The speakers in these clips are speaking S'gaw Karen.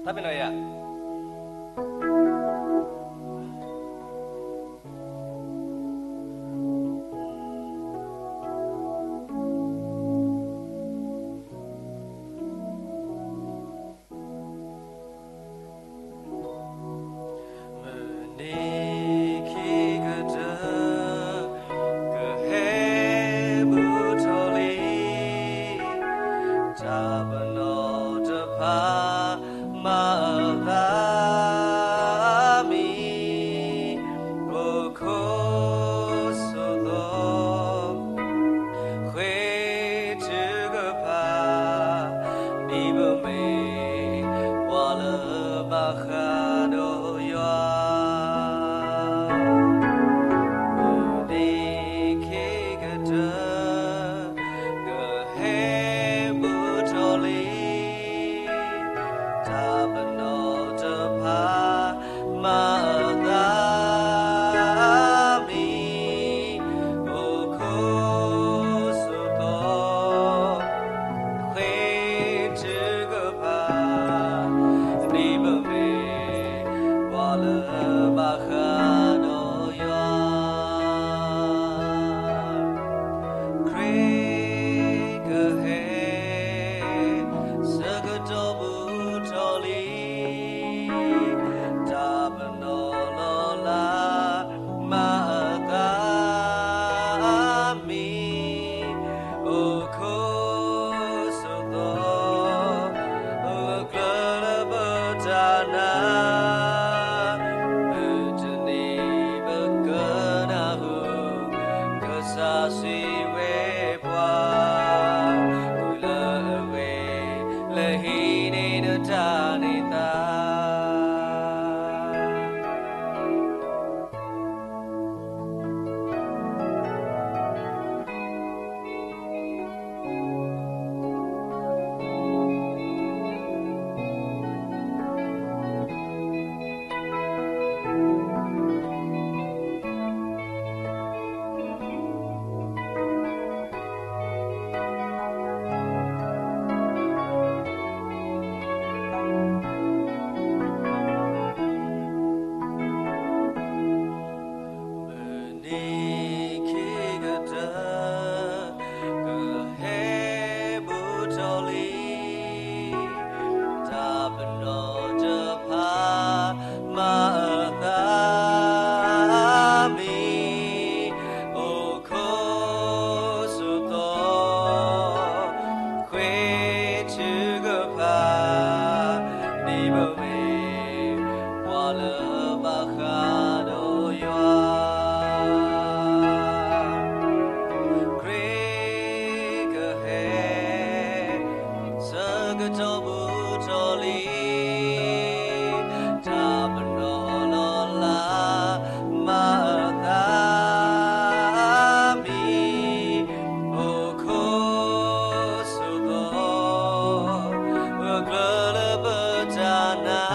တၢ်ပ့ၤနီၣ်ယၤ မုၢ်နံၤခံကတၢၢ် ကဟဲဘူးထီၣ်လံ တၢ်ပနီၣ်တဖၣ် မၤအသးမံ အိၣ်ခိးဆိးသီ ဃ့ထုကဖၣ် ဒ်ပမ့ၢ်ပှၤလၢဘၣ်ဃးဒီးယွၤ မုၢ်နံၤခံကတၢၢ် ကဟဲဘူးထီၣ်လံ တၢ်ပနီၣ်တဖၣ် မၤအသးမံ အိၣ်ခိးဆိးသီ ဃ့ထုကဖၣ် ဒ်ပမ့ၢ် ပှၤလၢဘၣ်ဃးဒီးယွၤ ခရံာ်ကဟဲ ဆၢကတီၢ်ဘူးထီၣ်လံ တၢ်ပနီၣ်လီၤလး မၤအသးမံ အိၣ်ခိးဆိးသီ ဂၢၢ်ကျၢၤလၢပတၢ်နာ် မုၢ်တနံၤပကနၢ်ဟူ ကစၢ်စံးဝဲပှၤ ကုၢ်လၢအဂ့ၤ လဲၤဟံးန့ၢ်နတၢ်န့ၢ်သါ မုၢ်နံၤခံကတၢၢ် ကဟဲဘူးထီၣ်လံ တၢ်ပနီၣ်တဖၣ် မၤအသးမံ အိၣ်ခိးဆိးသီ ဃ့ထုကဖၣ် ဒ်ပမ့ၢ် ပှၤလၢဘၣ်ဃးဒီးယွၤ ခရံာ်ကဟဲ ဆၢကတီၢ်ဘူးထီၣ်လံ တၢ်ပနီၣ်လီၤလး မၤအသးမံ အိၣ်ခိးဆိးသီ ဂၢၢ်ကျၢၤလၢပတၢ်နာ်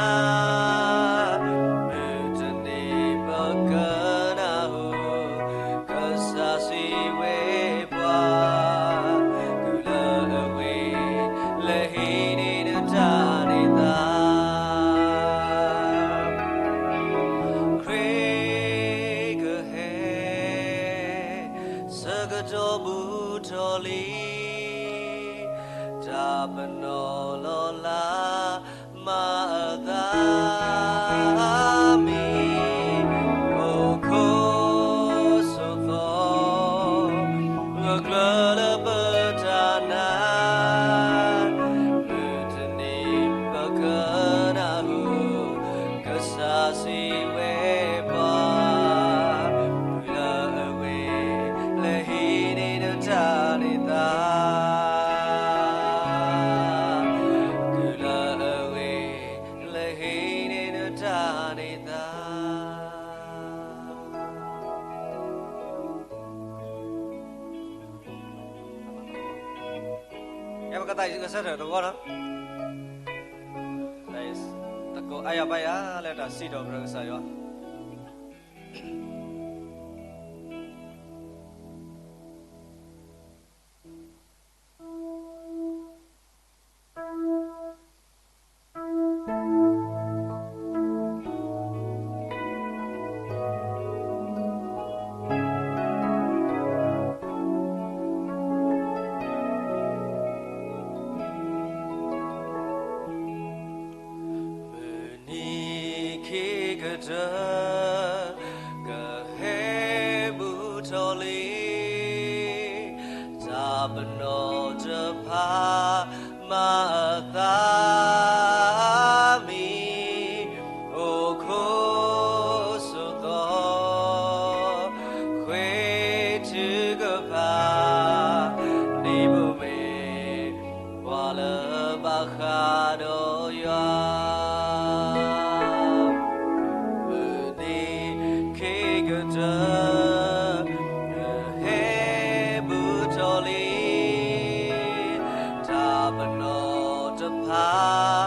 မုၢ်တနံၤပကနၢ်ဟူ ကစၢ်စံးဝဲပှၤ ကုၢ်လၢအဂ့ၤ လဲၤဟံးန့ၢ်နတၢ်န့ၢ်သါ ခရံာ်ကဟဲ ဆၢကတီၢ်ဘူးထီၣ်လံ တၢ်ပနီၣ်လီၤလး မၤအသးမံ အိၣ်ခိးဆိးသီ ဂၢၢ်ကျၢၤလၢပတၢ်နာ် မုၢ်တနံၤပကနၢ်ဟူ ကစၢ်စံးဝဲပှၤ ကုၢ်လၢအဂ့ၤ လဲၤဟံးန့ၢ်နတၢ်န့ၢ်သါ ကုၢ်လၢအဂ့ၤ လဲၤဟံးန့ၢ်နတၢ်န့ၢ်သါ ယဲပကသးယကဆၢထၢၣ်တဝီနီၤ, သကိးအါယၤဘၣ်ယၤလၢတၢ်စံးထီၣ်ပတြၢၤကစၢ်ယွၤ. ကတၢၢ် ကဟဲဘူးထီၣ်လံ, တၢ်ပနီၣ်တဖၣ် မၤအသးမံ, အိၣ်ခိးဆိးသီ, ဃ့ထုကဖၣ်, ဒ်ပမ့ၢ် ပှၤလၢဘၣ်ဃးဒီးယွၤ, မုၢ်နံၤခံကတၢၢ် ဟဲဘူးထီၣ်လံ, တၢ်ပနီၣ်တဖၣ်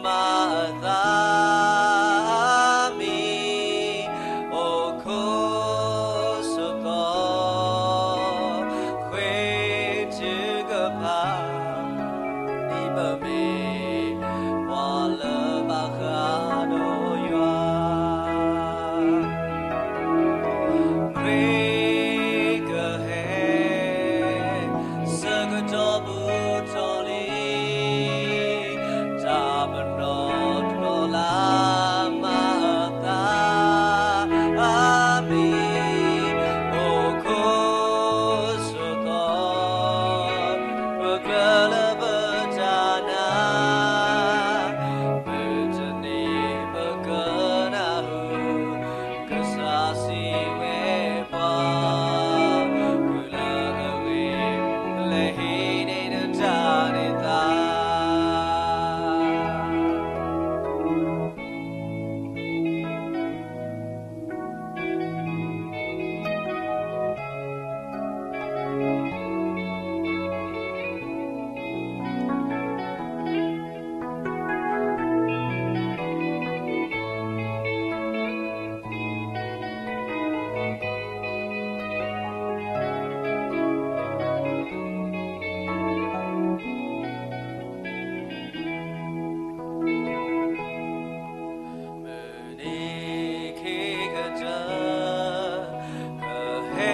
မၤအသးမံ, အိၣ်ခိးဆိးသီ, ဃ့ထုကဖၣ်, ဒ်ပမ့ၢ် ပှၤလၢဘၣ်ဃးဒီးယွၤ, ခရံာ်ကဟဲ ဆၢကတီၢ်ဘူးထီၣ်လံ, တၢ်ပနီၣ်တနီၤလၢ် မၤအသးမံ, အိၣ်ခိးဆိးသီ, ပကျၢၤလၢပတၢ်နာ်, မုၢ်တနံၤပကနၢ်ဟူ ကစၢ်စံးဝဲပှၤ, ကုၢ်လၢအဂ့ၤ လဲၤဟံးန့ၢ်နတၢ်န့ၢ်သါ. မုၢ်နံၤခံကတၢၢ် ကဟဲ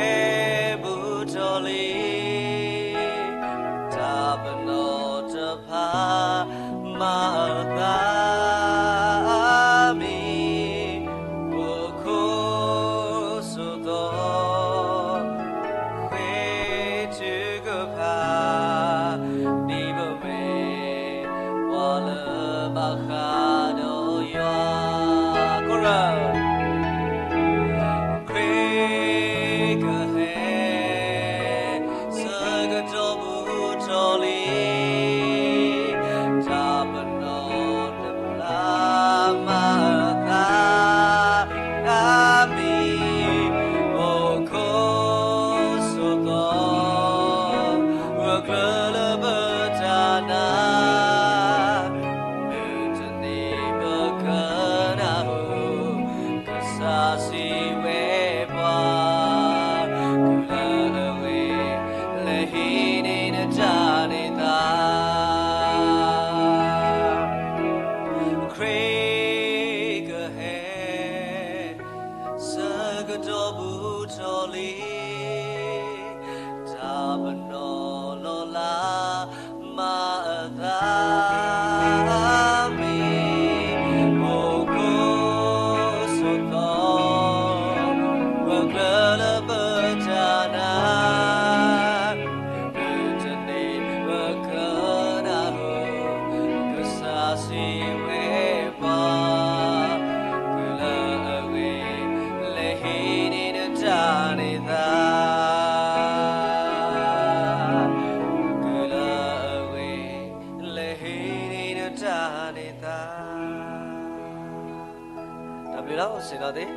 ဘူးထီၣ်လံ, တၢ်ပနီၣ်တဖၣ် မၤအသးမံ, အိၣ်ခိးဆိးသီ, ဃ့ထုကဖၣ်, ဒ်ပမ့ၢ် ပှၤလၢဘၣ်ဃးဒီးယွၤ, ခရံာ်ကဟဲ ဆၢကတီၢ်ဘူးထီၣ်လံ, တၢ်ပနီၣ်တဖၣ် မၤအသးမံ, အိၣ်ခိးဆိးသီ, ပကျၢၤလၢပတၢ်နာ်, မုၢ်တနံၤပကနၢ်ဟူ ကစၢ်စံးဝဲပှၤ, ကုၢ်လၢအဂ့ၤ လဲၤဟံးန့ၢ်နတၢ်န့ၢ်သါ. ခရံာ်ကဟဲ ဆၢကတီၢ်ဘူးထီၣ်လံ, တၢ်ပနီၣ်လီၤလး မၤအသးမံ, အိၣ်ခိးဆိးသီ, ပကျၢၤလၢပတၢ်နာ်, မုၢ်တနံၤပကနၢ်ဟူ ကစၢ်စံးဝဲပှၤ, ကုၢ်လၢအဂ့ၤ လဲၤဟံးန့ၢ်နတၢ်န့ၢ်သါ, ကုၢ်လၢအဂ့ၤ လဲၤဟံးန့ၢ်နတၢ်န့ၢ်သါ. တၢ်ဘျုးလီၤ စ့ၢ်ကီးသ့ၣ်.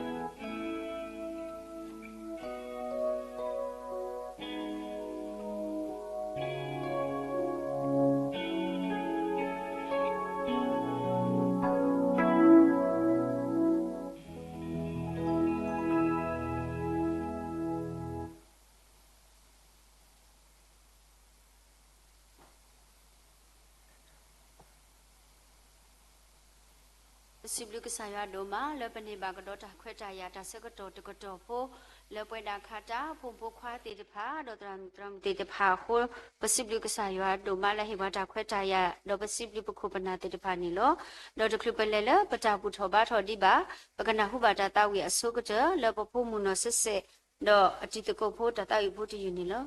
ပစံးဘျုးကစၢ်ယွၤဒိၣ်မး လၢပန့ၢ်ဘၣ်ကဒီးတၢ်ခွဲးတၢ်ယာ်တၢ်ဆၢကတီၢ်တကတီၢ်ဖိ လၢပဝဲဒၣ်ခါတၢ် ဖိမုၣ်ဖိခွါသ့ၣ်တဖၣ် ဒီးသရၣ်မုၣ်သရၣ်မုၣ်သ့ၣ်တဖၣ်အဃိ, ပစံးဘျုးကစၢ်ယွၤဒိၣ်မးလၢဟ့ၣ်ပှၤတၢ်ခွဲးတၢ်ယာ်, ဒီးပစံးဘျုးပခိၣ်ပနၢ်သ့ၣ်တဖၣ်န့ၣ်လီၤ. ဒီးတချုးပလဲၤလၢပတၢ်ဘူၣ်ထီၣ်ဘါထီၣ်ဒံးဘၣ်, ပကနၢ်ဟူဘၣ်တၢ်သးဝံၣ်အဆိကတၢၢ် လၢပဖိမုၣ်နီၢ်စဲးစဲး ဒီးအတံၤသကိးဖိတၢ်သးဝံၣ်ဖိတယုၢ်န့ၣ်လီၤ.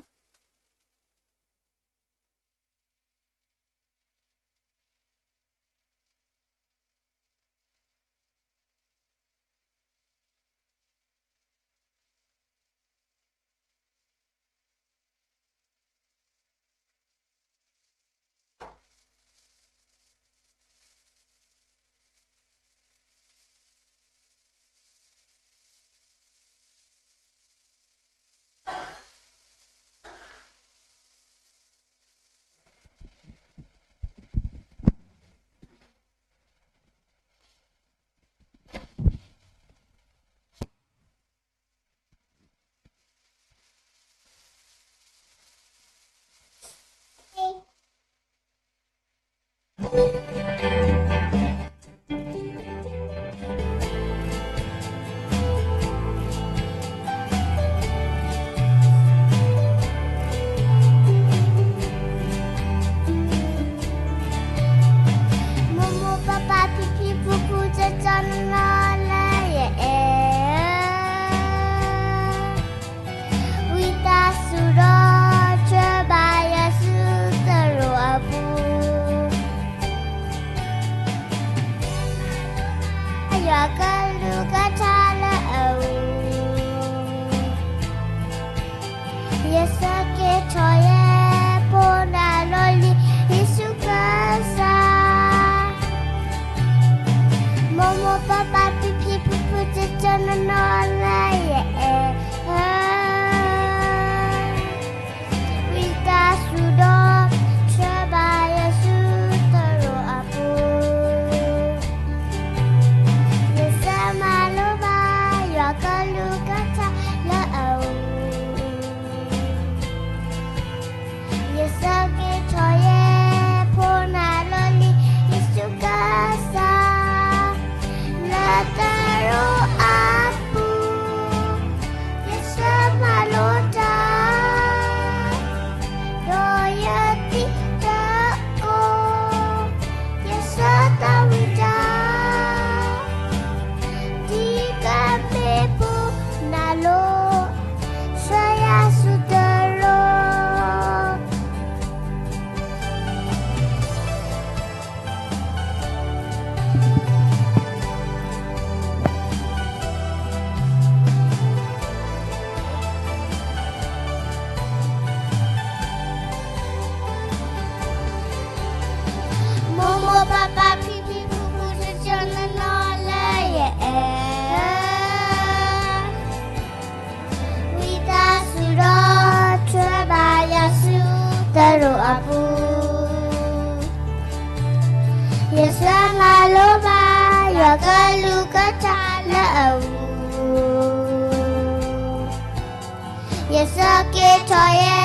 မိၢ်မိၢ်ပၢ်ပၢ်ဖံဖံဖုဖု ကၠီကၠီနီၢ်နီၢ်လၢယအဲၣ်ဧၢ, ဝံသးစူၤဒီး ဆှၢဘၣ်ယၤဆူသရိာ်အပူၤ, ယွၤကလုၢ်ကထါလၢအအူ ယဆၢက့ၤထီၣ်ယဲ ဖိနၤလီၤလံ ယ့ၣ်ၡူးကစၢ်, မိၢ်မိၢ်ပၢ်ပၢ်ဖံဖံဖုဖု ကၠီကၠီနီၢ်နီၢ်လၢယအဲၣ်ဧၢ, ဝံသးစူၤဒီး ဆှၢဘၣ်ယၤဆူသရိာ်အပူၤ, ယဆၢမၤလိဘၣ် ယွၤကလုၢ်ကထါလၢအအူ ယဆၢက့ၤထီၣ်ယဲ ဖိနၤလီၤလံ ယ့ၣ်ၡူးကစၢ်, လၢသရိာ်အပူၤ ယဆၢမၤလိတၢ်, ဒီးယသံတၢ်ကိၢ်, ယဆၢသးဝံၣ်တၢ်, ဒ်ကမ့ၢ်ဖိနၤလီၤ ဆှၢယၤဆူသရိာ် မိၢ်မိၢ်ပၢ်ပၢ်ဖံဖံဖုဖု ကၠီကၠီနီၢ်နီၢ်လၢယအဲၣ်ဧၢ, ဝံသးစူၤဒီး ဆှၢဘၣ်ယၤဆူသရိာ်အပူၤ, ယဆၢမၤလိဘၣ် ယွၤကလုၢ်ကထါလၢအအူ ယဆၢက့ၤထီၣ်ယဲ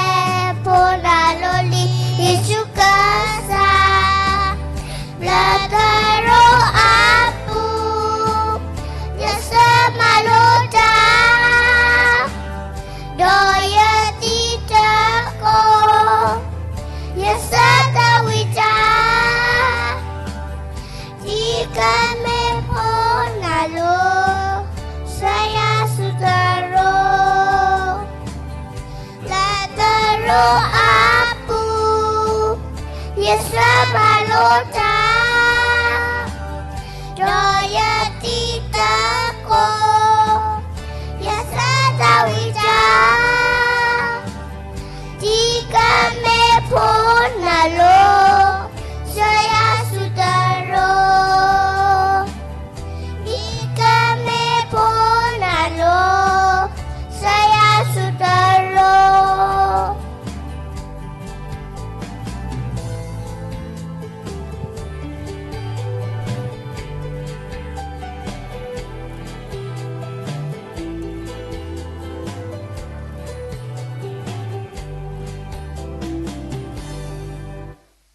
ဖိနၤလီၤလံ ယ့ၣ်ၡူးကစၢ်, လၢသရိာ်အပူၤ ယဆၢမၤလိတၢ်, ဒီးယသံတၢ်ကိၢ်, ယဆၢသးဝံၣ်တၢ်, ဒ်ကမ့ၢ်ဖိနၤလီၤ ဆှၢယၤဆူသရိာ် လၢသရိာ်အပူၤ ယဆၢမၤလိတၢ်, ဒီးယသံတၢ်ကိၢ်, ယဆၢသးဝံၣ်တၢ်, ဒ်ကမ့ၢ်ဖိနၤလီၤ ဆှၢယၤဆူသရိာ် ဒ်ကမ့ၢ်ဖိနၤလီၤ ဆှၢယၤဆူသရိာ်.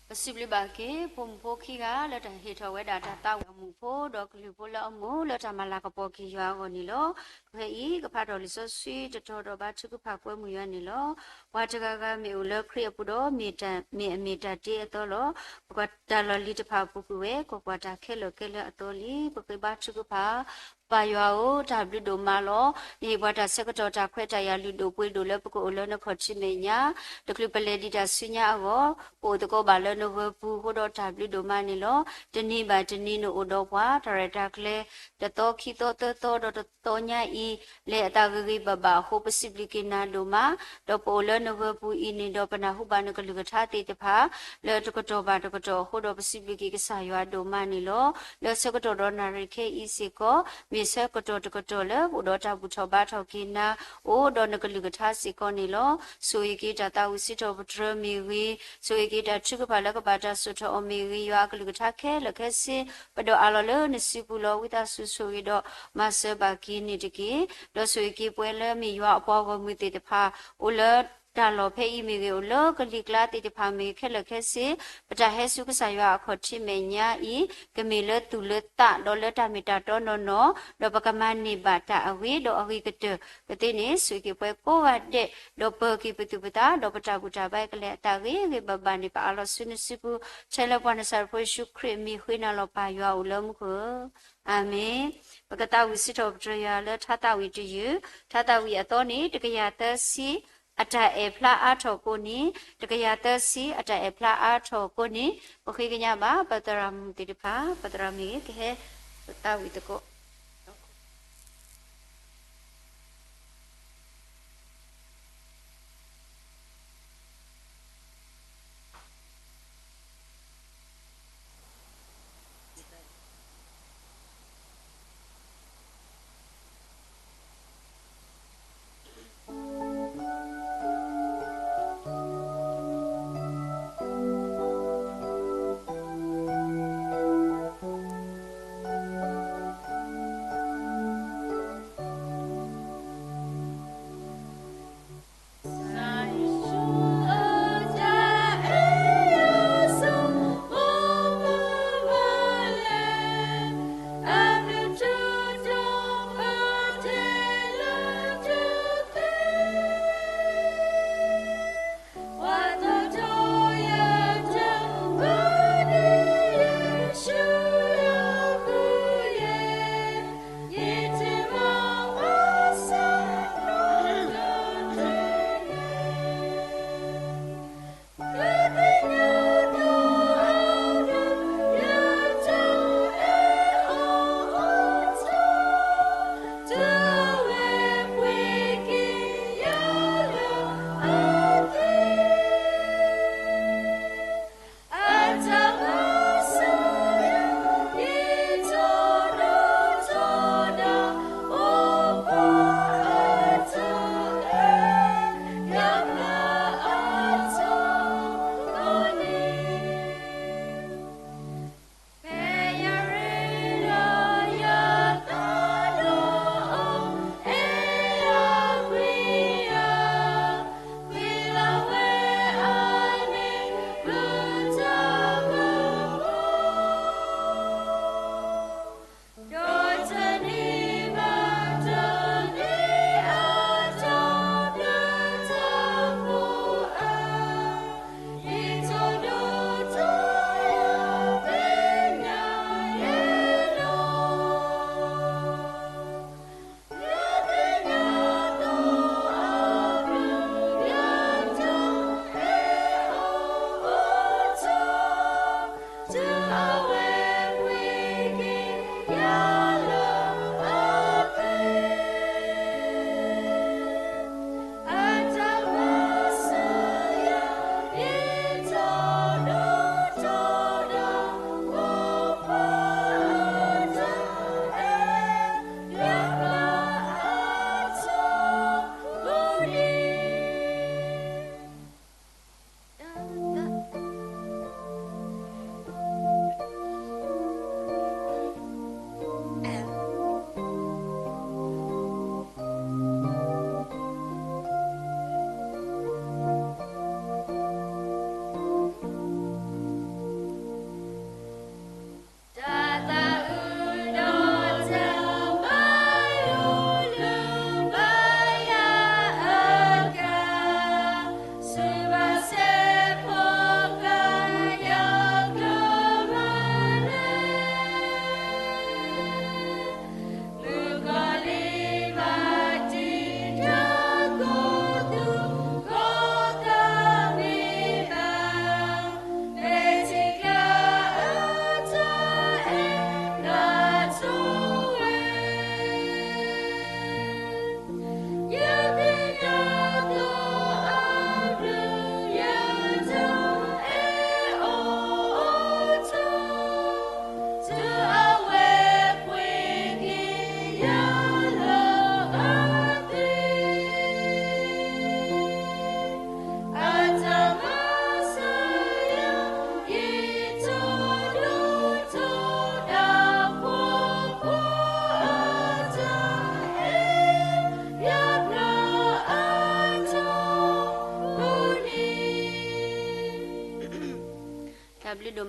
ပစံးဘျုးဘၣ်က့ၤ ဖိမုၣ်ဖိခံဂၤလၢတၢ်ဟ့ၣ်ထီၣ်ဝဲဒၣ်တၢ်သးဝံၣ်အမူ မူးဖိဒီးကလုာ်ဖိလၢအမူလၢတၢ်မၤလၤကပီၤက့ၤယွၤအဂီၢ်န့ၣ်လီၤ. ကဖဲအံၤ ကဖးဒီးလံာ်စီဆှံတတီၤဒီးဘါထုကဖၣ်ကွဲမုာ်ယွၤန့ၣ်လီၤ. ပှၤတဂၤဂၤမ့ၢ်အိၣ်လၢခရံာ်အပူၤဒီး မ့ၢ်အမ့ၢ်တၢ်တ့အသီလီၤ. ပကွၢ်တၢ်လီၢ်လံၤတဖၣ်အပူၤကွံာ်ဝဲ, ကွၢ်ကွၢ်, တၢ်ခဲလၢာ်ကဲလၢအသီလံ. ပဃ့ဘါထုကဖၣ်. ပၢ်ယွၤဧၢ, တၢ်ဘျုးဒိၣ်မးလီၤ. နဟ့ၣ်ပှၤတၢ်ဆၢကတီၢ်တၢ်ခွဲးတၢ်ယာ်လုၢ်ဒိၣ်ပှ့ၤဒိၣ်လၢပကအိၣ်လၢနခီၣ်ထံးမဲာ်ညါ, တချုးပလဲၤဒံးတၢ်ဆူညါအဂီၢ်, ပအိၣ်သကိးဘၣ်လၢနဝၢပူၤအဃိဒီးတၢ်ဘျုးဒိၣ်မးန့ၣ်လီၤ. တနံၤဘၣ်တနံၤနအိၣ်ဒီးပှၤ, တၢ်ရဲၣ်တၢ်ကျဲၤ, တသီခံသီသၢသီဒီးတသီညါအံၤ, လဲၤအသးဂ့ၤဂ့ၤဘၣ်ဘၣ်အဃိ ပစံးဘျုးက့ၤနၤဒိၣ်မး, ဒီးပအိၣ်လၢနဝၢပူၤအံၤန့ၣ်ဒီး ပနၢ်ဟူဘၣ်နကလုၢ်ကထါသ့ၣ်တဖၣ် လၢတကတီၢ်ဘၣ်တကတီၢ်အဃိဒီး ပစံးဘျုးက့ၤကစၢ်ယွၤဒိၣ်မးန့ၣ်လီၤ. လၢဆၢကတီၢ်ဒီးနၣ်ရံၣ်ခဲအံၤစ့ၢ်ကီး, မ့ၢ်ဆၢကတီၢ်တကတီၢ်လၢပအိၣ်ဒီးတၢ်ဘူၣ်ထီၣ်ဘါထီၣ်က့ၤနၤ, အိၣ်ဒီးနကလုၢ်ကထါစ့ၢ်ကီးန့ၣ်လီၤ. ဆိၣ်ဂ့ၤက့ၤတၢ်သးဝံၣ်စံးထီၣ်ပတြၢၤမ့ၢ်ဂ့ၤ, ဆိၣ်ဂ့ၤက့ၤတၢ်ထုကဖၣ်လၢကဘၣ်တၢ်စိာ်ထီၣ်အီၤမ့ၢ်ဂ့ၤ, ယွၤအကလုၢ်ကထါခဲလၢာ်ခဲဆ့ ပဒိးအးလီၤလၢနစုပူၤလီၤ. ဝံသးစူၤဆိၣ်ဂ့ၤဒီးမၤစၢၤဘၣ်က့ၤန့ၣ်တက့ၢ်. ဒီးဆိၣ်ဂ့ၤက့ၤပဝဲလၢမ့ၢ်ယွၤအပှၤဂီၢ်မုၢ်သ့ၣ်တဖၣ်, အိၣ်လၢတၢ်လီၢ်ဖဲအံၤမ့ၢ်ဂ့ၤ, အိၣ်လၢကလံၤကျါသ့ၣ်တဖၣ်မ့ၢ်ဂ့ၤ, ခဲလၢာ်ခဲဆ့ ပတၢ်ဟဲဆူကစၢ်ယွၤအခီၣ်ထံးမဲာ်ညါအံၤ, ကမ့ၢ်လၢသူၣ်လၢသး ဒီးလၢတၢ်မ့ၢ်တၢ်တီနီၢ်နီၢ်, ဒီးပကမၤန့ၢ်ဘၣ်တၢ်အဂ့ၤဒီးအဂ့ၤကတၢၢ်ကသ့န့ၣ်, ဆိၣ်ဂ့ၤက့ၤပဝဲကိးဂၤဒဲး, ဒီးပၢၤက့ၤပသူၣ်ပသး, ဒီးပတၢ်ဘူၣ်တၢ်ဘါကလဲၤအသးဂ့ၤဂ့ၤဘၣ်ဘၣ်န့ၣ် ပအးလီၤဆူနစုပူၤ, ထဲလၢပှၤနစၤရ့းဖိယ့ၣ်ၡူးခရံာ်အမံၤဃ့နၤလီၤ ပၢ်ယွၤအိၣ်လၢမူခိၣ်ဧၢ, အၤမ့ၣ်. ပကသးဝံၣ်စံးထီၣ်ပတြၢၤယွၤလၢထါသးဝံၣ်တယုၢ်, ထါသးဝံၣ်အသီန့ၣ် တကယၤသၢဆံ, အတၢ်အဲၣ်ဖျါအါထီၣ်ကိးနံၤ, တကယၤသၢဆံ အတၢ်အဲၣ်ဖျါအါထီၣ်ကိးနံၤ, ပဃ့ကညးဘၣ် ပသရၣ်မုၣ်သ့ၣ်တဖၣ်, ပသရၣ်မုၣ်ဂ့ၤ ကဟဲသးဝံၣ်သကိး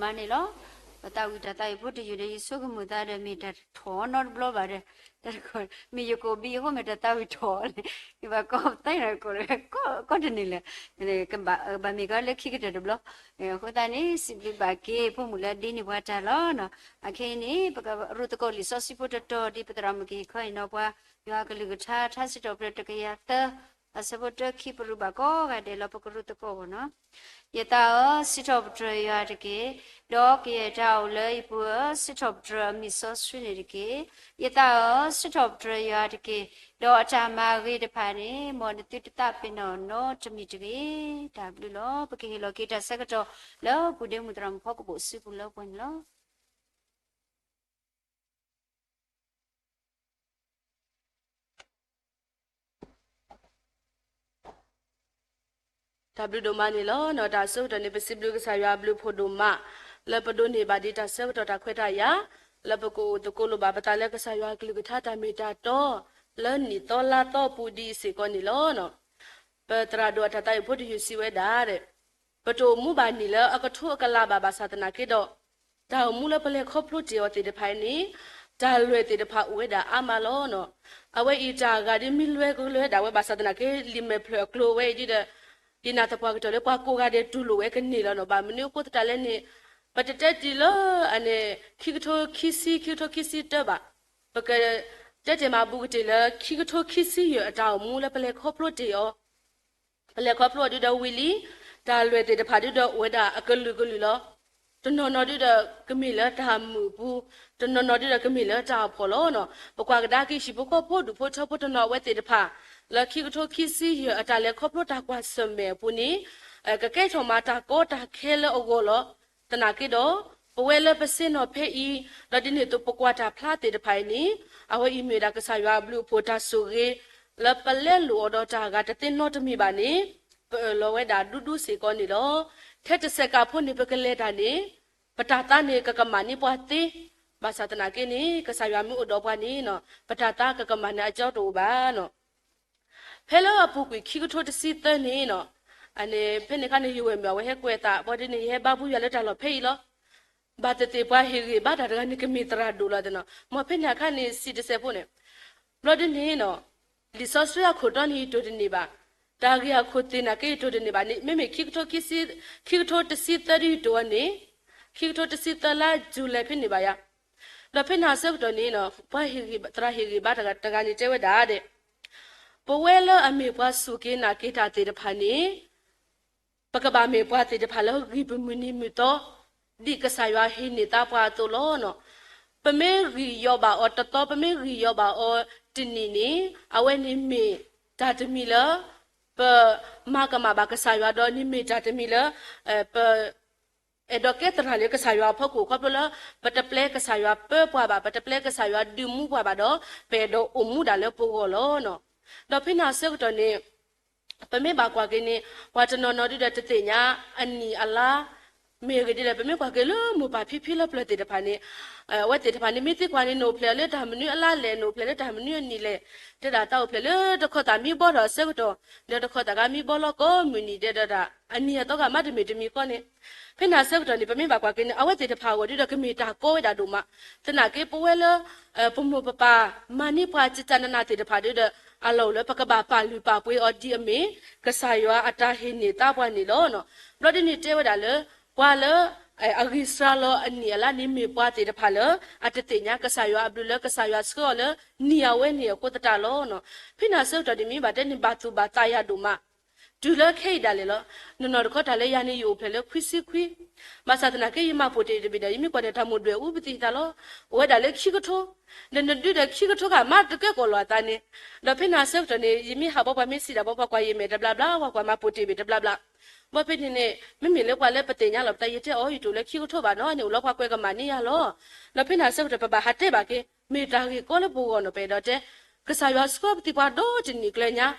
မၤန့ၣ်လီၤ. ပသးဝံၣ်တၢ်သးဝံၣ်ဖိတယုၢ်ဒီး ယဆိကမိၣ်သးဒီး မ့ၢ်တၢ်ထီၣ်နီတဘျီဘၣ်ဒီး တၢ်တခီ မ့ၢ်ယကိးဘံယဃိ မ့ၢ်တၢ်သးဝံၣ်ထီၣ်န့ၣ် ယဘၣ်ကိးသးဒီးကိးလၢ ကိးတန့ၢ်လၢၤ ဘၣ်မ့ၢ်ကီလၢခံကတၢၢ်တဘျီ. အဃိသတးန့ၣ် စံးဘျုးဘၣ်က့ၤ ဖိမုၣ်လၢဒ်န့ၣ်ပှၤတၢ်လီၤ. အခဲအံၤန့ၣ် ပကရူးသကိးလံာ်စီဆှံဖိတတီၤ ဒ်ပသရၣ်မုၣ်ကဟ့ၣ်ခီအံၤနီၤပှၤ ယွၤအကလုၢ်ကထါ ထါစံးထီၣ်ပတြၢၤတကယၤသၢ အဆၢဖိတၢခံပရူးဘၣ်ကိးဂၤဒဲးလီၤ. ပကရူးသကိးအဂီၢ်နီၤ. ယသးဧၢ, စံးထီၣ်ပတြၢၤယွၤတက့ၢ်, ဒီးကယဲၢ်တၢ်အိၣ်လၢယပူၤဧၢ, စံးထီၣ်ပတြၢၤအမံၤစီဆှံန့ၣ်တက့ၢ်. ယသးဧၢ, စံးထီၣ်ပတြၢၤယွၤတက့ၢ်, ဒီးအတၢ်မၤအဂ့ၤတဖၣ်န့ၣ် မ်နသုတသးပ့ၤနီၣ်နီတမံၤတဂ့ၤ. တၢ်ဘျုးလီၤ. ပကဟ့ၣ်လီၤက့ၤတၢ်ဆၢကတီၢ်လၢပူၤဒ့မုၣ်သရၣ်မုၣ်ဖီကဘိၣ်စုပူၤလၢပှဲၤန့ၣ်လီၤ. တၢ်ဘျုးဒိၣ်မးန့ၣ်လီၤ. တၢ်ဆၢကတီၢ်န့ၣ် ပစံးဘျုးကစၢ်ယွၤအဘျုးအဖှိၣ်ဒိၣ်မး လၢပဒိးန့ၢ်ဘၣ်ဒံးတၢ်ဆၢကတီၢ်တၢ်ခွဲးတၢ်ယာ် လၢပကအိၣ်သကိးလိာ်ဘၣ်ပသးလၢကစၢ်ယွၤအကလုၢ်ကထါတၢ်မ့ၢ်တၢ်တီ လၢနံၣ်သီလါသီပူၤဒံးစ့ၢ်ကီးန့ၣ်လီၤ. ပသရၣ်ဒိၣ်အတၢ်သးဝံၣ်ဖိတယုၢ်စံးဝဲဒၣ် ပတအိၣ်မူဘၣ်နံၣ်လၢအကထိအကလးဘၣ် ဘၣ်ဆၣ်သနာ်က့ဒီး တၢ်အိၣ်မူလၢပလဲၤခီဖျိတ့ၢ်အီၤသ့ၣ်တဖၣ်အံၤန့ၣ် တၢ်လွဲၢ်သ့ၣ်တဖၣ်အိၣ်ဝဲဒၣ်အါမးလီၤ. အဝဲအံၤတၢ်ဂၤဒ်မ့ၢ်လွဲကလွဲဒၣ်ဝဲ ဘၣ်ဆၣ်သနာ်က့ လံာ်မဲာ်ဖျၢၣ်အကျိၤဝဲအံၤဒ်ဒီး ယနာ်သပှၢ်ကတၢၢ်လၢပှၤကိးဂၤဒဲးတူၢ်လိာ်ဝဲကန့ၢ်လီၤနီၤ. ဘၣ်မနုၤအဃိသတးလဲၣ်န့ၣ် ပတတဲတ့ၢ်လၢအန့ၣ် ခံကထိခံဆံ ခံကထိခံဆံတၢဘၣ်. ပကတဲတ့ၢ်မးဘူးကတ့ၢ်လၢ ခံကထိခံဆံယဲၢ်အတၢ်အိၣ်မူလၢပလဲၤခီဖျိတ့ၢ်အီၤ ပလဲၤခီဖျိအီၤဒ်ဒီးဝံၤလံ တၢ်လွဲၢ်သ့ၣ်တဖၣ်ဒ်ဒီးအိၣ်ဝဲဒၣ်အကလုာ်ကလုာ်လီၤ. တနီၤနီၤဒ်ဒီးကမ့ၢ်လၢတၢ်မုာ်ပူၤ, တနီၤနီၤဒ်ဒီးကမ့ၢ်လၢတၢ်အဖှီၣ်လီၤ. ပကွၢ်ကဒါက့ၤဟံၣ်ဖိဃီဖိဒူၣ်ဖိထၢဖိတနီၤအဝဲသ့ၣ်တဖၣ် လၢခံကထိခံဆံယဲၢ်အတၢ်လဲၤခီဖျိတၢ်ကွၢ်ဆၢၣ်မဲာ်အပူၤန့ၣ် ကကဲထီၣ်မးတၢ်ကီတၢ်ခဲလၢအဂီၢ်လီၤ. သနာ်က့ဒီး ပဝဲလၢပဆ့ၣ်နီၤဖဲအံၤ ဒီးဒ်န့ၣ်အသိးပကွၢ်တၢ်ဖျါသ့ၣ်တဖၣ်အံၤန့ၣ် အဝဲအံၤမ့ၢ်ဝဲဒၣ်ကစၢ်ယွၤအဘျုးအဖှိၣ်တၢ်ဆိၣ်ဂ့ၤ လၢပလဲလိာ်အီၤဒီးတၢ်ဂၤတသ့နီတမံၤဘၣ်န့ၣ် ပအၢၣ်လီၤဝဲဒၣ်ဒူဒူစ့ၢ်ကီးန့ၣ်လီၤ. ထဲတစဲးကးဖိန့ၣ် ပကလဲၤတၢ်န့ၣ် ပတၢ်သါန့ၣ် ကကမၣ်န့ၢ်ပှၤသ့, ဘၣ်ဆၣ်သနာ်က့န့ၣ် ကစၢ်ယွၤမ့ၢ်အိၣ်ဒီးပှၤန့ၣ် ပတၢ်သါကကမၣ်န့ၢ်အကၠီတအိၣ်ဘၣ်နီၤ. ဖဲလၢအပူၤကွံာ်ခံကထိတဆံသၢန့ၣ်နီၤ, ဖဲန့ၣ်အခါန့ၣ် ယဝဲၢ်မုၣ်အဝဲဟဲကွဲးအသး ဘၣ်ဒ်န့ၣ် ယဟဲဘါဘူယွၤလၢတၢ်လီၢ်ဖဲအံၤလီၤ. ဘၣ်သ့ၣ်သ့ၣ်ပှၤဟ့ၣ်ဂံၢ်ဘါတၢ်တဂၤန့ၣ် ကမ့ၢ်သရၣ်ဒိၣ်လီၤနီၤ. မ်ဖဲန့ၣ်အခါန့ၣ် စံးတစဲးဖိန့ၣ် ဘျီဒ်န့ၣ်နီၤ, လံာ်စီဆှံအခိၣ်တီန့ၣ် ယတိၢ်တန့ၢ်ဘၣ်, တၢ်ဂ့ၢ်အခိၣ်သ့ၣ်နာ်က့ ယတိၢ်တန့ၢ်ဘၣ်န့ၣ် မ့မ့ၢ်ခံကထိခံဆံ, ခံကထိတဆံသၢဒ်ယတိၢ်အီၤန့ၣ်, ခံကထိတဆံသၢလါ July ဖဲန့ၣ်ဘၣ်ယၤ. ဒီးဖဲန့ၣ်အဆၢကတီၢ်န့ၣ်နီၤ ပှၤဟ့ၣ်ဂံၢ် သရၣ်ဟ့ၣ်ဂံၢ်ဘါတဂၤန့ၣ်တဲဝဲဒၣ်ဒီး ပဝဲလၢအမ့ၢ်ပှၤစူၢ်က့ၤနာ်က့ၤတၢ်သ့ၣ်တဖၣ်န့ၣ် ပကဘၣ်မ့ၢ်ပှၤသ့ၣ်တဖၣ်လၢဂံၢ်ပမုၢ်နံၤမုၢ်သီ ဒ်ကစၢ်ယွၤဟ့ၣ်န့ၢ်သါပှၤအသိးလီၤနီၤ. ပမ့ၢ်ဂံၢ်ယီၤဘၣ်အီၤတသီ ပမ့ၢ်ဂံၢ်ယီၤဘၣ်အီၤတနံၣ်န့ၣ် အဝဲန့ၣ်မ့ၢ်တၢ်တမံၤလၢ ပမၤကမၣ်ဘၣ်ကစၢ်ယွၤဒီးန့ၣ်မ့ၢ်တၢ်တမံၤလၢ ပ အဲၣ်ဒိးကဲသရၣ်လၢကစၢ်ယွၤအဖီခိၣ်ခီဖျိလၢ ပတပျဲကစၢ်ယွၤပၢပှၤဘၣ် ပတပျဲကစၢ်ယွၤဒုးမူပှၤဘၣ်ဒီး ပအဲၣ်ဒိးအိၣ်မူဒၣ်လၢပဂီၢ်လီၤနီၤ. ဒီးဖဲန့ၣ်အဆၢကတီၢ်န့ၣ် ပမ့ၢ်ဘၣ်ကွၢ်က့ၤန့ၣ် ပှၤတနီၤနီၤဒ်ဒီးတသ့ၣ်ညါအနံၣ်အလါ မ့ၢ်ဂ့ၤဒ်လဲၣ် ပမ့ၢ်ကွၢ်က့ၤလၢမိၢ်ပၢ်ဖံဖံလၢပျၢၤသ့ၣ်တဖၣ်န့ၣ် အဝဲသ့ၣ်တဖၣ်န့ၣ် မ့ၢ်သံကွၢ်န့ၣ် နအိၣ်ဖျဲၣ်လၢတၢ်မနုၤအလါလဲၣ် နအိၣ်ဖျဲၣ်လၢတၢ်မနုၤအနံၣ်လဲၣ် တဲဒၣ်သးအိၣ်ဖျဲၣ်လၢတခီသးမံဘီထီၣ်အဆၢကတီၢ် ဒီးတခီသးဂၤမံဘီလီၤကိးမုၢ်နံၤ တဲဒၣ် အနံၣ်အသီဂၤမးတမ့ၢ်တမံၤဃီန့ၣ် ဖဲန့ၣ်အဆၢကတီၢ်န့ၣ် ပမ့ၢ်ဘၣ်ကွၢ်က့ၤန့ၣ် အဝဲသ့ၣ်တဖၣ်အဂီၢ်ဒ်ဒီးကမ့ၢ်တၢ်ကီဝဲဒၣ်ဒိၣ်မး သနာ်က့ပဝဲလၢ ပမိၢ်ပပၢ်မၤန့ၢ်ပှၤကကနနသ့ၣ်တဖၣ်ဒ်ဒီး အလီၢ်အိၣ်လၢပကဘၣ်ပာ်လုၢ်ပာ်ပှ့ၤအီၤဒ်အမ့ၢ် ကစၢ်ယွၤအတၢ်ဟ့ၣ်န့ၢ်သါပှၤန့ၣ်လီၤ. ဘျီဒ်န့ၣ်တဲဝဲဒၣ်လၢ ပှၤလၢ အဂံၢ်စှၤလီၤအနံၣ်အလါန့ၣ်မ့ၢ်ပှၤသ့ၣ်တဖၣ်လၢ အတသ့ၣ်ညါကစၢ်ယွၤအဘျုးလၢကစၢ်ယွၤဆှၢအီၤလၢနံၣ်အဝဲန့ၣ်အဃိသတးလီၤ. ဖဲန့ၣ်အဆၢကတီၢ်န့ၣ်မ့ၢ်ဘၣ်တဲန့ၣ် ဘၣ်သူၣ်ဘၣ်သးယၤဒိၣ်မး တုၤလၢခဲအံၤဒၣ်လဲာ်လီၤ. နီၢ်နီၢ်တခီတၢ်လၢယၤန့ၣ် ယအိၣ်ဖျဲၣ်လၢခွံဆံခွံ ဘၣ်ဆၣ်သနာ်က့ ယမၤပိာ်တ့ၢ်တဘ့ၣ်ဒီး ယမ့ၢ်ကွၢ်န့ၣ် တၢ်မိၣ်ဒွဲၣ်အူပသံသးလီၤ. အိၣ်ဝဲဒၣ်လၢခံကထိ ဒီးနဒုးဒီးခံကထိဂၤမးတကဲကီးလီၤအသးန့ၣ် ဒီးဖဲန့ၣ်အဆၢကတီၢ်န့ၣ် ယမ့ၢ်ဟးဘီပှၤမ့ၢ်စံးဒၣ်ဘီပှၤကွၢ်ယမဲာ်တဘျါဘျါ ပှၤကွၢ်မၤပိာ်တ့ၢ်ဘ့ၣ်တဘျါဘျါ ဘီဖဲန့ၣ်န့ၣ် မ့မ့ၢ်လၢပှၤလၢပသ့ၣ်ညါလီၤပသး ယတဲအီၤယတအိၣ်လၢခံကထိဘၣ်နီၤန့ၣ် အိၣ်လီၤပှၤကွဲးကမၣ်န့ၢ်ယၤလီၤ. ဒီးဖဲန့ၣ်အဆၢကတီၢ် ပဘၣ်ဟးတဲဘၣ်က့ၤ မ့ၢ်တၢ်ဂ့ၢ်ကီလၢပဂီၢ်နီၤ ပအဲၣ်ဒိးတဲ ကစၢ်ယွၤဆှၢပသံးပှၤဒီတနံၣ်ကျဲညါ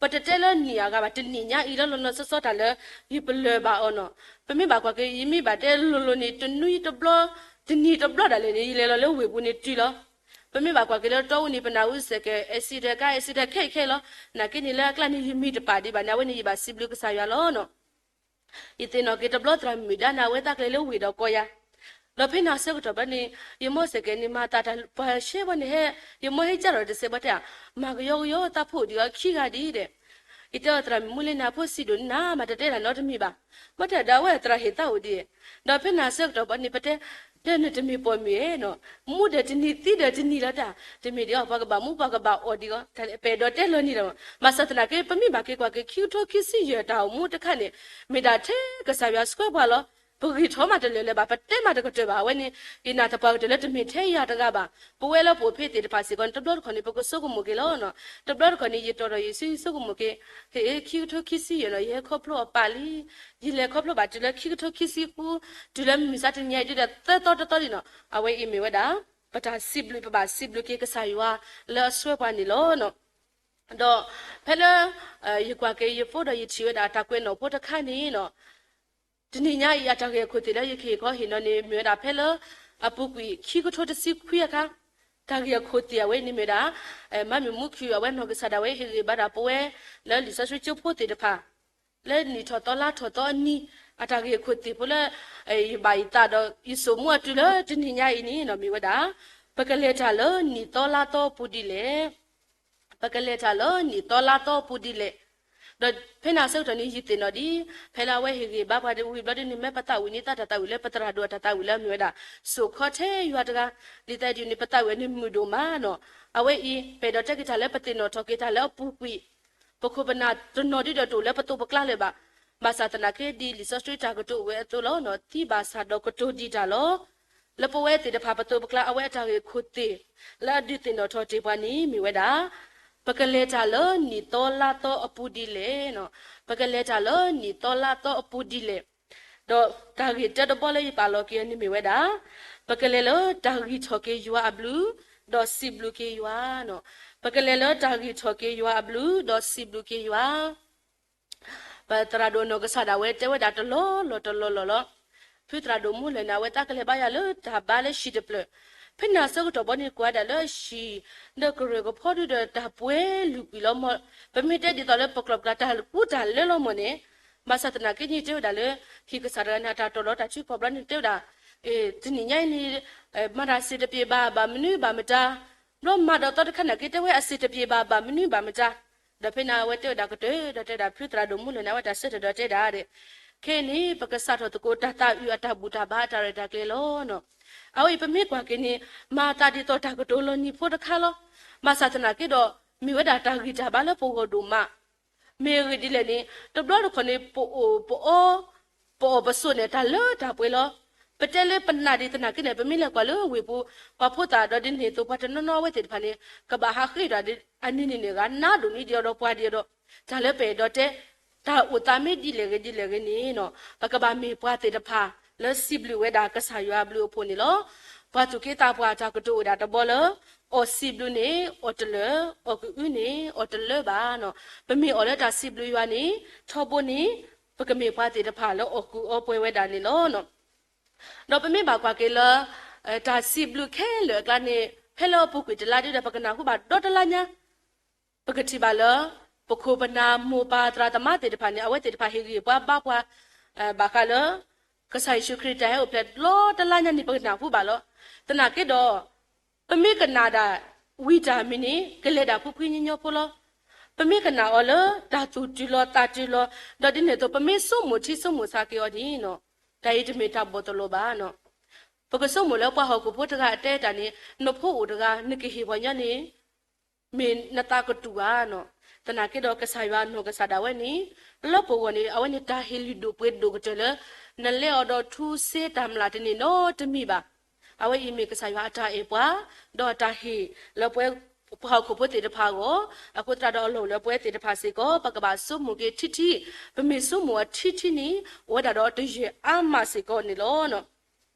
ပတတဲလၢနံၣ်အဂၤဘၣ် တနံၣ်ညါအံၤလၢလီၤလီၤဆီဆီတၢ်လၢ ယပလၢၢ်ဘၣ်အီၤနီၤ. ပမ့ၢ်ဘၣ်ကွၢ်က့ၤ ယမ့ၢ်ဘၣ်တဲလိၤလိၤန့ၣ် တနွံတဘျီ တနံၣ်တဘျီဒၣ်လဲာ်န့ၣ် ယလဲၤလီၤလၢဝ့ၢ်ပူၤန့ၣ်တုၤလီၤ. ပမ့ၢ်ဘၣ်ကွၢ်က့ၤလၢတီအူန့ၣ် ပနၢ်ဟူစဲးကဲး accident ကါ accident ခဲအံၤခဲအံၤလီၤ. နာ်က့န့ၣ်လၢအကျါန့ၣ် ယမံၤတပာ်ဒံးဘၣ်န့ၣ် အဝဲန့ၣ်ယဘၣ်စံးဘျုးကစၢ်ယွၤလီၤနီၤ. ယသ့ၣ်နီၣ်က့ၤတဘျီသရၣ်မုၣ်ဒါန့ၣ် အဝဲသးကျဲလၢဝ့ၢ်ဒီးကီၢ်ယၤ, ဒီးဖဲန့ၣ်အဆၢကတီၢ်ဘျီန့ၣ် ယမိၢ်စဲးကဲးန့ၣ် မၤသးတၢ်ပှၤရှဲဘၣ်န့ၣ်ဟဲ, ယမိၢ်ဟဲကၢ်ဒီးတစဲးဘၣ်တဲဧါ, မၤကယီကယီသးဖိဒံးအီၤခံဂၤဒံးဒီး, ယတဲအီၤသရၣ်မုၣ်မူလ့န့ၣ် အဖိစံးဒိၣ်န့ၣ်နၤ မၤတတဲတၢ်နီတမံၤဘၣ်, ဘၣ်တဲဒီးအဝဲသရၣ်ဟ့ၣ်သးအိၣ်ဒံး, ဒီးဖဲန့ၣ်အဆၢကတီၢ်ဘျီန့ၣ် ပတဲ တဲနတမ့ၢ်ပိာ်မုၣ်ဧါနီၤ, မူဒီးတနံၤသံဒီးတနံၤလီၤတၢ်, တမ့ၢ်ဒံးအီၤ ပှၤကဘၣ်မူပှၤကဘၣ်အီၣ်ဒံးအီၤ, ပအဲၣ်ဒိးတဲလီၤန့ၣ်လီၤ, ဘၣ်ဆၣ်သနာ်က့ ပမ့ၢ်ဘၣ်က့ၤကွၢ်က့ၤ ခံကထိခံဆံယဲၢ်တၢ်အိၣ်မူတခါန့ၣ်, မ့ၢ်ဒၣ်ထဲကစၢ်ယွၤဆှၢပှၤလီၤ, ပဂံၢ်ထီၣ်မးတလၢာ်လၢၤဘၣ်, ပတဲမးတကတၢၢ်ဘၣ်, အဝဲန့ၣ် ယနာ်သပှၢ်ကတၢၢ်လၢတမ့ၢ်ထဲယၤတဂၤဘၣ်, ပဝဲလၢပအိၣ်ဖဲသ့ၣ်တဖၣ်စ့ၢ်ကီးန့ၣ် တဘျီတခီၣ်န့ၣ် ပကဆိကမိၣ်က့ၤလီၤနီၤ, တဘျီတခီၣ်န့ၣ် ယတီၢ်ဒီးယစုဆိကမိၣ်က့ၤ, ဟ့ၣ် ခံကထိခံဆံယဲၢ်နီၤ ယဟဲခီဖျိအီၤပာ်လံ ယလဲၤခီဖျိဘၣ်တုၤလၢခံကထိခံဆံဃု, တုၤလၢမုၢ်မဆါတနံၤညါအံၤဒ်ဒီးသၢသီတသီလံနီၤ, အဝဲအံၤမ့ၢ်ဝဲဒၣ် ပတၢ်စံးဘျုး ပဘၣ်စံးဘျုးက့ၤကစၢ်ယွၤလၢအဆှၢပှၤန့ၣ်လီၤ. ဒီးဖဲလၢ ယကွၢ်က့ၤယဖိဒီးယထံၣ်ဝဲဒၣ် တၢ်ကွဲးနီၣ်ဖိတခါန့ၣ်နီၤ, တနံၤညါအံၤအတၢ်ဂ့ၢ်အခိၣ်သ့ၣ်လၢယကဟ့ၣ်ခီဟ့ၣ်နီၤန့ၣ် မ့ၢ်ဝဲဒၣ်ဖဲလၢ အပူၤကွံာ်ခံကထိတဆံခွံအခါ, တၢ်ဂ့ၢ်အခိၣ်သ့ၣ်အဝဲန့ၣ်မ့ၢ်ဝဲဒၣ် မၤမုာ်မူခုၣ်အဝဲနီၢ်ကစၢ်ဒၣ်ဝဲဟ့ၣ်ဂံၢ်ဘါဒၣ်ပဝဲ လၢလံာ်စီဆှံကၠိဖိသ့ၣ်တဖၣ် လၢနံၣ်ထီၣ်သီလါထီၣ်သီအနံၤ အတၢ်ဂ့ၢ်အခိၣ်သ့ၣ်ဖိလၢ ယဘၣ်ယသးဒီး ယစိာ်မူအတုၤလၢတနံၤညါအံၤန့ၣ်နီၤ မ့ၢ်ဝဲဒၣ် ပကလဲၤတၢ်လၢနံၣ်သီလါသီအပူၤဒ်လဲၣ် ပကလဲၤတၢ်လၢနံၣ်သီလါသီအပူၤဒ်လဲၣ်. ဒီးဖဲန့ၣ်အဆၢကတီၢ်န့ၣ် ယသ့ၣ်နီၣ်ဒံး ဖဲလၢအဝဲဟ့ၣ်ဂံၢ်ဘါပှၤဝံၤဘျီဒ်န့ၣ် မ့ၢ်ပသးဝံၣ်န့ၣ် သးတၢ်သးဝံၣ်လၢပသရၣ်ဒိၣ်အတၢ်သးဝံၣ်လၢမ့ၢ်ဝဲဒၣ် စိာ်ခီထဲယွၤတဂၤ, ဒ်သိးဒ်န့ၣ် ပသးဝံၣ်န့ၣ်မုာ်ဒိၣ်မးနီၤ. အဝဲအံၤ ပအဲၣ်ဒိးတဲက့ၤတၢ်လၢပသ့ၣ်နီၣ်ထီၣ်က့ၤတၢ်လၢအပူၤကွံာ်, ပခိၣ်ပနၢ်တနီၤဒ်ဒီးတအိၣ်လၢပသိးပကျါလၢၤဘၣ်. ဘၣ်ဆၣ်သနာ်က့ဒ်လံာ်စီဆှံတၢ်ကတိၤအိၣ်ဝဲအသိးလီၤနီၤ, သံဘၣ်ဆၣ်ဒီးကတိၤဒံးတၢ်လီၤ. လၢပဝဲသ့ၣ်တဖၣ်ပသိးပကျါ အဝဲအတၢ်ဂ့ၢ်ခိၣ်သ့ၣ် လၢအဒုးသ့ၣ်နီၣ်ထီၣ်တ့ၢ်ပှၤန့ၣ် မ့ၢ်ဝဲဒၣ် ပကလဲၤတၢ်လၢနံၣ်သီလါသီအပူၤဒ်လဲၣ်နီၤ, ပကလဲၤတၢ်လၢနံၣ်သီလါသီအပူၤဒ်လဲၣ်. ဒီးတၢ်ဂ့ၢ်တၢတဘီလၢယပာ်လီၤက့ၤအီၤန့ၣ်မ့ၢ်ဝဲဒၣ် ပကလဲၤလၢတၢ်ဂံၢ်ထီၣ်က့ၤယွၤအဘျုး, ဒီးစံးဘျုးက့ၤယွၤနီၤ, ပကလဲၤလၢတၢ်ဂံၢ်ထီၣ်က့ၤယွၤအဘျုး ဒီးစံးဘျုးက့ၤယွၤ ပသရၣ်ဒိၣ်နီၢ်ကစၢ်ဒၣ်ဝဲတဲဝဲဒၣ်တလီၢ်လီၢ်တလီၢ်လီၢ်လီၤ. ဖုသရၣ်ဒိၣ်မူလၢၢ်န့ၣ် အဝဲသးကလဲၤဘါယွၤလၢတၢ်ဘါလၢဟံၣ်တဖျၢၣ်, ဖဲန့ၣ်အဆၢကတီၢ်ဘီန့ၣ် ကွၢ်ဒၣ်လၢဟံၣ် ဒီးကရၢၢ်ကဖီဒုဒီးတၢ်ပှဲၤလုာ်ကွံာ်လီၤမၢ်, ပမ့ၢ်တဲဒ်သိးလၢပကျိာ်ပကျါတၢ်ကူတၢ်လၢလီၤမၢ်န့ၣ်, ဘၣ်ဆၣ်သနာ်က့န့ၣ် တဲဝဲဒၣ်လၢ ဟံၣ်ကစၢ်တဂၤန့ၣ် အတၢ်တီၢ်လီၤတၢ်စုဖီၣ်ဘျီန့ၣ် တဲဝဲဒၣ် တနံၤညါအံၤန့ၣ် မၤတၢ်စ့ၢ်တပျ့ၤဘၣ် ဘၣ်မနုၤဘၣ်မတၤ, ဘျီမၤဒီးသီတခါနာ်က့ တဲဝဲအစ့ၢ်တပျ့ၤဘၣ် ဘၣ်မနုၤဘၣ်မတၤ, ဒီးဖဲန့ၣ်အဝဲတဲဝဲဒၣ်ကတၢၢ် ဒီးတဲဒၣ်ဖုသရၣ်ဒိၣ်မူလၢၢ်န့ၣ် အဝဲတၢ်ဆၢထၢၣ်ဒီးတဲဒၣ်ဒီး, ခဲအံၤန့ၣ် ပကစးထီၣ်သကိးတၢ်သးအုးအတၢ်ဘူၣ်တၢ်ဘါအတၢ်ရဲၣ်တၢ်ကျဲၤလီၤနီၤ. အဝဲအံၤပမ့ၢ်ကွၢ်က့ၤန့ၣ် မၤသးဒ်သိးတၢ်ကတိၤလီၤနံၤဖိတခါလီၤ. ဘၣ်ဆၣ်သနာ်က့ဒီး မ့ၢ်ဝဲဒၣ်တၢ်ဂံၢ်တၢ်ဘါလၢပဂီၢ်ဒိၣ်မး မ့ၢ်အဂ့ၢ်ဒ်လဲၣ်န့ၣ် တဘျီတခီၣ်န့ၣ် ပအိၣ်ပအီ ပအီၣ်ပဆိးန့ၣ် တၢ်လၢတၢ်ပှဲၤလီၤ. ပတဲလၢပနာ်ဒံးသနာ်က့န့ၣ် ပမ့ၢ်လဲၤကွၢ်လၢဝ့ၢ်ပူၤ ပှၤဖိသၣ်ဒီးဒ်န့ၣ်အသိး ပှၤတနီၤနီၤအဝဲသ့ၣ်တဖၣ်န့ၣ် ကဘၣ်ဟးဃ့ဒီးအနံၤန့ၣ်န့ၣ် ဂၤနးဒိၣ်န့ၢ်ဒံးအီၤဒီးပှၤဒံးအီၤဒီး တၢ်လၢပအဲၣ်ဒိးတဲ တၢ်အိၣ်သးမ့ၢ်ဒ်လဲၣ်ဂ့ၤဒ်လဲၣ်ဂ့ၤန့ၣ်နီၤ ပကဘၣ်မ့ၢ်ပှၤသ့ၣ်တဖၣ် လၢစံးဘျုးဝဲဒၣ်ကစၢ်ယွၤအဘျုးအဖှိၣ်န့ၣ်လီၤ. ပှၤသူၣ်က့သးပှၢ်တၢ်ကတိၤအိၣ်ဒၣ်တဘီလၢ အီၣ်စံးဘျုးန့ၣ် အီၣ်တလၢာ်, အီၣ်ကအုန့ၣ် အီၣ်တလၢာ်ဘၣ်နီၤ. ပမ့ၢ်အီၣ်လၢတၢ်စံးဘျုးယွၤန့ၣ် ထီဘိန့ၣ် ပကမ့ၢ်ပှၤသ့ၣ်တဖၣ်လၢအီၣ်ကူအီပှဲၤဝဲဒၣ်န့ၣ်လီၤ. ဒီးပမ့ၢ်ဘၣ်ကွၢ်က့ၤလၢ တၢ်စံးဘျုးခဲလၢာ်အကျါန့ၣ် ဖဲလၢအပူၤကွံာ်တလါဒ်ဒီး ပကနၢ်ဟူဘၣ်ဒီတလါညါ ပကထံၣ်ဘၣ်လၢ ပခိၣ်ပနၢ်မိၢ်ပၢ်သရၣ်သမါသ့ၣ်တဖၣ်န့ၣ် အဝဲသ့ၣ်တဖၣ်ဟ့ၣ်ဂံၢ်ပှၤဘါပှၤ ဘၣ်ဃးလၢ ကစၢ်ယ့ၣ်ၡူးခရံာ်တၢ်ဟဲအိၣ်ဖျဲၣ်လီၤတလါညါန့ၣ် ပကနၢ်ဟူဘၣ်လီၤ. သနာ်က့ဒီး ပမ့ၢ်ကနၣ်ဒၣ်ဝံတၢ်မံၤန့ၣ် ကလဲၤဒၣ်ဖှံဖှံညီညီဖိလီၤ. ပမ့ၢ်ကနၣ်အီၤလၢတၢ်သူၣ်တုၤလီၤသးတုၤလီၤ ဒီးဒ်န့ၣ်အသိး ပမ့ၢ်ဆိကမိၣ်ထံဆိကမိၣ်ဆးက့ၤအီၤန့ၣ်နီၤ တၢ်အံၤတမ့ၢ်တၢ်ဘီၣ်သလိာ်ဘၣ်နီၤ. ပကဆိကမိၣ်လၢပှၤဟီၣ်ခိၣ်ဖိတဂၤအတဲတၢ်န့ၣ် နဖိအိၣ်တဂၤ နကဟ့ၣ်ပှၤညီန့ၣ် မ့ၢ်နသးကတူၢ်ဧါနီၤ. သနာ်က့ဒီးကစၢ်ယွၤနီၢ်ကစၢ်ဒၣ်ဝဲန့ၣ် လၢပဂီၢ်န့ၣ် အဝဲန့ၣ်တၢ်ဟ့ၣ်လုၢ်ဒိၣ်ပှ့ၤဒိၣ်ကတၢၢ်လၢ နလဲၤအီၤဒီးထူစ့တၢ်မျၢ်တန့ၢ်နီတမံၤဘၣ်. အဝဲအံၤမ့ၢ်ကစၢ်ယွၤအတၢ်အဲၣ်ပှၤ ဒီးအတၢ်ဟ့ၣ်လၢပှၤ ပှၤဟီၣ်ခိၣ်ဖိသ့ၣ်တဖၣ်အဂီၢ်, အဃိသတးဒီးအလီၢ်အိၣ်လၢပဝဲသ့ၣ်တဖၣ်စ့ၢ်ကီး ပကဘၣ်ဆိကမိၣ်က့ၤထံထံ, ပမ့ၢ်ဆိကမိၣ်အီၤထံထံန့ၣ် အိၣ်ဝဲဒၣ်ဒီးတယဲၢ်အါမးစ့ၢ်ကီးန့ၣ်လီၤ.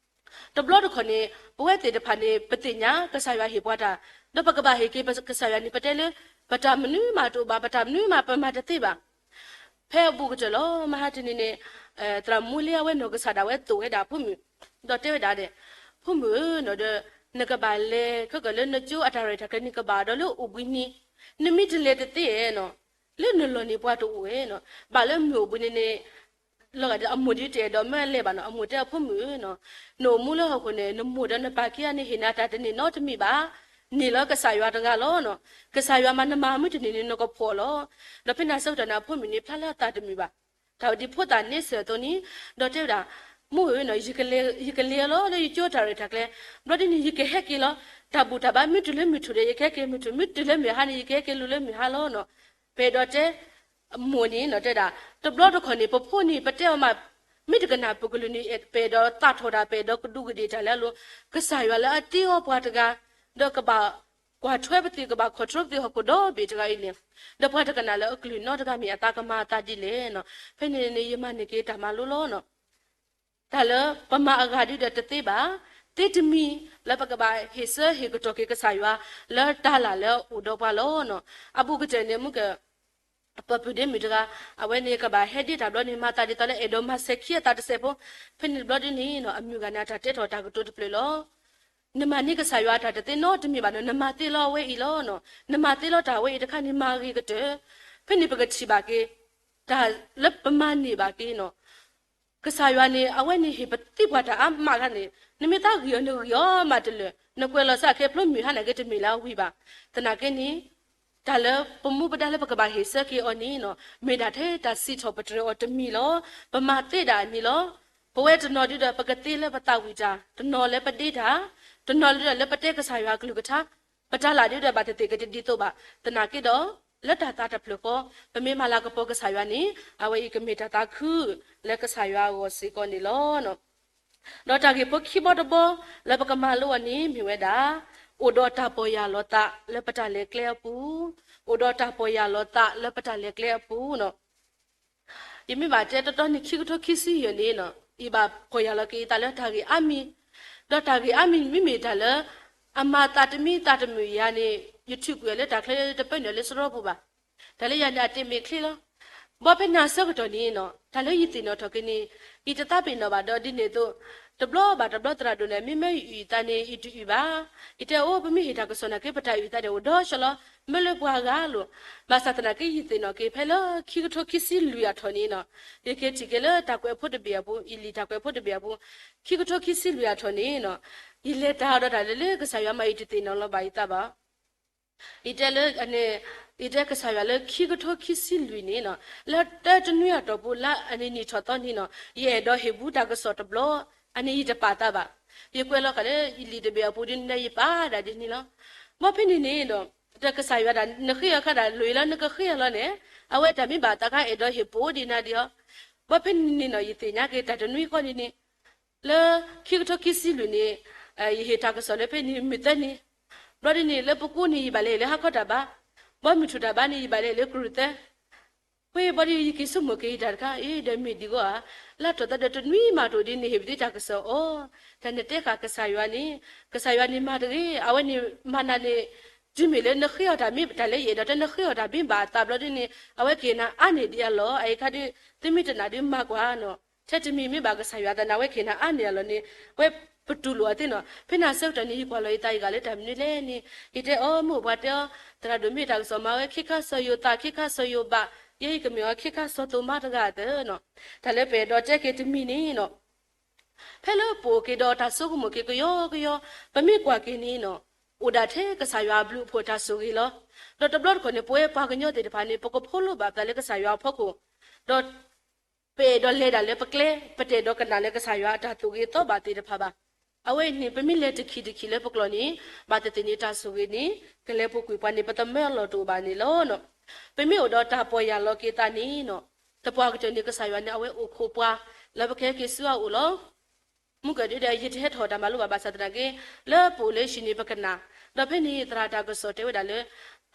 တဘျီတခီၣ်န့ၣ် ပဝဲသ့ၣ်တဖၣ်န့ၣ် ပသ့ၣ်ညါကစၢ်ယွၤဟ့ၣ်ပှၤတၢ်, ဒီးပကဘၣ်ဟ့ၣ်က့ၤကစၢ်ယွၤန့ၣ် ပတဲလၢ ပတၢ်မနုၤမးတအိၣ်ဘၣ်, ပတၢ်မနုၤမးပမၤတသ့ဘၣ်. ဖဲအဘူးကတၢၢ်လီၤ မဟါတနံၤန့ၣ် သရၣ်မူလ့အဝဲနီၢ်ကစၢ်ဒၣ်ဝဲသိၣ်ဝဲဒၣ်ဖိမုၣ်, ဒီးတဲဝဲဒၣ်ဒီး ဖိမုၣ်ဧၢနီၤဒီး နကဘၣ်လဲၤခဲကၢၣ်လၢနကၠိအတၢ်ရဲၣ်တၢ်ကျဲၤန့ၣ် ကဘၣ်ဒီးလၢအိၣ်ဘှံးနံၤ, နမ့ၢ်တလဲၤတသ့ဧါနီၤ, လၢနလီၢ်န့ၣ်ပှၤတအိၣ်ဧါနီၤ, ဘၣ်လၢမုၢ်အိၣ်ဘှံးနံၤန့ၣ် လီၤဂာ်ဒီးအမိၢ်ဒ်တအဲၣ်ဒိးမၢလဲၤဘၣ်နီၤ, အမိၢ်တဲအဖိမုၣ်ဧၢနီၤ, နအိၣ်မူလၢဟီၣ်ခိၣ်န့ၣ် နမိၢ်ဒီးနပၢ်ခံဂၤန့ၣ် ဟ့ၣ်နၤတၢ်တန့ၢ်နီတမံၤဘၣ်, န့ၢ်လၢကစၢ်ယွၤတဂၤလီၤနီၤ, ကစၢ်ယွၤမၤနမၤမုၢ်တနံၤန့ၣ် နကဖှီၣ်လီၤ. ဒီးဖဲန့ၣ်ဆၢကတီၢ်န့ၣ် အဖိမုၣ်န့ၣ် ဖျါလၢအသးတမုာ်ဘၣ်. တၢ်ဝဲဒ်ဖိသၣ်န့ဆၢၣ်အသိးန့ၣ်, ဒီးတဲဝဲဒၣ်, မိၢ်ဧၢနီၤ, ယကလဲၤလီၤလၢယကၠိတၢ်ရဲၣ်တၢ်ကျဲၤ, ဘျီဒ်န့ၣ် ယကဟဲက့ၤလီၤ, တၢ်ဘူၣ်တၢ်ဘါ မ့ၢ်တုၤလၢမုၢ်ထူၣ်ဒီး ယကဟဲက့ၤမုၢ်ထူၣ်, မ့ၢ်တုၤလၢမုၢ်ဟါန့ၣ် ယကဟဲက့ၤလူၤလၢမုၢ်ဟါလီၤနီၤ. ပအဲၣ်ဒိးတဲ မိၢ်န့ၣ်နီၤ တဲဒၣ်, တဘျီတခီၣ်န့ၣ် ပဖိန့ၣ် ပတဲအီၤမး, မ့ၢ်တကနၣ်ပကလုၢ်န့ၣ် ပအဲၣ်ဒိးသးထီၣ်တၢ် ပအဲၣ်ဒိးကဒူးကဒ့ၣ်တၢ်လၢအလိၤ, ကစၢ်ယွၤလၢအတ့အီၤပှၤတဂၤ, ဒီးကဘၣ်ကွၢ်ထွဲပသ့ၣ် ကဘၣ်ကွၢ်ထွဲပသ့ၣ်ဟီၣ်ခိၣ်ဒီဘ့ၣ်တဂၤအံၤန့ၣ်, ဒီးပှၤတကနၣ်လၢအကလုၢ်နီတဂၤမ့ၢ်အသးကမၤအသးဒ်လဲၣ်နီၤ. ဖဲန့ၣ်န့ၣ် ယမၤန့ၢ်က့ၤတၢ်မၤလိလီၤနီၤ. တၢ်လၢပမၤအဂၤဒုဒီးတသ့ဘၣ်, သ့တမံၤလၢပကဘၣ်ဟ့ၣ်ဆၢဟ့ၣ်ကတီၢ်က့ၤကစၢ်ယွၤ လၢတၢ်လၢ်လၢအအိၣ်ဒီးပှၤလီၤနီၤ. အဘူးကတၢၢ်န့ၣ် မုၢ်က ပၢၤပုၢ်ဒ့မုၣ်တဂၤ, အဝဲန့ၣ်ကဘၣ်ဟဲဒ့တၢ်ဘျီန့ၣ် မၤသးဒ်သိးလၢအဲၣ်ဒိးမၤစဲၤခံအသးတစဲးဖိ, ဖဲန့ၣ်တဘျီဒ်န့ၣ်နီၤ အမုၢ်ဂၤန့ၣ် အတၢ်တဲထီၣ်တၢ်ကတိၤတဖျၢၣ်လီၤ. နမၤန့ၢ်ကစၢ်ယွၤအတၢ်တသ့နီတမံၤဘၣ်နီၤ, နမၤသ့လီၤအဝဲအံၤလီၤနီၤ, နမၤသ့လီၤတၢ်ဝဲအံၤတခါန့ၣ် မၤဂ့ၤကတၢၢ်, ဖဲန့ၣ်ပကထံၣ်ဘၣ်က့ၤ တၢ်လၢပမၤန့ၢ်ဘၣ်က့ၤနီၤ ကစၢ်ယွၤန့ၣ် အဝဲန့ၣ်ဟ့ၣ်ပသ့ပှၤတၢ်အါမးခါန့ၣ် နမ့ၢ်သးဂံၢ်အီၤနဂံၢ်အီၤမးတလၢာ်, နကွဲးလီၤစးခဲဖျိမုၢ်ဟါန့ၣ်က့ၤတမ့ၢ်လၢအဝံၤဘၣ်. သနာ်က့န့ၣ် တၢ်လၢပမူပဒါလၢပကဘၣ်ဟ့ၣ်ဆၢက့ၤအီၤန့ၣ်နီၤ မ့ၢ်ဒၣ်ထဲတၢ်စံးထီၣ်ပတြၢၤအီၤတမံၤလီၤ. ပမၤသ့ဒၣ်အန့ၣ်လီၤ. ပဝဲတနီၤဒုဒီး ပကသ့လၢပသးဝံၣ်တၢ်, တနီၤလၢပဒ့တၢ်, တနီၤဒုဒီးလၢပတဲကစၢ်ယွၤအကလုၢ်ကထါ, ပတၢ်လၢ်ဒုဒီးဘၣ်တသ့ၣ်က့ၤတဒ်သိးဘၣ်. သနာ်က့ဒီး လၢတၢ်သးတဖျၢၣ်ဃီ ပမ့ၢ်မၤလၤကပီၤကစၢ်ယွၤန့ၣ် အဝဲအံၤကမ့ၢ်တၢ်သးခုလၢကစၢ်ယွၤအဂီၢ်စ့ၢ်ကီးန့ၣ်လီၤ. ဒီးတၢ်ဂ့ၢ်ဖိခံဘီတဘီ လၢပကမၤလိအီၤန့ၣ်မ့ၢ်ဝဲဒၣ်, အိၣ်ဒီးတၢ်ပီၢ်ယၢ်လီၤသးလၢပတၢ်လဲၤကျဲအပူၤ, အိၣ်ဒီးတၢ်ပီၢ်ယၢ်လီၤသးလၢပတၢ်လဲၤကျဲအပူၤနီၤ. ယမ့ၢ်ဘၣ်တဲတီတီန့ၣ် ခံကထိခံဆံယဲၢ်န့ၣ်နီၤ ယဘၣ်ပီၢ်ယၢ်လီၤက့ၤယသးလၢတၢ်ဂ့ၢ်အါမံၤ, ဒီးတၢ်ဂ့ၢ်အါမံၤမ့မ့ၢ်တၢ်လၢ အမၤသးတမံသးတမုာ်ယၤန့ၣ် ယထုးကွံာ်အီၤလၢတၢ်ချၢ တပၢနုာ်လၢစရီပူၤဘၣ်. တၢ်လၢယၤန့ၣ် အတ့မ့ၢ်ချ့လီၤ. ဘီဖဲန့ၣ်အဆၢကတီၢ်န့ၣ်နီၤ တၢ်လၢယသ့ၣ်နီၣ်ထီၣ်က့ၤန့ၣ် ယတသးပ့ၤနီၣ်ဘၣ်ဒီးဒ်န့ၣ်အသိး တဘျီဘၣ်တဘျီသရၣ်ဒိၣ်န့ၣ် မ့မ့ၢ်အုၣ်ယသးန့ၣ် ယတအုၣ်ဘၣ်. ယတဲအိၣ် ပမ့ၢ်ဟ့ၣ်တၢ်ကစီၣ်နာ်က့ ပတၢ်အုၣ်သးန့ၣ်အိၣ်ဒီးဆၢလီၤ မ့ၢ်လၢပှၤဂၤလိၤ. ဘၣ်ဆၣ်သနာ်က့ ယသ့ၣ်နီၣ်က့ၤ ဖဲလၢခံကထိခံဆံလွံၢ်အထီၣ်န့ၣ်နီၤ ယက့ၤထံၣ်က့ၤလၢတၢ်ကွဲးဖိတဘ့ၣ်အပူၤ ယလံာ်တၢ်ကွဲးဖိတဘ့ၣ်အပူၤ ခံကထိခံဆံလွံၢ်အထီၣ်န့ၣ်နီၤ ယလဲၤတၢ်ဒီးတၢ်လၢလၢကစၢ်ယွၤမၤ ယတသ့ၣ်နီၣ်လီၤဘၣ်ယသးဘၣ်. ယတဲလၢ ယတဲကစၢ်ယွၤလၢခံကထိခံဆံလွံၢ်န့ၣ်နီၤ လၢတၢတနွံအတီၢ်ပူၤ လၢအနံၣ်နံၣ်ထီၣ်သီန့ၣ်နီၤ ယအဲၣ်ဒိးဟ့ၣ်ဘူးတၢ်ကစီၣ်တဘျီ အန့ၣ်ယတပာ်သးဘၣ်. ယကွဲးလီၤဃာ်လၢယလံာ်တဘ့ၣ်အပူၤဒ်န့ၣ်ဒီး ယပာ်ဒၣ်ဒ်န့ၣ်လီၤ. ဘီဖဲန့ၣ်န့ၣ်ဒီး တၢ်ကစၢ်ယွၤဒၣ် နဃ့အီၤခါဒၣ် လိၣ်လၢနကဃ့အီၤလီၤန့ၣ် အဝဲတၢ်မ့ၢ်ဘၣ်သးခါ အဲၣ်ဒိးဟ့ၣ်ပိဒ်နၤဒံးအီၤ. ဘီဖဲန့ၣ်န့ၣ်နီၤ ယသ့ၣ်ညါက့ၤတၢ်တနွံဃီန့ၣ်န့ၣ် လၢခံကထိခံဆံလွံၢ်န့ၣ် ယဟ့ၣ်တၢ်ကစီၣ်လၢဖဲန့ၣ်မုၢ်သၢနံၤ, ဘျီဒ်န့ၣ် လၢပကိးန့ၣ် ယဘၣ်လဲၤလၢဟါခီတၢ်ဘါ, ဘီမုၢ်ထူၣ်တၢ်ဘါန့ၣ် ယဘၣ်လဲၤလၢကရူၢ်သဲ, ဝဲဘျီဒ်ယက့ၤဆိကမိၣ်က့ၤယတၢ်တခါ အ့ ဒီးမ့ၢ်ဒ်ဂီၢ်ဧါ, လၢတၢ်သးဒီးတနွံမးတအိၣ်ဒ်န့ၣ် ဟ့ၣ်ပသ့တၢ်ကစီၣ်အီၤ, တၢ်နတဲဃာ်ကစၢ်ယွၤန့ၣ်, ကစၢ်ယွၤန့ၣ်မၤတဂ့ၤ, အဝဲန့ၣ်မၤနၤန့ၣ် တုၤမ့ၢ်လၢနဃ့အီၤတၢ်မ့ၢ်တၢ်လၢယအဲၣ်ဒိးတဲ နဃ့အီၤတၢ်မ့ၢ်ဘၣ်အသးဘျီဒ်န့ၣ် အဝဲကဟ့ၣ်နၤအါန့ၢ်ဒံးအလီၢ်, အအံၤခါဒ် သုမ့ၢ်တနာ်ဒ်မၤကွၢ်နီၤ, ထဲတမံၤမ့ၢ်ဘၣ်ကစၢ်ယွၤသနာ်ဝဲကဟ့ၣ်နၤအါန့ၢ်အလီၢ်န့ၣ် ဝဲပတူၢ်လိာ်အီၤသ့နီၤ, ဖဲန့ၣ်အဆၢကတီၢ်န့ၣ် ယကွၢ်လီၤယသးယဂၤလၢတၢ်မနုၤလဲၣ်န့ၣ် ယတဲအီၤ မုၢ်အိၣ်ပှၤတဲအီၤ သရၣ်ဒိၣ်မ့ၢ်တၢ်ကစီၣ်မၤဝဲ ခ့ခါစီၤယိၤသး ခ့ခါစီၤယိၤဘး, ယဲယကမ့ၢ်အီၤ ခ့ခါစီၤသိၤမါတဂၤအသိးနီၤ, တၢ်လၢပအဲၣ်ဒိးတဲက့ၤတမံၤန့ၣ်နီၤ ဖဲလၢပအိၣ်က့ၤဒီးတၢ်ဆိကမိၣ်က့ၤကယီကယီ, ပမ့ၢ်ကွၢ်က့ၤန့ၣ်နီၤ, အိၣ်ဒၣ်ထဲကစၢ်ယွၤအဘျုးအဖှိၣ်တၢ်ဆိၣ်ဂ့ၤလီၤ. ဒီးတဘျီတခီၣ်န့ၣ် ပဝဲပှၤကညီသ့ၣ်တဖၣ်န့ၣ် ပကဖိးလိဘၣ်ပသးလၢကစၢ်ယွၤအဖီခိၣ်, ဒီး ပအဲၣ်ဒိးလဲၤဒၣ်လၢပကျဲ, ပတအဲၣ်ဒိးကနၣ်လၢကစၢ်ယွၤအတၢ်သိၣ်ဂ့ၤသီဘၣ်သ့ၣ်တဖၣ်ဘၣ်. အဝဲအံၤန့ၣ် ပမ့ၢ်လဲၤတခံတခံလၢပကျိာ်န့ၣ် ဘၣ်သ့ၣ်သ့ၣ်န့ၣ် တၢ်ဆိၣ်ဂ့ၤန့ၣ် ကလဲၤပူၤကွံာ်ပှၤန့ၣ် ပသမၢလီၤတအိၣ်ဘၣ်န့ၣ်လီၤ. ပမ့ၢ်အိၣ်ဒီးတၢ်ပီၢ်ယၢ်လီၤက့ၤသးန့ၣ်နီၤ, သပှၢ်ကတၢၢ်န့ၣ် ကစၢ်ယွၤန့ၣ် အဝဲအိၣ်ခိးပှၤ လၢပကဟဲက့ၤဆူအအိၣ်လီၤ. မုၢ်ကဒုဒီး ယတဟဲထီၣ်တၢ်မၤလိဘၣ် ဘၣ်ဆၣ်သနာ်က့ လၢပအိၣ်လၢဟံၣ်န့ၣ် ပကနၣ်, ဒီးဖဲန့ၣ် သရၣ်တၢ်ကစီၣ်တဲဝဲဒၣ်လၢ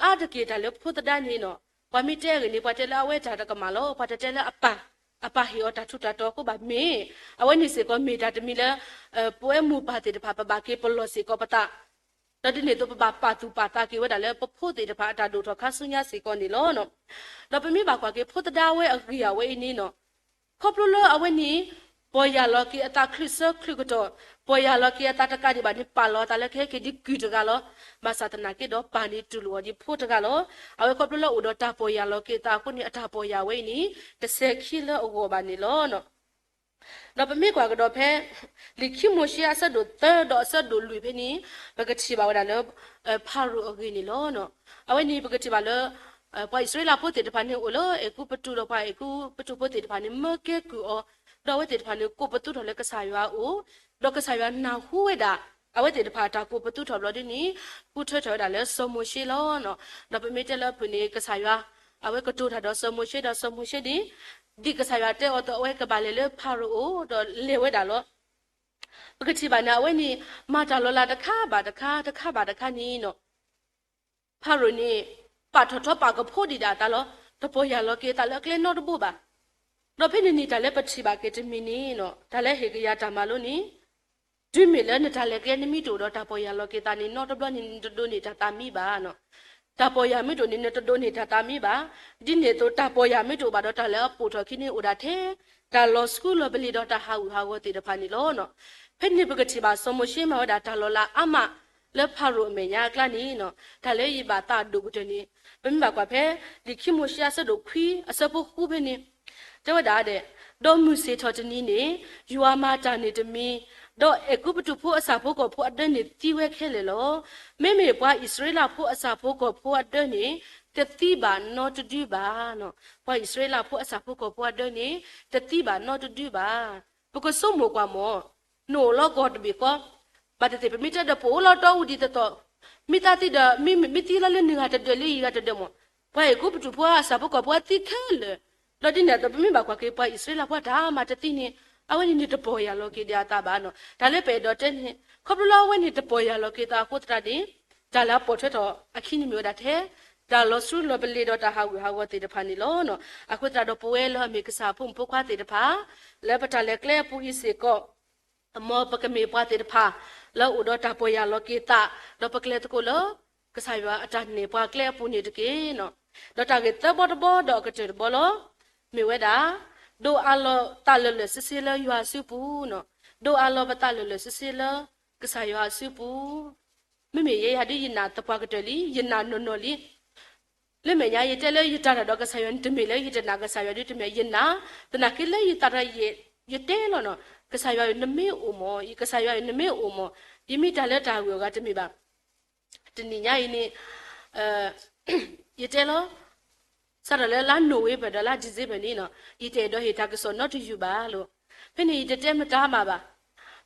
အါတက့ၢ်တၢ်လၢဖိသဒါန့ၣ်နီၤ, ပှၤမ့ၢ်တဲအဂ့ၢ်န့ၣ် ပှၤတဲလၢအဝဲတၢ်တကမၣ်လီၤ, ပှၤတတဲလၢအပၢ်, အပၢ်ဟ့ၣ်အီၤတၢ်ထူးတၢ်တီၤအဃိဘၣ်မ့ၢ်, အဝဲန့ၣ်စ့ၢ်ကီးမ့ၢ်တၢ်တမံၤလၢ ပဝဲမိၢ်ပၢ်သ့ၣ်တဖၣ် ပဘၣ်က့ၤပလီၢ်စ့ၢ်ကီးပသး ဒီးဒ်န့ၣ်အသိး ပဘၣ်ပာ်သူၣ်ပာ်သးက့ၤဝဲဒၣ်လၢပဖိသ့ၣ်တဖၣ်အတၢ်ဒိၣ်ထီၣ်ခါဆူညါစ့ၢ်ကီးန့ၣ်လီၤ. ဒီးပမ့ၢ်ဘၣ်ကွၢ်က့ၤဖိသဒါဝဲအဂ့ၢ်အဝဲအံၤန့ၣ်နီၤ, ခီဖျိလၢအဝဲန့ၣ် ပီၢ်ယၢ်လီၤက့ၤအသးချုးဆၢချုးကတီၢ်, ပီၢ်ယၢ်လီၤက့ၤအသးတကးဒံးဘၣ်န့ၣ် ပာ်လီၤအသးလၢကဟဲက့ၤဒ်ကုၢ်တဂၤလီၤ. ဘၣ်ဆၣ်သနာ်က့ဒီးပၢ်န့ၣ်တူၢ်လိာ်အီၤဒ်ဖိတဂၤလီၤ. အဝဲခီဖျိလၢအိၣ်ဒီးတၢ်ပီၢ်ယၢ်လီၤက့ၤအသးအဃိန့ၣ် အတၢ်ပီၢ်ယၢ်ဝဲအံၤန့ၣ် တစဲၤခံလၢအဂီၢ်ဘၣ်န့ၣ်လီၤ. ဒီးပမ့ၢ်ကွၢ်ကဒီးဖဲ လံာ်ခံမိၤၡ့အဆၢဒိၣ်သၢဒီးအဆၢဒိၣ်လွံၢ်ဖဲန့ၣ် ပကထံၣ်ဘၣ်ဝဲဒၣ်လၢ ဖၤရိၤအဂ့ၢ်န့ၣ်လီၤ. အဝဲန့ၣ်ပကထံၣ်ဘၣ်လၢ ပှၤအံၣ်စရ့လးဖိသ့ၣ်တဖၣ်န့ၣ်အိၣ်လၢအဲၤကူပတူးဒီးပှၤအဲၤကူပတူးဖိသ့ၣ်တဖၣ်န့ၣ် မၢကဲကုၢ်အီၤ, ဒီးအဝဲသ့ၣ်တဖၣ်န့ၣ် ကိးပသူထီၣ်လၢကစၢ်ယွၤအအိၣ်, ဒီးကစၢ်ယွၤနၢ်ဟူဝဲဒၣ် အဝဲသ့ၣ်တဖၣ်အတၢ်ကိးပသူထီၣ်ဘျီဒ်န့ၣ် ဃုထၢထီၣ်ဝဲဒၣ်လၢစီၤမိၤၡ့လီၤ. ဒီးပမ့ၢ်တဲလၢအဖုၣ်န့ၣ် ကစၢ်ယွၤ အဝဲကတိၤတၢ်ဒီးစီၤမိၤၡ့ဒီးစီၤမိၤၡ့န့ၣ် ဒ်ကစၢ်ယွၤတဲအီၤအသိး အဝဲကဘၣ်လဲၤလၢဖၤရိၤအအိၣ်ဒီးလဲၤဝဲဒၣ်လီၤ. ပကထံၣ်ဘၣ်န့ၣ် အဝဲန့ၣ် မၤတၢ်လီၤလးတခါဘၣ်တခါ တခါဘၣ်တခါန့ၣ် ဖၤရိၤန့ၣ် ပာ်ထီၣ်ထီပာ်ကဖိဒံးဒၣ်အသးလီၤ. တပီၢ်ယၢ်လီၤက့ၤအသးလၢအကျဲနီတဘိဘၣ်. ဒီးဖဲန့ၣ်န့ၣ် တၢ်လၢပထံၣ်ဘၣ်က့ၤတမံၤန့ၣ် တၢ်လၢဟ့ၣ်ကယၤတၢ်မၤလိန့ၣ် တုၤမ့ၢ်လၢနတၢ်လဲၤကျဲနမ့ၢ်တအိၣ်ဒီးတၢ်ပီၢ်ယၢ်လီၤက့ၤသးန့ၣ် နီတဘျီန့ၣ် နတဒိးန့ၢ်တၢ်သးမံဘၣ်. တၢ်ပီၢ်ယၢ်မ့ၢ်တအိၣ်န့ၣ် နတဒိးန့ၢ်တၢ်သးမံဘၣ်. ဒ်န့ၣ်အသိး တၢ်ပီၢ်ယၢ်မ့ၢ်တအိၣ်ဘၣ်ဒီး တၢ်လၢအပိာ်ထီၣ်ခံန့ၣ်အိၣ်ဒၣ်ထဲ တၢ်လီၤဆှုလီၤပလ့ၤဒီးတၢ်ဟးဂူာ်ဟးဂီၤသ့ၣ်တဖၣ်န့ၣ်လီၤ. ဖဲန့ၣ်ပကထံၣ်ဘၣ်စီၤမိၤၡ့မၤဝဲဒၣ်တၢ်လီၤလးအါမး လၢဖၤရိၤအမဲာ်ညါအကျါန့ၣ် တၢ်လၢယဘၣ်သးဒိၣ်ကတၢၢ်န့ၣ် ပမ့ၢ်ဘၣ်ကွၢ်ဖဲ လံာ်ခံမိၤၡ့အဆၢဒိၣ်ခွံအဆၢဖိဃုဖဲန့ၣ် တဲဝဲဒၣ်ဒီး ဒီးမုၢ်ဆ့ၣ်ထီၣ်တနံၤန့ၣ် ယွၤမၤတၢ်န့ၣ်တမံၤ, ဒီးအဲၤကူပတူးဖိအဆၣ်ဖိကီၢ်ဖိအဒၢန့ၣ်သံဝဲခဲလၢာ်လီၤ. မ့မ့ၢ်ပှၤအံၣ်စရ့လးဖိအဆၣ်ဖိကီၢ်ဖိအဒၢန့ၣ် တသံဘၣ်နီတဒုဘၣ်. ပှၤအံၣ်စရ့လးဖိအဆၣ်ဖိကီၢ်ဖိအဒၢန့ၣ် တသံဘၣ်နီတဒုဘၣ်. ပကဆိကမိၣ်ကွၢ်မး နအိၣ်လီၤကီၢ်တဘ့ၣ်ဃီ, ဘၣ်သ့ၣ်သ့ၣ် ပမ့ၢ်တဲဒီးပအိၣ်လီၤတီအူဒ်သိးသိး, မ့ၢ်သးသံဒီး မ့ၢ်သံလီၤလၢနဂၤတဒၢးလၢယဂၤတဒၢးမး, ပှၤအဲၤကူပတူးဖိအဆၣ်ဖိကီၢ်ဖိအသံခဲလၢာ်, ဒီးဒ်န့ၣ်အသိး ပမ့ၢ်ဘၣ်ကွၢ်က့ၤ ပှၤအံၣ်စရ့လးဖိအတၢ်မၤတသံန့ၣ် အဝဲန့ၣ်န့ၣ်တပီၢ်ယၢ်လီၤက့ၤဒံးအသးဘၣ်နီၤ. တၢ်လၢပအဲၣ်ဒိးတဲန့ၣ် ခီဖျိလၢအဝဲန့ၣ်တပီၢ်ယၢ်လီၤက့ၤသးအဃိသတးန့ၣ် တၢ်လၢအပိာ်ထွဲထီၣ်အခံန့ၣ်မ့ၢ်ဝဲဒၣ်ထဲ တၢ်လီၤဆှုလီၤပလ့ၤဒီးတၢ်ဟးဂူာ်ဟးဂီၤသ့ၣ်တဖၣ်န့ၣ်လီၤ. အဃိသတးဒီးပဝဲလၢအမ့ၢ်ကစၢ်ဖိမုၣ်ဖိခွါသ့ၣ်တဖၣ် လၢပတၢ်လဲၤကျဲအပူၤအံၤစ့ၢ်ကီး မ်ပကမ့ၢ်ပှၤသ့ၣ်တဖၣ် လၢအိၣ်ဒီးတၢ်ပီၢ်ယၢ်လီၤက့ၤသး ဒီးပကလဲၤသကိးလၢ ကစၢ်ယွၤအတၢ်နဲၣ်ပှၤကျဲအပူၤန့ၣ်တက့ၢ်. ဒီးတၢ်ဂ့ၢ်သၢဘီတဘီဒီးအကတၢၢ်တဘီလီၤ. မ့ၢ်ဝဲဒၣ် ဒိးအးလီၤသးလၢာ်လၢာ်ဆ့ဆ့လၢယွၤအစုပူၤ, ဒိးအးလီၤပသးလၢာ်လၢာ်ဆ့ဆ့လၢ ကစၢ်ယွၤအစုပူၤ မ့မ့ၢ်ယဲယၤဒ်ယနာ်သပှၢ်ကတၢၢ်လံ, ယနာ်နီၢ်နီၢ်လံ. လၢမဲာ်ညါယတဲလၢယတၢ်တၢ်ဒီးကစၢ်ယွၤန့ၣ် တမ့ၢ်လၢယတနာ်ကစၢ်ယွၤဒ်တမ့ၢ် ယနာ်, သနာ်က့လၢယသးတၢ်ယဲ ယတဲလီၤနီၤ, ကစၢ်ယွၤဧၢ နမ့ၢ်အိၣ်မး, ကစၢ်ယွၤဧၢ နမ့ၢ်အိၣ်မး, ယမ့ၢ်တၢ်လၢတၢ်ဂ့ၢ်အဂၤတမ့ၢ်ဘၣ်. တနံၤညါအံၤန့ၣ် ယတဲလီၤ စးထီၣ်လၢလါနိၣ်ဝ့ဘၢၣ်ဒီးလါဒံၣ်စ့ဘၢၣ်န့ၣ်နီၤ ယတအဲၣ်ဒိးဟ့ၣ်တၢ်ကစီၣ်နီတယုၢ်ဘၣ်လီၤ. ဖဲန့ၣ်ယတတဲမတၤမးဘၣ်.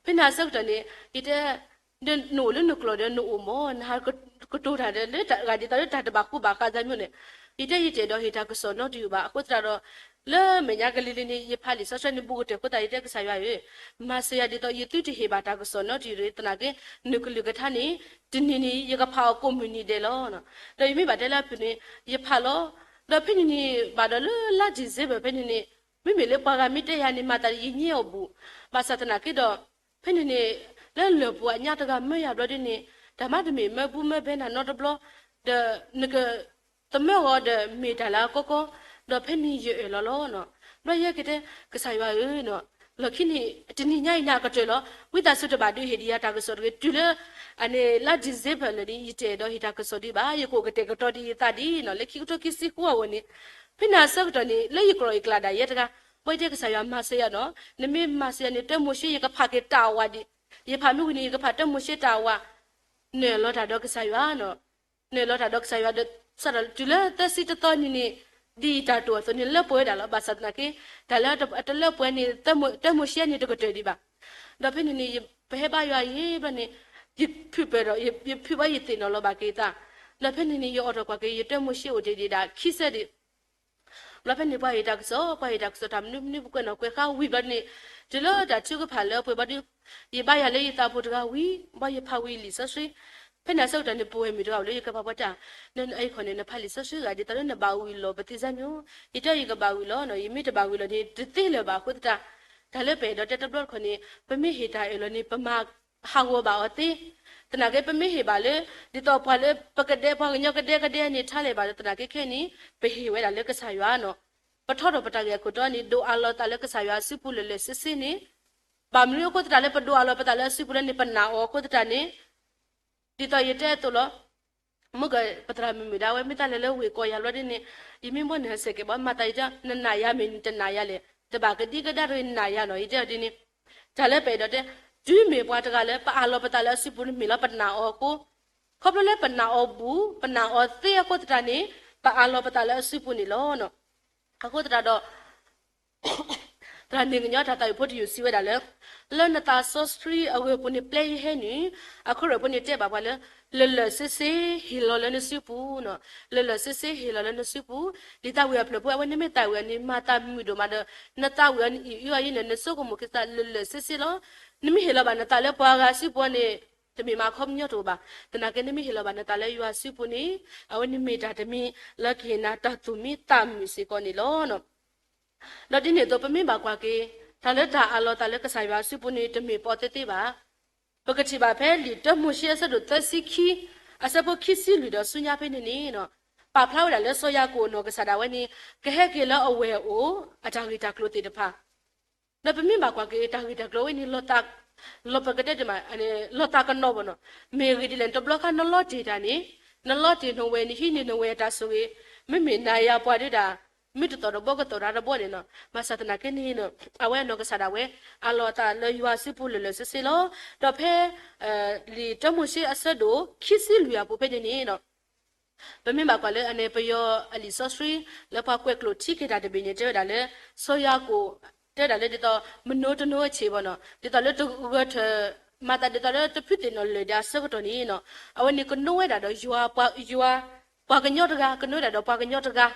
ဖဲန့ၣ်အဆၢကတီၢ်န့ၣ် ယတဲ နအိၣ်လၢနကျိာ်ဒီးနအိၣ်မး နဟးကတိၤတၢ်ဒီးလၢတၢ်ဂၤဒ်သိးလၢတၢ်တဘၣ်ဃူဘၣ်ဃးသးမ့ၢ်န့ၣ် ယတဲယတအဲၣ်ဒိးဟ့ၣ်တၢ်ကစီၣ်နီတယုၢ်ဘၣ်. အဃိသတးဒီး လၢမဲာ်ညါကလံၤလံၤန့ၣ် ယဖးလံာ်စီဆှံန့ၣ်ဘူးကတၢၢ်အဃိသတး ယတဲကစၢ်ယွၤဧၢ မၤစၢၤယၤဒ်သိးယသုတဟ့ၣ်ဘၣ်တၢ်ကစီၣ်နီတယုၢ်တဂ့ၤ သနာ်က့ နကလုၢ်ကထါန့ၣ် တနံၤန့ၣ် ယကဖးအီၤကိးမုၢ်နံၤဒဲးလီၤ. ဒီးယမ့ၢ်ဘၣ်တဲလၢအဖုၣ်န့ၣ် ယဖးလီၤ. ဒီးဖဲန့ၣ်န့ၣ် ဘၣ်ဒီးလၢလါဒံၣ်စ့ဘၢၣ်ဖဲန့ၣ်န့ၣ် မ့မ့ၢ်လၢပှၤဂၤမ့ၢ်တဲယၤန့ၣ် မၤသးယညံအီၤဘူး, ဘၣ်ဆၣ်သနာ်က့ဒီး ဖဲန့ၣ်န့ၣ် လၢလၢၢ်ပူၤအညါတဂၤမၢယၤဘျီဒ်န့ၣ် တၢ်မၤတမ့ၢ်မၢဘူးမၢဘဲနၤနီတဘျီ, ဒီးနက သမၢဂီၤဒီးမ့ၢ်တၢ်လၢအကီကီ, ဒီးဖဲန့ၣ်ယအၢၣ်လီၤလီၤ. ဘျီယဲကတဲ ကစၢ်ယွၤဧၢ, လီၢ်ခံန့ၣ် တနံၤညါအံၤန့ၣ်အကတၢၢ်လီၤ. ဝံသးစူၤတဘၣ်ဒုးဟ့ၣ်ဒံးယၤတၢ်ကစီၣ်တဂ့ၤ, တုၤလၢ အန့ၣ်လါဒံၣ်စ့ဘၢၣ်လၢာ်န့ၣ် ယတအဲၣ်ဒိးဟ့ၣ်တၢ်ကစီၣ်ဒံးဘၣ်, ယကအိၣ်ကတဲာ်ကတီၤဒံးယသးဒ်နီၤ လၢခံကထိခံဆံဃုအဂီၢ်န့ၣ် ဖဲန့ၣ်အဆၢကတီၢ်န့ၣ် လၢယကျိာ်ယကျဲဒၣ်ယဲတဂၤ, ဘၣ်ယတဲကစၢ်ယွၤမၤစၢၤယၤနီၤ, နမ့ၢ်မၤစၢၤယၤန့ၣ် တၢမိၤၡ့ယကဖးက့ၤတၢ်အဝၤဒံး, ယဖးမ့ၢ်ဝံၤန့ၣ် ယကဖးတၢမိၤၡ့တၢ်အဝၤ, နအၢၣ်လီၤတၢ်ဒီးကစၢ်ယွၤနီၤ နအၢၣ်လီၤတၢ်ဒီးကစၢ်ယွၤဒီး စးထီၣ်တုၤလၢသၢဆံတသီနံၤန့ၣ် ဒ်ယတၢ်တိာ်အသိးန့ၣ် လၢပှဲၤဝဲဒၣ်လီၤ. ဘၣ်ဆၣ်သနာ်က့ တၢ်လၢအတလၢပှဲၤန့ၣ် တၢမိၤၡ့န့ၣ်တကတၢၢ်ဒံးဘၣ်. ဒီးဖဲန့ၣ်န့ၣ် ပဟဲဘါယွၤအံၤဘျီန့ၣ် ယဖုၣ်ပၢၢ်ဒီး ယဖုၣ်ဘၣ်ယသ့ၣ်နီၣ်လီၤဘၣ်က့ၤသး, ဒီးဖဲန့ၣ်န့ၣ် ယအိးထီၣ်ကွၢ်က့ၤ ယတၢမိၤၡ့အိၣ်တ့ၢ်ဒံးဒၣ်ခံဆၢဒံး ဘျီဖဲန့ၣ် ပှၤဟ့ၣ်တၢ်ကစီၣ် ပှၤဟ့ၣ်တၢ်ကစီၣ်တၢ်မနုၤမနုၤ ပကွဲးနီၣ်ကွဲးဃါဝံၤဘျီန့ၣ် တုၤလၢတၢ်ထုကဖၣ်လၢပှဲၤဘျီဒီး ယဘါယွၤလၢယသးပူၤတဂၤဝံၤ ဘၣ်ယဖးဝံၤလံာ်စီဆှံ, ဖဲန့ၣ်အဆၢကတီၢ်န့ၣ် ပဝဲမုၣ်တဂၤအိၣ်လၢယကပၤပှၤတၢ်, နအံၤခီန့ၣ် နဖးလံာ်စီဆှံဂၤ ဒ်သိးလၢနဘၣ်ဝံၤလီၤပသံစၢ်မ့ၢ်, ယတဲယကဘၣ်ဝံၤလီၤနီၤ ယမ့ၢ်တဘၣ်ဝံၤလီၤန့ၣ် တသ့လၢၤဘၣ်အဃိသတး, တၢ်လၢပအဲၣ်ဒိးတဲတဘျီတခီန့ၣ် ပမ့ၢ်ဟ့ၣ်တၢ်အၢၣ်လီၤန့ၣ် ပမၤ ဟးဂီၤဘၣ်အီၤသ့, သနာ်က့ ပမ့ၢ်ဟ့ၣ်ဘၣ်လၢ ဒ်သိးပှၤလၢပကဒဲ ပှၤကညီကဒဲကဒဲန့ၣ် ထါလၢၤဘၣ်ဒီး သနာ်က့ခဲအံၤန့ၣ် ပဟ့ၣ်ဝဲဒၣ်လၢကစၢ်ယွၤနီၤ, ပထီထီၣ်ပတၢ်ဂ့ၢ်အခိၣ်တီန့ၣ် ဒိးအးလီၤသးလၢကစၢ်ယွၤအစုပူၤလၢာ်လၢာ်ဆ့ဆ့န့ၣ် ဘၣ်မနုၤအဃိသတးလၢပဒိးအးလီၤပသးလၢအစုပူၤလၢန့ၣ် ပနာ်အီၤအဃိသတးန့ၣ် ဒ်သိးယတဲအသိးလီၤ. မုၢ်ကပသရၣ်မုၣ်မုၣ်ဒၣ်ဝဲ မ့ၢ်တၢ်လဲၤလၢဝ့ၢ်ကီၢ်ယၤဘျီဒ်န့ၣ် ယမ့ၢ်ဘၣ်နဟဲစဲးကဲးဘၣ် မၤသးယတဲ နနာ်ယၤမ့ၢ်နတနာ်ယၤလဲၣ် တဘၣ်ကဒံကဒါတဂ့ၤ နနာ်ယၤနီၤ ယတဲဒ်န့ၣ် တၢ်လၢပအဲၣ်ဒိးတဲ တုၤမ့ၢ်ပှၤတဂၤလၢပအးလီၤပသးလၢအစုပူၤန့ၣ်မ့ၢ်လီၤပနာ်အီၤအဃိ ခီဖျိလၢပနာ်အီၤဘူး ပနာ်အီၤသ့အဃိသတးန့ၣ် ပအးလီၤပသးလၢအစုပူၤန့ၣ်လီၤ. အဃိသတးဒီး သရၣ်န့ၣ်ကညီတၢ်သးဝံၣ်ဖိတယုၢ်စံးဝဲဒၣ်လၢ လၢနသးစီဆှံအဂ့ၤပူၤန့ၣ် ပျဲယဟဲနုာ် အခိၣ်ရၢၢ်ဖိန့ၣ်တဲဘၣ်ပှၤလၢ လၢာ်လၢာ်ဆ့ဆ့ဟ့ၣ်လီၤလၢနစုပူၤနီၤ လၢာ်လၢာ်ဆ့ဆ့ဟ့ၣ်လီၤလၢနစုပူၤ လံာ်သးဝံၣ်အဖျၢၣ်ဖိအဝဲန့ၣ်မ့ၢ်သးဝံၣ်အီၤန့ၣ် မၤသးမုာ်ဒိၣ်မးဒီး နသးဝံၣ်အီၤန့ၣ် အံၤအံၤန့ၣ် နဆိကမိၣ်က့ၤသးလၢာ်လၢာ်ဆ့ဆ့လီၤ. နမ့ၢ်ဟ့ၣ်လီၤဘၣ်နသးလၢပှၤဂၤစုပူၤန့ၣ် တမ့ၢ်မၤခီပညီတအိၣ်ဘၣ်. သနာ်က့နမ့ၢ်ဟ့ၣ်လီၤဘၣ်နသးလၢယွၤစုပူၤန့ၣ် အဝဲန့ၣ်မ့ၢ်တၢ်တမံၤလၢကဟ့ၣ်နၤတၢ်သူၣ်မံသးမုာ်စ့ၢ်ကီးန့ၣ်လီၤ. ဒီးဒ်န့ၣ်အသိး ပမ့ၢ်ဘၣ်ကွၢ်က့ၤ တၢ်လၢတၢ်အးလီၤသးလၢကစၢ်ယွၤစုပူၤန့ၣ် တမ့ၢ်ပီသ့သ့ဘၣ်. ပကထံၣ်ဘၣ်ဖဲလံာ်တၢမိၤၡ့အဆၢဒိၣ်သၢဆံခံ အဆၢဖိခံဆံလွံၢ်ဒီးဆူညါဖဲန့ၣ်န့ၣ် ပာ်ဖျါဝဲဒၣ်လၢစီၤယၤကိာ်အနီၢ်ကစၢ်ဒၣ်ဝဲန့ၣ် ကဟဲက့ၤလၢအဝဲၢ်အအိၣ် အတၢ်ဂ့ၢ်တၢ်ကျိၤသ့ၣ်တဖၣ် ဒီးပမ့ၢ်ဘၣ်ကွၢ်က့ၤတၢ်ဂ့ၢ်တၢ်ကျိၤဝဲန့ၣ် လီၤသး လီၤပကတဲတမး လီၤသးကနီၤဘၣ်နီၤ. မ့ၢ်အဂ့ၢ်ဒ်လဲၣ်န့ၣ် တဘျီခါနလီတ့ၢ်တၢ်န့ၣ် နလီတ့ၢ်နဝဲၢ်န့ၣ် ဟံးန့ၢ်နဝဲၢ်အတၢ်ဆိၣ်ဂ့ၤ မ့မ့ၢ်နၤယၤပှၤဒုဒၣ် မ့ၢ်တသီၣ်တဘီကသီၣ်တၢ်တဘီန့ၣ်နီၤ. ဘၣ်ဆၣ်သနာ်က့န့ၣ် အဝဲအနီၢ်ကစၢ်ဒၣ်ဝဲ အးလီၤအသးလၢယွၤစုပူၤလၢာ်လၢာ်ဆ့ဆ့လီၤ. ဒီးဖဲ လံာ်တၢမိၤၡ့အဆၢဒိၣ်ခံဆံလွံၢ်အပူၤဖဲန့ၣ်န့ၣ် ပမ့ၢ်ဘၣ်ကွၢ်လၢအန့ၣ် ပယီၤအလံာ်စီဆှံ လၢပှၤကွဲးကျိာ်ထံက့ၤတၢ်တဘ့ၣ်န့ၣ် တဲဝဲဒၣ်လၢ စီၤယၤကိာ် တဲဝဲဒၣ်လၢဒ်သိး မနိတနိအဆ့ၣ်ဘၣ်နီၤ ဒ်သိးလၢတဂၢၢ်ထၢၣ် မၤသးဒ်သိးလၢတဖုသ့ၣ်နီၣ်လၢာ်ဒၣ်အဆၢကတီၢ်န့ၣ်နီၤ အဝဲန့ၣ်ကနိဝဲဒၣ်ဒီးယွၤ ယွၤ ပှၤကညီတဂၤ ကနိဝဲဒၣ်ဒီးပှၤကညီတဂၤ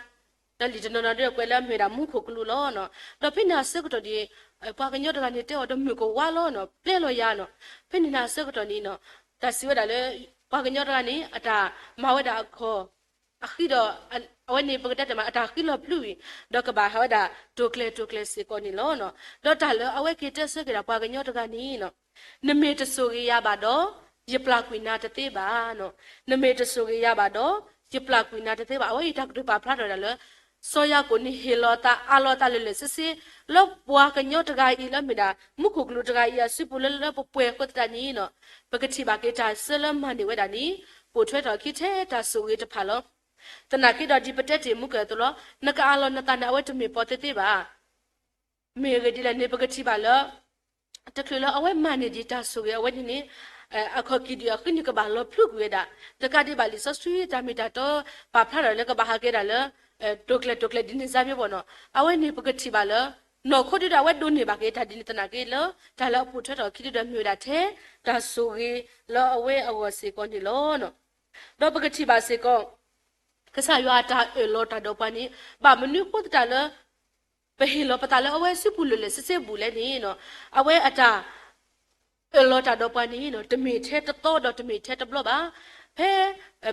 ဒီးလံာ်တနီၤနီၤဒီးကွဲးလၢအမ့ၢ်ဝဲဒၣ်မူခိၣ်ကလူးလီၤ. ဒီးဖဲန့ၣ်အဆၢကတီၢ်န့ၣ် ပှၤကညီတဂၤန့ၣ် တဲအီၤဒီးမုၢ်ကဝါလီၤနီၤ ပျဲလီၤယၤနီၤ. ဖဲန့ၣ်န့ၣ်အဆၢကတီၢ်န့ၣ်နီၤ တၢ်စံးဝဲဒၣ်လၢ ပှၤကညီတဂၤန့ၣ် အတၢ်မၤဝဲဒၣ်အခီၣ် အဃံဒီး အဝဲန့ၣ်ပကတဲတမး အတၢ်ဃံလီၤဖျုးဝံၤ ဒီးကဘၣ်ဟးဝဲဒၣ်တိာ်ကျဲၤတိာ်ကျဲၤစ့ၢ်ကီးန့ၣ်လီၤ. ဒီးတၢ်လၢအဝဲက့ၤတဲဆၢက့ၤဒၣ်ပှၤကညီတဂၤန့ၣ်နီၤ နမ့ၢ်တဆိၣ်ဂ့ၤယၤဘၣ်ဒီး ယပျၢ်ကွံာ်နၤတသ့ဘၣ်. နမ့ၢ်တဆိၣ်ဂ့ၤယၤဘၣ်ဒီး ယပျၢ်ကွံာ်နၤတသ့ဘၣ်. အဝဲအံၤတၢ်ကတိၤပာ်ဖျါထီၣ်ဝဲဒၣ်လၢ စီၤယၤကိာ်န့ၣ်ဟ့ၣ်လီၤသးအးလီၤသးလၢာ်လၢာ်ဆ့ဆ့ လၢပှၤကညီတဂၤအံၤလၢအမ့ၢ်ဒၣ် မူခိၣ်ကလူးတဂၤအံၤအစုပူၤလၢလၢပှဲၤပှဲၤအဃိသတးန့ၣ်နီၤ ပကထံၣ်ဘၣ်က့ၤတၢ်ဆၢလၢမၤန့ၢ်ဝဲဒၣ်န့ၣ် ပိာ်ထွဲထီၣ်အခံထဲတၢ်ဆိၣ်ဂ့ၤတဖၣ်လီၤ. သနာ်က့ဒီးဒ်ပတဲတ့ၢ်မူကၢၢ်အသိးလီၤ နကအးလီၤနသးန့ၣ် အဝဲတမ့ၢ်ပီသ့သ့ဘၣ်. မ့ၢ်အဂ့ၢ်ဒ်လဲၣ်န့ၣ် ပကထံၣ်ဘၣ်လၢ တချုးလၢအဝဲမၤန့ၢ်ဒံးတၢ်ဆိၣ်ဂ့ၤအဝဲန့ၣ်န့ၣ် အခီၣ်ကံၢ်ဒံးအဃံန့ၣ်ကဘၣ်လီၤဖျုးကွံာ်ဝဲဒၣ် တကးဒံးဘၣ်လံာ်စီဆှံတၢ်မ့ၢ်တၢ်တီ ပာ်ဖျါထီၣ်လၢကဘၣ်ဟးက့ၤဒၣ်လၢ တိာ်ကျဲၤတိာ်ကျဲၤဒ်န့ၣ်စါမ့ၢ်ဘၣ်နီၤ အဝဲန့ၣ်ပကထံၣ်ဘၣ်လၢ နီၢ်ခိဒုဒီးအဝဲဒိးန့ၢ်ဘၣ်က့ၤတၢ်ဒ်န့ၣ်သနာ်က့လၢ တၢ်လၢအပိာ်ထွဲထီၣ်အခံဒုဒီးမ့ၢ်ဝဲဒၣ်ထဲ တၢ်ဆိၣ်ဂ့ၤလၢအဝဲအဂီၢ်စ့ၢ်ကီးန့ၣ်လီၤ. ဒီးပကထံၣ်ဘၣ်စ့ၢ်ကီး ကစၢ်ယွၤအတၢ်အၢၣ်လီၤတၢ်ဒီးပှၤန့ၣ် ဘၣ်မနုၤဃိသတးလၢ ပဟ့ၣ်လီၤပသးလၢအဝဲစုပူၤလၢာ်လၢာ်ဆ့ဆ့ဘူးလဲၣ်န့ၣ်နီၤ အဝဲအတၢ် အၢၣ်လီၤတၢ်ဒီးပှၤန့ၣ်နီၤ တမ့ၢ်ထဲတသီဒီးတမ့ၢ်ထဲတဘျီဘၣ်. ဖဲ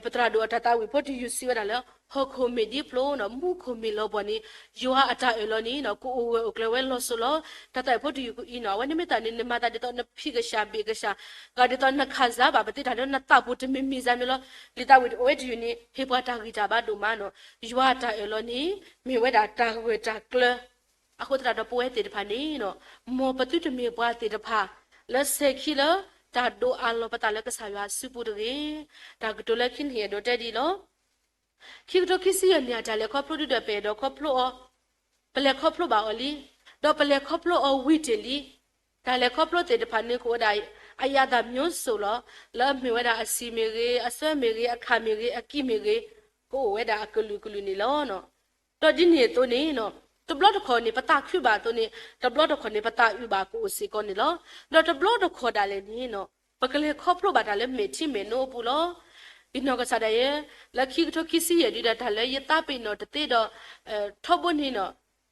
ပသရၣ်ဒိၣ်အတၢ်သးဝံၣ်ဖိတယုၢ်စံးဝဲဒၣ်လၢ ဟီၣ်ခိၣ်မ့ၢ်ဒ်ဖျိနီၤ မူခိၣ်မ့ၢ်လီၤဘှီၣ်န့ၣ် ယွၤအတၢ်အၢၣ်လီၤန့ၣ်နီၤ ကအိၣ်ဂၢၢ်အိၣ်ကျၢၤဝဲလီၤစိၤလီၤ. တၢ်သးဝံၣ်ဖိတယုၢ်အံၤနီၤ အဝဲန့ၣ်မ့ၢ်သးန့ၣ် နမၤသးဒ်သိးနဖံးကစၢ်ဘ့ၣ်ကစၢ် ဂ့ၤဒ်သိးနခးစါဘၣ်ပသ့တၢ်လၢနသးပူၤတမံၤမံၤစါမ့ၢ်လီၤ. လံာ်သးဝံၣ်အိၣ်ဝဲတယုၢ်န့ၣ် ဟ့ၣ်ပှၤတၢ်ဂံၢ်တၢ်ဘါဒိၣ်မးနီၤ ယွၤအတၢ်အၢၣ်လီၤန့ၣ် မ့ၢ်ဝဲဒၣ်တၢ်ဂၢၢ်တၢ်ကျၢၤ အဃိသတးဒီးပဝဲသ့ၣ်တဖၣ်န့ၣ်နီၤ မ်ပသုတမ့ၢ်ပှၤသ့ၣ်တဖၣ် လၢစဲၤခံလၢ တၢ်ဒိးအးလီၤပသးလၢကစၢ်ယွၤစုပူၤတဂ့ၤ. တၢ်ကတိၤလၢခံန့ၣ်အဲၣ်ဒိးတဲဒ်အံၤလီၤ. ခံကထိခံဆံယဲၢ်နံၣ်အတၢ်လဲၤခီဖျိဒုဒီးပအဲၣ်ဒိးခီဖျိအီၤ ပလဲၤခီဖျိဘၣ်အီၤလံ. ဒီးပလဲၤခီဖျိအီၤဝံၤတ့ၢ်လံ. တၢ်လဲၤခီဖျိသ့ၣ်တဖၣ်န့ၣ်ကအိၣ်ဝဲဒၣ် အယၤသၣ်မျိုးစိၤလီၤ. လၢအမ့ၢ်ဝဲဒၣ်အဆံးမ့ၢ်ဂ့ၤ, အဆၢမ့ၢ်ဂ့ၤ, အခၣ်မ့ၢ်ဂ့ၤ, အကံၢ်မ့ၢ်ဂ့ၤ, ကအိၣ်ဝဲဒၣ်အကလုာ်ကလုာ်န့ၣ်လီၤ. ဒီးဒ်န့ၣ်အသိးန့ၣ်နီၤ တဘျီတခီၣ်န့ၣ် ပသးခုဘၣ်အသိးန့ၣ် တဘျီတခီၣ်န့ၣ် ပသးအုးဘၣ်ကအိၣ်စ့ၢ်ကီးန့ၣ်လီၤ. ဒီးတဘျီတခီၣ်ဒၣ်လဲာ်န့ၣ်နီၤ ပကလဲၤခီဖျိဘၣ်တၢ်လၢမဲာ်ထံမဲာ်နိအပူၤလီၤ. ယနီၢ်ကစၢ်ဒၣ်ယဲ လၢခံကထိခံဆံယဲၢ်ဒုဒီးတၢ်လၢယသးပ့ၤနီၣ်တသ့ဒီး ထီဘိန့ၣ်နီၤ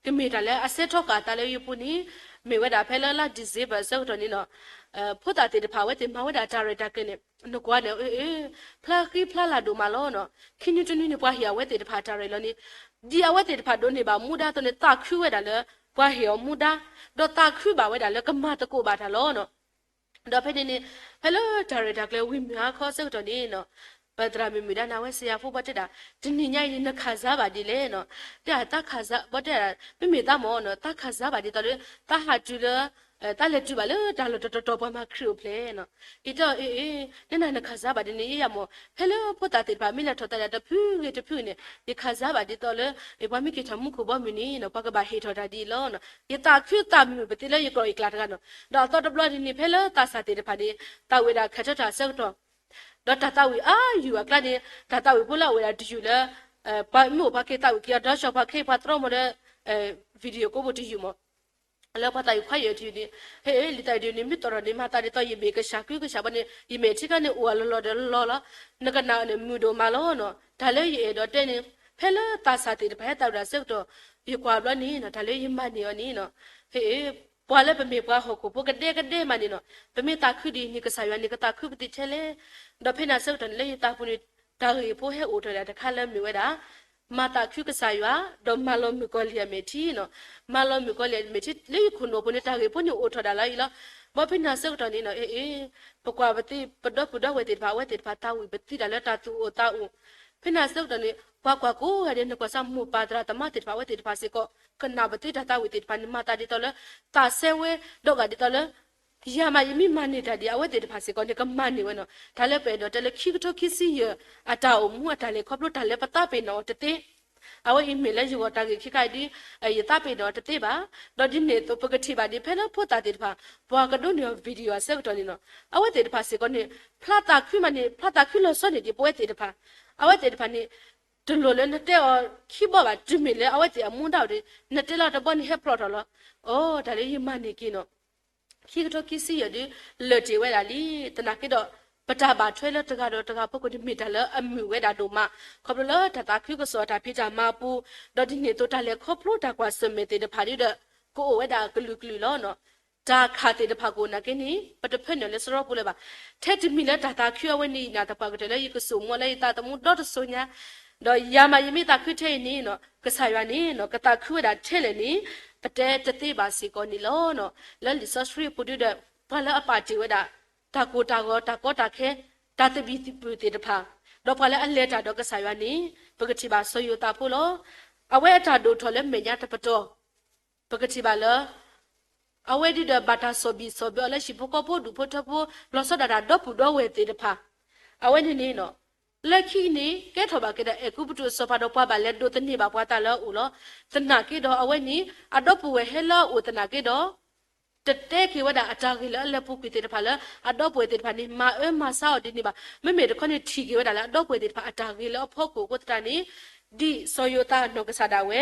ကမ့ၢ်တၢ်လၢအစဲထီၣ်ဃာ်သးလၢယပူၤန့ၣ် မ့ၢ်ဝဲဒၣ်ဖဲလၢလါ December အဆၢကတီၢ်န့ၣ်နီၤ ဖိသၣ်သ့ၣ်တဖၣ်အဝဲသ့ၣ်မၤဝဲဒၣ်တၢ်ရဲၣ်တၢ်ကျဲၤန့ၣ် နကွၢ်န့ၣ် အ့ၣ် ဖျါဃံဖျါလၤဒိၣ်မးလီၤနီၤ. ခံနွံတနွံန့ၣ် ပှၤဟ့ၣ်အဝဲသ့ၣ်တဖၣ်တၢ်ရဲၣ်လီၤန့ၣ် ဒ်အဝဲသ့ၣ်တဖၣ်ဒိးန့ၢ်ဘၣ်မူဒါအသိးန့ၣ် သးခုဝဲဒၣ်လၢ ပှၤဟ့ၣ်အီၤမူဒါ ဒီးသးခုဘၣ်ဝဲဒၣ်လၢကမၤသကိးဘၣ်တၢ်လီၤနီၤ. ဒီးဖဲန့ၣ်န့ၣ် ဖဲလၢတၢ်ရဲၣ်တၢ်ကျဲၤဝံၤမုၢ်ဟါခီအဆၢကတီၢ်န့ၣ်နီၤ ပသရၣ်မုၣ်မုၣ်ဒါန့ၣ် အဝဲစဲးယၤဖိဘၣ်တဲဒၣ် တနံၤညါအံၤန့ၣ် နခးစါဘၣ်ဒ်လဲၣ်နီၤ. တဲဒၣ်သးခးစါ ဘၣ်တဲဒၣ် မ့မ့ၢ်သးမ့ၢ်နီၤ သးခးစါဘၣ်ဒ်သိးလၢ သးဟးတုၤလၢ တၢ်လဲၤတုၤဘၣ်လၢတၢ်လီၢ်တတီၤတီၤ ပှၤမၤခရံာ်အိၣ်ဖျဲၣ်နီၤ. ယတဲအီၤ အ့ အ့ နနၤနခးစါဘၣ်ဒ်န့ၣ် ယဲယမၢ် ဖဲလၢဖိသၣ်သ့ၣ်တဖၣ် မ့ၢ်လဲၤထီၣ်သးဒၣ်တဖုဂ့ၤတဖုဂ့ၤန့ၣ် ယခးစါဘၣ်ဒ်သိးလၢ ပှၤမ့ၢ်က့ၤထီၣ်မူခိၣ်ဘီမုၢ်န့ၣ်နီၤ ပှၤကဘၣ်ဟ့ၣ်ထီၣ်တၢ်ဒ်အံၤလီၤ. ယသးခုသးမုာ်ပသ့လၢယကျိာ်ယကျဲတဂၤနီၤ. ဒီးအသီတဘျီဒ်န့ၣ် ဖဲလၢသးစၢ်သ့ၣ်တဖၣ်န့ၣ် သးဝံၣ်ဒၣ်ခးထၢတၢ်အဆၢကတီၢ် ဒီးတၢ်သးဝံၣ်အါယုၢ်အကျါန့ၣ် တၢ်သးဝံၣ်ဖိလၢအဝဲဒၣ်တယုၢ်လၢ ပှၤမ့ၢ်အိၣ်ပှၤက့ၤသးဝံၣ်က့ၤအီၤ ဒီးဆီၣ်ပှၤခဲအံၤပှၤတြီမီၤဒီး video ကိးဘိတယုၢ်မီၤ လၢပှၤသးဝံၣ်ခွါယဲၢ်တယုၢ်န့ၣ် ဟဲလံာ်သးဒ်န့ၣ် မ့ၢ်တီၢ်ထီၣ်န့ၣ် မၤသးဒ်သိးယမဲာ်ကဆှီ ကုကဆှီဘၣ်န့ၣ် ယမဲာ်ထံခါန့ၣ်အိၣ်အလီၢ်လီၢ်ဒီးလီၢ်လီၤ. နကနၣ်အီၤန့ၣ် မုာ်ဒိၣ်မးလီၤနီၤ. တၢ်လၢယအဲၣ်ဒိးတဲန့ၣ် ဖဲလၢသးစၢ်သ့ၣ်တဖၣ်ဟဲသးဝံၣ်ဒၣ်ဆၢကတီၢ် ယကွၢ်ဘျီန့ၣ်နီၤ တၢ်လၢယမၤန့ၢ်အီၤန့ၣ်နီၤ ဟဲ ပှၤလၢပမ့ၢ်ပှၤဟီၣ်ခိၣ်ဖိကဒဲကဒဲမးန့ၣ်နီၤ ပမ့ၢ်သးခုဒ်အံၤန့ၣ် ကစၢ်ယွၤန့ၣ် ကသးခုပသ့ထဲလဲၣ်. ဒီးဖဲန့ၣ်ဆၢကတီၢ်န့ၣ် လၢယသးပူၤန့ၣ် တၢ်ဂ့ၢ်ဖိဟဲအိၣ်ထီၣ်ဒၣ်တခါလၢမ့ၢ်ဝဲဒၣ် မၤသးခုကစၢ်ယွၤ ဒီးမၤလီၤမုၣ်ကီၤလံၢ်အမဲာ်ထံနီၤ. မၤလီၤမုၣ်ကီၤလံၢ်အမဲာ်ထံ လၢယခိၣ်နူာ်ပူၤန့ၣ် တၢ်ဂ့ၢ်ဖိန့ၣ်အိၣ်ထီၣ်ဒၣ်လၢအံၤလီၤ. ဘၣ်ဖဲန့ၣ်ဆၢကတီၢ်န့ၣ်နီၤ အ့ အ့ ပကွၢ်ပသ့ ပဒီပုၢ်ဒီဝဲၢ်သ့ၣ်တဖၣ် အဝဲသ့ၣ်တဖၣ်သးဝံၣ်ပသံတၢ်လၢတၢ်သူၣ်အိၣ်သးအိၣ် ဖဲန့ၣ်ဆၢကတီၢ်န့ၣ် ပှၤကွၢ်ကိးဂၤဒဲး နကွၢ်စၢ်မိၢ်ပၢ်သရၣ်သမါသ့ၣ်တဖၣ် အဝဲသ့ၣ်တဖၣ်စ့ၢ်ကီး ကနၣ်ပသ့တၢ်သးဝံၣ်သ့ၣ်တဖၣ်န့ၣ် မၤသးဒ်သိးလၢ သးစဲဝဲ ဒီးဂၤဒ်သိးလၢ ယၤမးယမ့ၢ်မၤန့ၢ်တၢ်ဒ်အဝဲသ့ၣ်တဖၣ်စ့ၢ်ကီးန့ၣ် ကမၤန့ၢ်ဝဲနီၤ. တၢ်လၢပအဲၣ်ဒိးတဲလၢခံကထိခံဆံယဲၢ် အတၢ်အိၣ်မူအတၢ်လဲၤခီဖျိတၢ်လၢပသးပ့ၤနီၣ်အီၤတသ့ အဝဲအံၤမ့ၢ်လၢယဂီၢ်တၢ်ဂ့ၢ်ခံခါအံၤဒ် ယသးပ့ၤနီၣ်တသ့ဘၣ်. ဒီးဒ်န့ၣ်အသိးပကထံၣ်ဘၣ်ဒ်ဖဲလၢဖိသၣ်သ့ၣ်တဖၣ် ပှၤကဒိးန့ၢ်အီၤ video အဆၢကတီၢ်န့ၣ်နီၤ အဝဲသ့ၣ်တဖၣ်စ့ၢ်ကီးန့ၣ် ဖျါသးခုမးန့ၣ် ဖျါသးခုလီၤဆီန့ၣ်ဒ်ပဝဲသ့ၣ်တဖၣ် အဝဲသ့ၣ်တဖၣ်န့ၣ် တလိၣ်လၢနတဲအီၤခံဘီဘၣ် တုၤမ့ၢ်လၢအဝဲသ့ၣ်အမူဒါအိၣ်ဒီး နတဲလီၤတဘီန့ၣ်ဟဲဖျိးထီၣ်လီၤ. အိ တၢ်လၢယမၤန့ၢ်က့ၤနီၤ ခံကထိခံဆံယဲၢ်ဒ် လၢာ်တ့ၢ်ဝဲဒၣ်လံ. သနာ်က့ဒီး ပတၢ်ဘၣ်ထွဲလၢတဂၤဒီးတဂၤဖီခိၣ်န့ၣ် မ့ၢ်တၢ်လၢအမုာ်ဝဲဒၣ်ဒိၣ်မး ခီဖျိလၢတၢ်သးခုကစီၣ်တၢ်ဖံးတၢ်မၤအပူၤ ဒီးဒ်န့ၣ်အသိးတၢ်လဲၤခီဖျိတၢ်ကွၢ်ဆၢၣ်မဲာ်သ့ၣ်တဖၣ်ဒ်ဒီး ကအိၣ်ဝဲဒၣ်အကလုာ်ကလုာ်လီၤ. တၢ်ခးသ့ၣ်တဖၣ်ကအိၣ်နာ်က့န့ၣ် ပတဖၢနုာ်လၢစရီပူၤလၢၤဘၣ်. ထဲတမံၤလၢတၢ်သးခုအဝဲန့ၣ် ယနာ်သပှၢ်ကတၢၢ်လၢယကဆိမိၣ်လၢယသးသမူဒီတစိၤညါ ဒီးယၤမးယမ့ၢ်သးခုထဲအံၤန့ၣ် ကစၢ်ယွၤန့ၣ် ကသးခုဝဲဒၣ်ထဲလဲၣ်န့ၣ် ပတဲတသ့ဘၣ်စ့ၢ်ကီးန့ၣ်လီၤ. လၢလံာ်စီဆှံအပူၤဒ်ဒီး ပှၤလၢအပာ်တ့ၢ်ဝဲဒၣ် တၢ်ကိၢ်တၢ်ဂီၤ တၢ်ကီတၢ်ခဲ တၢ်သဘံၣ်သဘုၣ်သ့ၣ်တဖၣ် ဒီးပှၤလၢအလဲၤတၢ်ဒီးကစၢ်ယွၤန့ၣ် ပကထံၣ်ဘၣ်စီၤယိၤသးဖိလီၤ. အဝဲအတၢ်ဒိၣ်ထီၣ်လၢမဲာ်ညါတပတီၢ် ပကထံၣ်ဘၣ်လၢ အဝဲဒ်ဒီးဘၣ်တၢ်ဆီၣ်ဘံၣ်ဆီၣ်ဘၢအီၤလၢဟံၣ်ဖိဃီဖိဒူၣ်ဖိထၢဖိ လီၤဆီဒၣ်တၢ်ဒီပုၢ်ဒီဝဲၢ်သ့ၣ်တဖၣ် အဝဲန့ၣ်န့ၣ် လၢခံန့ၣ် ကဲထီၣ်ဘၣ်က့ၤဒီးအဲၤကူပတူးအစီၤပၤဒီး ပှၤဘၣ်လဲၤဒိးသန့ၤဘၣ်ပှၤတၢ်လၢအအိၣ်လီၤ. သနာ်က့ဒီးအဝဲန့ၣ် အဒီပုၢ်ဝဲၢ်ဟဲလၢအအိၣ်သနာ်က့ဒီး တတဲက့ၤဝဲဒၣ်အတၢ်ဂ့ၤလၢအလၢပူၤကွံာ်သ့ၣ်တဖၣ်လၢ အဒီပုၢ်ဝဲၢ်သ့ၣ်တဖၣ်န့ၣ် မၤအၢမၤဆါအီၤဒ်န့ၣ်ဘၣ်. မ့မ့ၢ်တခီန့ၣ်ထံၣ်က့ၤဝဲဒၣ်လၢအဒီပုၢ်ဝဲၢ်သ့ၣ်တဖၣ်အတၢ်ဂ့ၤလၢအဖီခိၣ်အဃိသတးန့ၣ် ဒ်စီၤယိၤသးအနီၢ်ကစၢ်ဒၣ်ဝဲ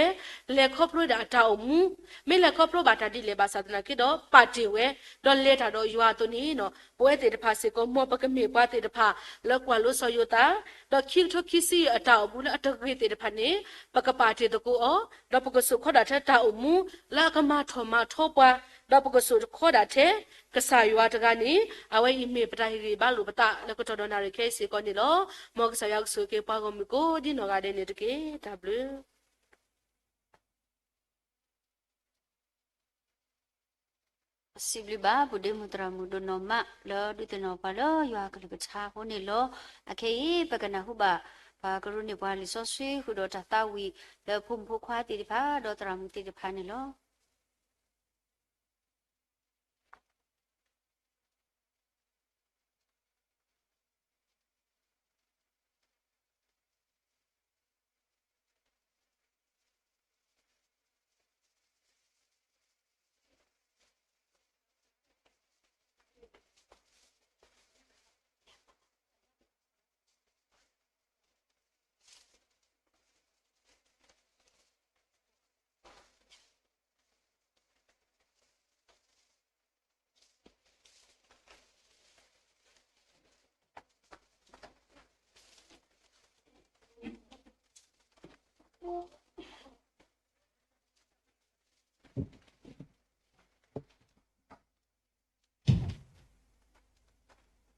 လဲၤခီဖျိဝဲဒၣ်အတၢ်အိၣ်မူ မ့ၢ်လဲၤခီဖျိဘၣ်တၢ်ဒ်လဲၣ်ဘၣ်ဆၣ်သနာ်က့ဒီး ပာ်တ့ၢ်ဝဲ ဒီးလဲၤတၢ်ဒီးယွၤအသိးန့ၣ် ပဝဲသ့ၣ်တဖၣ်စ့ၢ်ကီး မ်ပကမ့ၢ်ပှၤသ့ၣ်တဖၣ်လၢကွၢ်လိစီၤယိၤသး ဒီးခံကထိခံဆံယဲၢ်အတၢ်အိၣ်မူလၢအတဂ့ၤသ့ၣ်တဖၣ်န့ၣ် ပကပာ်တ့ၢ်သကိးအီၤ ဒီးပကစိာ်ခီဒၣ်ထဲတၢ်အိၣ်မူလၢအကမၤထီၣ်မၤထီပှၤ ဒီးပကစိာ်ခီဒၣ်ထဲ ကစၢ်ယွၤတဂၤန့ၣ် အဝဲအံၤမ့ၢ်ပတၢ်ဟ့ၣ်ဂံၢ်ဘါလိာ်ပသးလၢကတီၢ်ဒီးနၣ်ရံၣ်ခဲအံၤစ့ၢ်ကီးန့ၣ်လီၤ. မ်ကစၢ်ယွၤကဆိၣ်ဂ့ၤက့ၤပှၤဂီၢ်မုၢ်ကိးဒ်နီၢ်ဂၤဒဲးန့ၣ်တက့ၢ်. တၢ်ဘျုး စံးဘျုးဘၣ် ပုၢ်ဒ့မုၣ်သရၣ်မုၣ်ဒိၣ်နီၢ်မး လၢဒုးသ့ၣ်နီၣ်ပှၤလၢယွၤအကလုၢ်ကထါအဃိန့ၣ်လီၤ. အခဲအံၤ ပကနၢ်ဟူဘၣ် ပှၤကရူၢ်န့ၢ်ပှၤလံာ်စီဆှံဃုာ်ဒီးတၢ်သးဝံၣ် လၢဖိမုၣ်ဖိခွါသ့ၣ်တဖၣ် ဒီးသရၣ်မုၣ်သ့ၣ်တဖၣ်န့ၣ်လီၤ. အဂ့ၢ်ဒ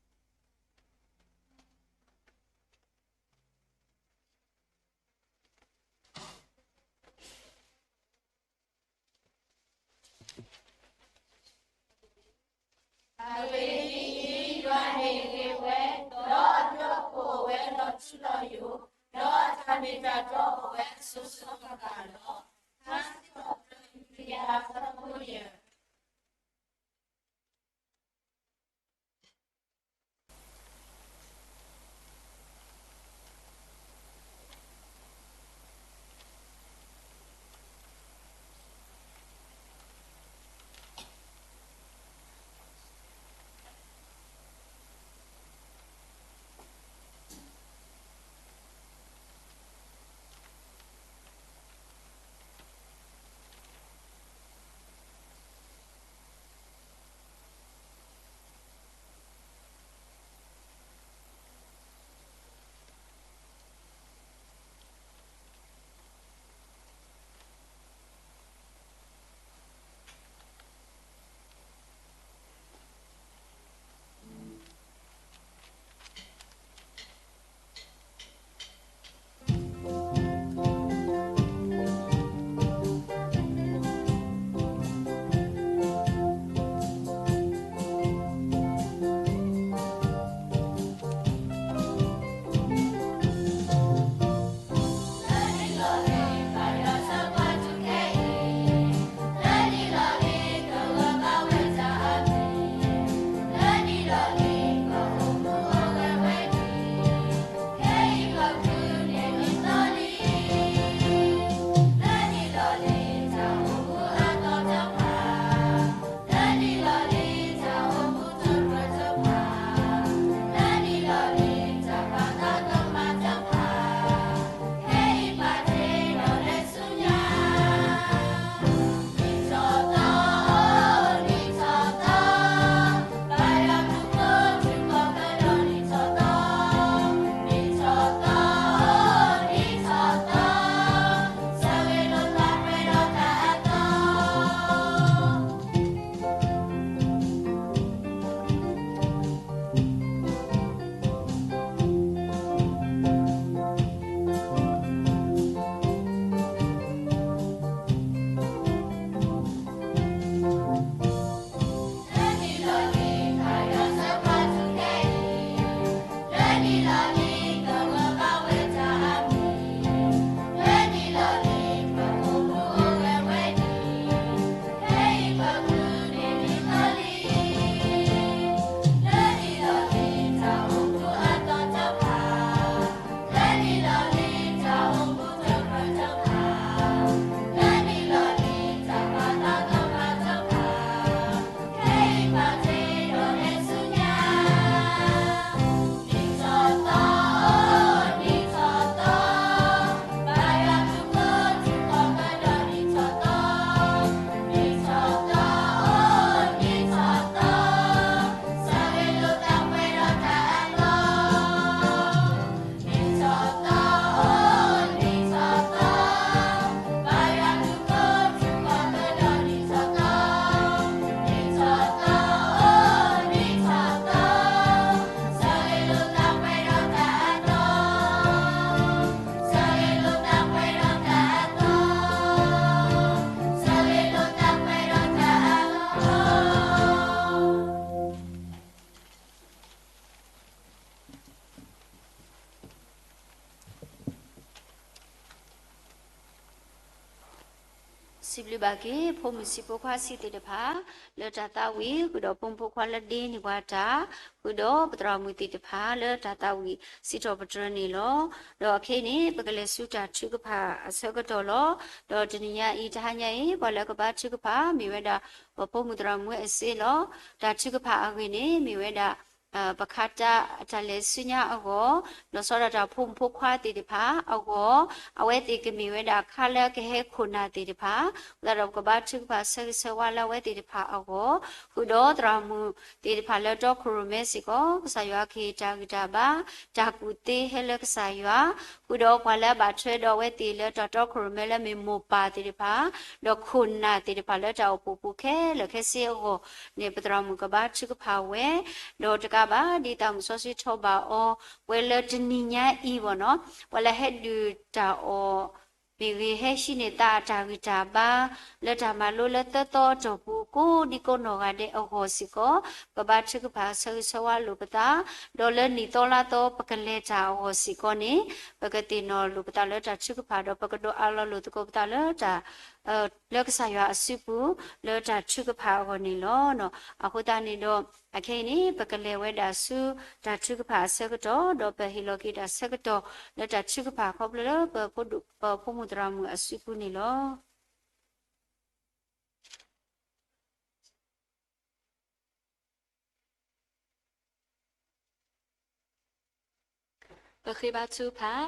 ်အံၤ, ယွၤဟ့ၣ်ဂ့ၤဝဲ, ဒီးအဘျုးအဖှိၣ်အိၣ်ဝဲလီၤထူလီၤယိာ်, ဒီးအတၢ်မ့ၢ်တၢ်တီအိၣ်ဝဲအစိၤစိၤဃၣ်ဃၣ်လီၤ. ထါစံးထီၣ်ပတြၢၤ ယုၢ်တကယၤသၢဖိယဲၢ်. စံးဘျုးဘၣ်က့ၤ ဖိမုၣ်ဆံးဖိခွါဆံးသ့ၣ်တဖၣ် လၢတၢ်သးဝံၣ် ဃုာ်ဒီးဖိမုၣ်ဖိခွါလၢဒ့န့ၢ်ပှၤတၢ် ဃုာ်ဒီးပသရၣ်မုၣ်သ့ၣ်တဖၣ် လၢတၢ်သးဝံၣ်စံးထီၣ်ပတြၢၤန့ၣ်လီၤ. ဒီးခဲအံၤန့ၣ် ပကလဲၤဆူတၢ်ထုကဖၣ်အဆၢကတီၢ်လီၤ. ဒီးတနံၤညါအံၤ တဟါညါအံၤ ပှၤလၢကဘါထုကဖၣ် မ့ၢ်ဝဲဒၣ် ပဖိမုၣ်သရၣ်မုၣ်အစ့လီၤ. တၢ်ထုကဖၣ်အဂ့ၢ်န့ၣ် မ့ၢ်ဝဲဒၣ် ပခးတၢ်အတၢ်လဲၤဆူညါအဂီၢ်, ဒီးစီၤဒၣ်တၢ်ဖိမုၣ်ဖိခွါသ့ၣ်တဖၣ်အဂီၢ်, အဝဲသ့ၣ်ကမ့ၢ်ဝဲဒၣ်ခါလၢကဟဲခိၣ်နၢ်သ့ၣ်တဖၣ်, အဃိသတးဒီး ပကဘါထုကဖၣ်ဆၢဂ့ၤဆၢဝါလၢအဝဲသ့ၣ်တဖၣ်အဂီၢ်, ဃုာ်ဒီးသရၣ်မုၣ်သ့ၣ်တဖၣ်လၢတီခိၣ်ရိၣ်မဲစ့ၢ်ကီး ကစၢ်ယွၤကဟ့ၣ်တၢ်ဂံၢ်တၢ်ဘါ, တၢ်ကူၣ်သ့ဟဲလၢကစၢ်ယွၤ, ဃုာ်ဒီးပှၤလၢအဘၣ်ထွဲဒီးအဝဲသ့ၣ်လၢတၢ်တီခိၣ်ရိၣ်မဲလၢမ့ၢ်မိၢ်ပၢ်သ့ၣ်တဖၣ်, ဒီးခိၣ်နၢ်သ့ၣ်တဖၣ်လၢတၢ်အိၣ်ဖှိၣ်ပူၤခဲလၢာ်ခဲဆ့အဂီၢ်န့ၣ် ပသရၣ်မုၣ်ကဘါထုကဖၣ်ဝဲ, ဒီးတကးဘၣ် ဒ်တၢ်မုၢ်စီဆှံထီၣ်ဘၣ်အီၤ, ပှၤလၢတနံၤညါအံၤဘၣ်နီၤ, ပှၤလၢဟဲဒုးတၢ်အီၣ် မ့ၢ်ဂ့ၤ ဟဲဟံးန့ၢ်သးအတၢ်ဂံၢ်တၢ်ဘါ လၢတၢ်မၤလိလၢသၢသီအတီၢ်ပူၤ ကိးဒံကိးနီၢ်ဂၤဒဲးအဂီၢ်စ့ၢ်ကီး, ပကဘါထုကဖၣ်ဆၢဂ့ၤဆၢဝါလိာ်ပသး, ဒီးလၢနံၣ်သီလါသီပကလဲၤတၢ်အဂီၢ်စ့ၢ်ကီးန့ၣ် ပကသ့ၣ်နီၣ်လိာ်ပသးလၢတၢ်ထုကဖၣ် ဒီးပကဒိးအးလီၤလိာ်သကိးပသးလၢတၢ် လၢကစၢ်ယွၤအစုပူၤ လၢတၢ်ထုကဖၣ်အဂီၢ်န့ၣ်လီၤ. အဃိသတးန့ၣ်ဒီး အခဲအံၤန့ၣ် ပကလဲၤဝဲဒၣ်ဆူတၢ်ထုကဖၣ်အဆၢကတီၢ် ဒီးပဟ့ၣ်လီၤက့ၤတၢ်ဆၢကတီၢ် လၢတၢ်ထုကဖၣ်ခီဖျိလၢပဖိဒိၣ် ပဖိမုၣ်သရၣ်မုၣ်အစုပူၤန့ၣ်လီၤ. ပဃ့ဘါထုကဖၣ်,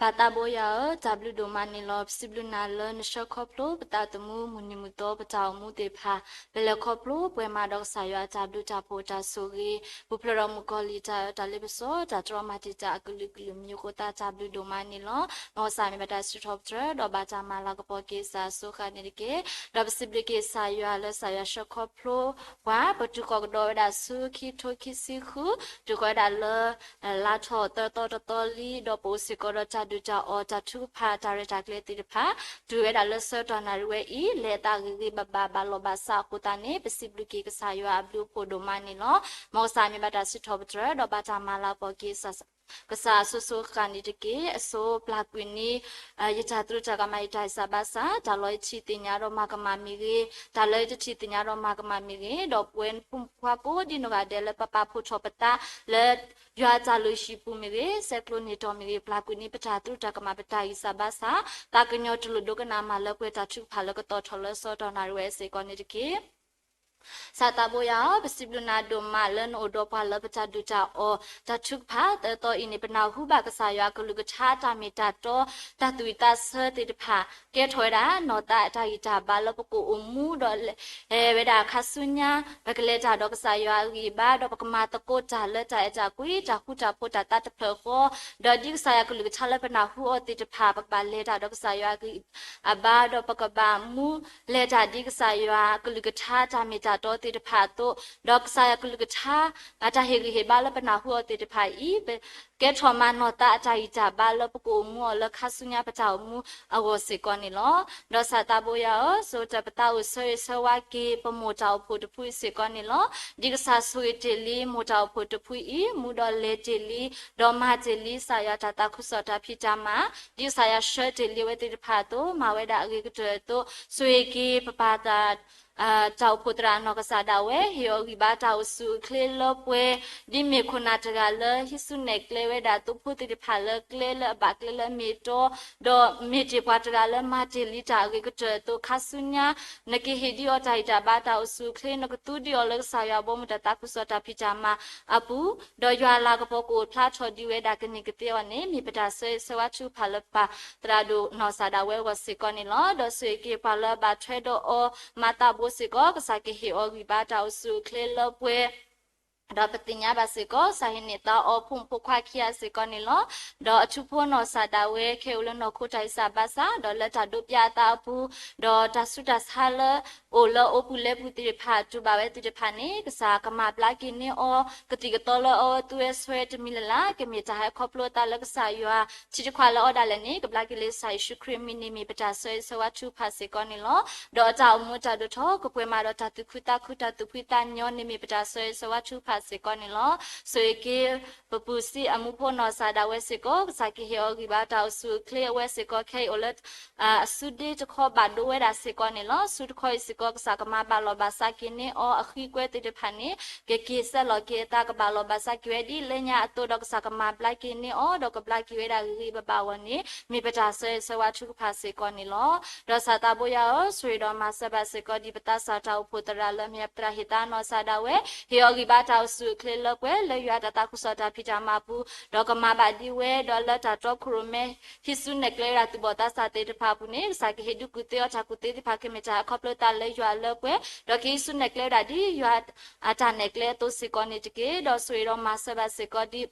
ပၢ်သးဘိယွၤဧၢ, တၢ်ဘျုးဒိၣ်မးန့ၣ်လီၤ. ပစံးဘျုးနၤလၢနဆှၢခီဖျိပသးသမူ မုၢ်နံၤမုၢ်သီ ပတၢ်အိၣ်မူသ့ၣ်တဖၣ် ပလဲၤခီဖျိပှဲၤမးဒီးကစၢ်ယွၤအတၢ်ဘျုးတၢ်ဖှိၣ်တၢ်ဆိၣ်ဂ့ၤ, ပူၤဖျဲးဒီးမုၣ်ကီၤလံၢ်တၢ်အၢတၢ်လ့ပစီ တၢ်တြီမၤတံာ်တာ်အကလုာ်ကလုာ်မံၤအဃိသတး တၢ်ဘျုးဒိၣ်မးန့ၣ်လီၤ. မ်ကစၢ်မ့ၢ်ဘၣ်တၢ်စံးထီၣ်ပတြၢၤ ဒီးဘၣ်တၢ်မၤလၤကပီၤက့ၤကစၢ်အစိဃၣ်န့ၣ်တက့ၢ်. ဒီးပစံးဘျုးက့ၤကစၢ်ယွၤလၢကစၢ်ယွၤဆှၢခီဖျိပှၤ ပတုၤဃီၤကဒီးဝဲဒၣ်ဆူခံကထိခံဆံဃု, တုၤဃီၤဝဲဒၣ်လၢ လါထီၣ်သၢသီတသီလံ, ဒီးပအိၣ်စ့ၢ်ကီးဒီးတၢ်ဒုၣ်တၢ်အီၣ် တၢ်ထုကဖၣ် တၢ်ရဲၣ်တၢ်ကျဲၤသ့ၣ်တဖၣ် တုၤဝဲဒၣ်လၢဆၢကတီၢ်နၣ်ရံၣ်ဝဲအံၤ လဲၤအသးဂ့ၤဂ့ၤဘၣ်ဘၣ် ဘၣ်လီၢ်ဘၣ်စးအဃိသတးန့ၣ် ပစံးဘျုးက့ၤကစၢ်ယွၤအဘျုးအဖှိၣ်ဒိၣ်မးန့ၣ်လီၤ. မ်ကစၢ်မ့ၢ်ဘၣ်တၢ်စံးထီၣ်ပတြၢၤ ဒီးဘၣ်တၢ်မၤလၤကပီၤက့ၤ ကစၢ်အစိစိဃၣ်န့ၣ်တက့ၢ်. အစိပျၢ်ကွံာ်န့ၢ် ယတၢ်သရူးတၢ်ကမၣ် ယတၢ်ဂံၢ်စၢ်ဘါစၢ်, တၢ်လီၤယထံၣ်သ့ၣ်ညါဒီးမၤကမၣ်မ့ၢ်ဂ့ၤ, တၢ်လၢယတထံၣ်သ့ၣ်ညါဒီးမၤကမၣ်မ့ၢ်ဂ့ၤ, ဒီးပဝဲဖိမုၣ်ဖိခွါကိးဒံနီၢ်ဂၤဒဲးလၢပပာ်ဖှိၣ်ထီၣ်ပသးလၢ ယွၤအတၢ်လုၢ်ဟံၣ်ပူၤမ့ၢ်ဂ့ၤ, ဆဲးကျိးန့ၢ်တီၢ်မ့ၢ်ဂ့ၤ, ပျၢ်ကွံာ်န့ၢ်ပတၢ်သရူးတၢ်ကမၣ် ပတၢ်ဂံၢ်စၢ်ဘါစၢ်, သးကညီၤတူၢ်လိာ်ဒိကနၣ်မၤလၢပှဲၤတၢ်ထုကဖၣ်လၢကတီၢ်ထီၣ်လၢဆၢကတီၢ်နၣ်ရံၣ်ဝဲစ့ၢ်ကီးန့ၣ်တက့ၢ်. ကစၢ်သးဘိယွၤဧၢ, ပစံးဘျုးနၤဒိၣ်မးလၢနအိၣ်ဒီးပှၤလၢပတၢ်ဒုၣ်တၢ်အီၣ် တၢ်ထုကဖၣ်သၢသီအံၤန့ၣ် ပနၢ်ဟူဘၣ်ကစၢ်ယွၤအကလုၢ်ကထါ တၢ်မ့ၢ်တၢ်တီ တၢ်သူၣ်ဝံၣ်သးဆၢသ့ၣ်တဖၣ် ကဲထီၣ်ဝဲဒၣ်နီၢ်သးအတၢ်ဂံၢ်တၢ်ဘါလၢပကအိၣ်မူဒီး ဟဲဝဲဒၣ်ခါဆူညါ ပကလဲၤတၢ်ဒီးကစၢ်ယွၤအဂံၢ်အဘါ ဒီးပကမၤသကိးတၢ်လၢတၢ်အဲၣ်တၢ်ကွံ တၢ်ဃူတၢ်ဖိးတၢ်သးတဖျၢၣ်ဃီ, ဒီးဒ်ကစၢ်ယွၤကလုၢ်ကထါလၢပနၢ်ဟူအီၤသ့ၣ်တဖၣ် ပကဘၣ်လဲၤတၢ်ဒီးကစၢ်ယွၤအဂံၢ်အဘါ ဒီးပကဘၣ်မူလဲၤတၢ်ဒ်ကစၢ်ယွၤကလုၢ်ကထါတၢ်မ့ၢ်တၢ်တီသ့ၣ်တဖၣ်အသိး, ဒီးကစၢ်ယွၤကလုၢ်ကထါ အတၢ်ဟ့ၣ်ဂံၢ်ဟ့ၣ်ဘါလၢပနၢ်ဟူအီၤသ့ၣ်တဖၣ်အံၤ ကဲထီၣ်မးနီၢ်သးအတၢ်ဂံၢ်တၢ်ဘါလၢပကအိၣ်မူအီၤလၢခါဆူညါပတၢ်အိၣ်မူအဂီၢ်စ့ၢ်ကီးန့ၣ်လီၤ. ဒီးကစၢ်သးဘိယွၤဧၢ, ဆိၣ်ဂ့ၤပသးအိၣ်ဆၢဂ့ၤဆၢဝါက့ၤ ပမိၢ်တၢ်အိၣ်ဖှိၣ်တဖုအံၤစ့ၢ်ကီးန့ၣ်လီၤ. ဒ်ကစၢ်ဆိၣ်ဂ့ၤတ့ၢ်လံမိၢ်တၢ်အိၣ်ဖှိၣ်တဖုအံၤ မူဒီးလဲၤတ့ၢ်လံ ဒီးမၤတ့ၢ်လံ ကစၢ်ယွၤတၢ်သးခုကစီၣ်တၢ်ဖံးတၢ်မၤ, ဒ်ကစၢ်ယွၤဆှၢတ့ၢ်လံအဝဲသ့ၣ်တဖၣ်အသိး မၤဝဲဒၣ်အဂ့ၤကတၢၢ်အသိး ဆိၣ်ဂ့ၤက့ၤပပၢ် တၢ်အိၣ်ဖှိၣ်သရၣ်နီၢ်ကစၢ်ဒၣ်ဝဲ ဟ့ၣ်အီၤဂံၢ်ဘါတၢ်အိၣ်ဆူၣ်အိၣ်ချ့လၢပှဲၤ, ဒ်မ့ၢ်ခိၣ်နၢ်တဂၤလၢဟံးစုနဲၣ်ကျဲဝဲဒၣ်သိဖိသ့ၣ်တဖၣ်လၢကျဲလၢအဘၣ်ကျဲလၢအမ့ၢ်အတီ, ဒီးမ့ၢ်တ့ၢ်ပှၤတဂၤလၢမၤတ့ၢ်လံတၢ်အဂ့ၤကတၢၢ်အသိး ခါဆူညါ နကဟ့ၣ်ဒံးအီၤတၢ်ဂံၢ်တၢ်ဘါတၢ်အိၣ်ဆူၣ်အိၣ်ချ့ နကသူဒံးအီၤလၢကစၢ်ယွၤဘီမုၢ်တၢ်သးခုကစီၣ်တၢ်ဖံးတၢ်မၤအပူၤ, ဒီးယွၤအလၤကပီၤကအိၣ်ဖျါထီၣ်ဒံးဝဲဒၣ်ကန့ၢ်ကသ့အီၤန့ၣ် မ့ၢ်ပတၢ်ဆၢဂ့ၤဆၢဝါထုကဖၣ်လၢပၢ်သရၣ်ဒိၣ်နီၢ်ကစၢ်ဒၣ်ဝဲအဂီၢ်စ့ၢ်ကီးန့ၣ်လီၤ. ဒီးဆိၣ်ဂ့ၤက့ၤပှၤလၢအဘၣ်ထွဲဒီးအီၤ မၤသးဘိစ့ၢ်ကီး ကစၢ်ကဟ့ၣ်အီၤဂံၢ်ဘါတၢ်အိၣ်ဆူၣ်အိၣ်ချ့လၢပှဲၤ ဒီးပသ့ၣ်ညါဘၣ်စ့ၢ်ကီး ကစၢ်ဟ့ၣ်န့ၢ်သါအီၤဖိမုၣ်ဖိခွါခံဂၤစ့ၢ်ကီးန့ၣ်လီၤ. ဒီးအထူဖိနီၢ်ကစၢ်ဒၣ်ဝဲ ခဲအံၤအိၣ်လၢနီၢ်ခိတၢ်ဂံၢ်စၢ်ဘါစၢ် ဒီးလၢတၢ်ဒိးပျၢ်အသးအပူၤ, ဒီးတၢ်ဆူးတၢ်ဆါလၢ အိၣ်လၢအအိပူၤလၢပူၤသ့ၣ်တဖၣ် တူၢ်ဘၣ်ဝဲသ့ၣ်တဖၣ်န့ၣ် ကစၢ်ကမၤဘျါက့ၤန့ၢ်အီၤ ကသံၣ်ကသီလၢအဝဲသူဝဲဆွဲတမံၤလၢ်လၢ် ကမ့ၢ်တၢ်ဟဲခီဖျိအသးလၢကစၢ်ယွၤ ထံတခွးလၢအီၤဒၣ်လဲာ်န့ၣ် ကဘျါက့ၤလၢကစၢ်ယ့ၣ်ၡူးခရံာ်အမံၤန့ၣ် မ့ၢ်ပတၢ်ဆၢဂ့ၤဆၢဝါထုကဖၣ်စ့ၢ်ကီးန့ၣ်လီၤ. ဒီးအတၢ်အိၣ်မူအတၢ်ဒိၣ်ထီၣ် ကပှဲၤမးဒီးတၢ်သူၣ်ခုသးခု တၢ်သူၣ်ဖှံသးညီန့ၣ် မ့ၢ်ပတၢ်ဆၢဂ့ၤဆၢဝါထုကဖၣ် စ့ၢ်ကီးန့ၣ်လီၤ. ဆိၣ်ဂ့ၤက့ၤ ပပူၤစံးအမူဖိနီၢ်စၢ်ဒၣ်ဝဲစ့ၢ်ကီး ကစၢ်ကဟ့ၣ်အီၤဂံၢ်ဘါတၢ်အိၣ်ဆူၣ်အိၣ်ချ့အဝဲစ့ၢ်ကီး ခဲအံၤအိၣ်လၢ အစုဒ့တခီဘၣ်ဒိဝဲဒၣ်စ့ၢ်ကီးန့ၣ်လီၤ. စုတခီအံၤစ့ၢ်ကီး ကစၢ်ကမၤဘၣ်လီၢ်ဘၣ်စးက့ၤန့ၢ်အီၤ အဃံကွဲသ့ၣ်တဖၣ်န့ၣ် ကက့ၤစဲးလီၤက့ၤအသး ကဘၣ်လီၢ်ဘၣ်စးက့ၤဝဲဒ်လၢညါအသိး ဒီးကစၢ်ကမၤဘျါက့ၤန့ၢ်အီၤ ဒီးကဘျါက့ၤဝဲဒၣ်ဂ့ၤဂ့ၤဘၣ်ဘၣ်အဂီၢ်န့ၣ် မ့ၢ်ပတၢ်ဆၢဂ့ၤဆၢဝါထုကဖၣ်စ့ၢ်ကီးန့ၣ်လီၤ. ဒီးစၢ်သးဘိယွၤဧၢ, ဆိၣ်ဂ့ၤဒီးမၤစၢၤဘၣ်စ့ၢ်ကီး ဒ်ပသးစၢ်တၢ်အိၣ်ဖှိၣ်သရၣ်လၢမ့ၢ်ပသရၣ်ဟ့ၣ်သးနီၢ်စၢ်ဒၣ်ဝဲ ဟ့ၣ်အီၤဂံၢ်ဘါတၢ်အိၣ်ဆူၣ်အိၣ်ချ့လၢပှဲၤ လၢယွၤတၢ်သးခုကစီၣ်တၢ်ဖံးတၢ်မၤအပူၤ ဒီးကမၤဘၣ်ဒံးဝဲ ဒီးလၢတၢ်တီခိၣ်ရိၣ်မဲ ဟံးစုနဲၣ်ကျဲဝဲဒၣ်သူၣ်ဘီၣ်သးစၢ်သ့ၣ်တဖၣ်အပူၤန့ၣ် ကစၢ်ကဟ့ၣ်ဒုးကူၣ်သ့အီၤတၢ်ကူၣ်သ့သ့ၣ်တဖၣ် ကမ့ၢ်တၢ်အခီဖျိသးလၢယွၤလၢပှဲၤ ဒီးကဟံးစုနဲၣ်ကျဲဝဲဒၣ်ဒ်ယွၤအတၢ်နဲၣ်ကျဲအသိးစ့ၢ်ကီးန့ၣ်တက့ၢ်. ဒီးဆိၣ်ဂ့ၤဒီးမၤစၢၤဘၣ်စ့ၢ်ကီးဒ်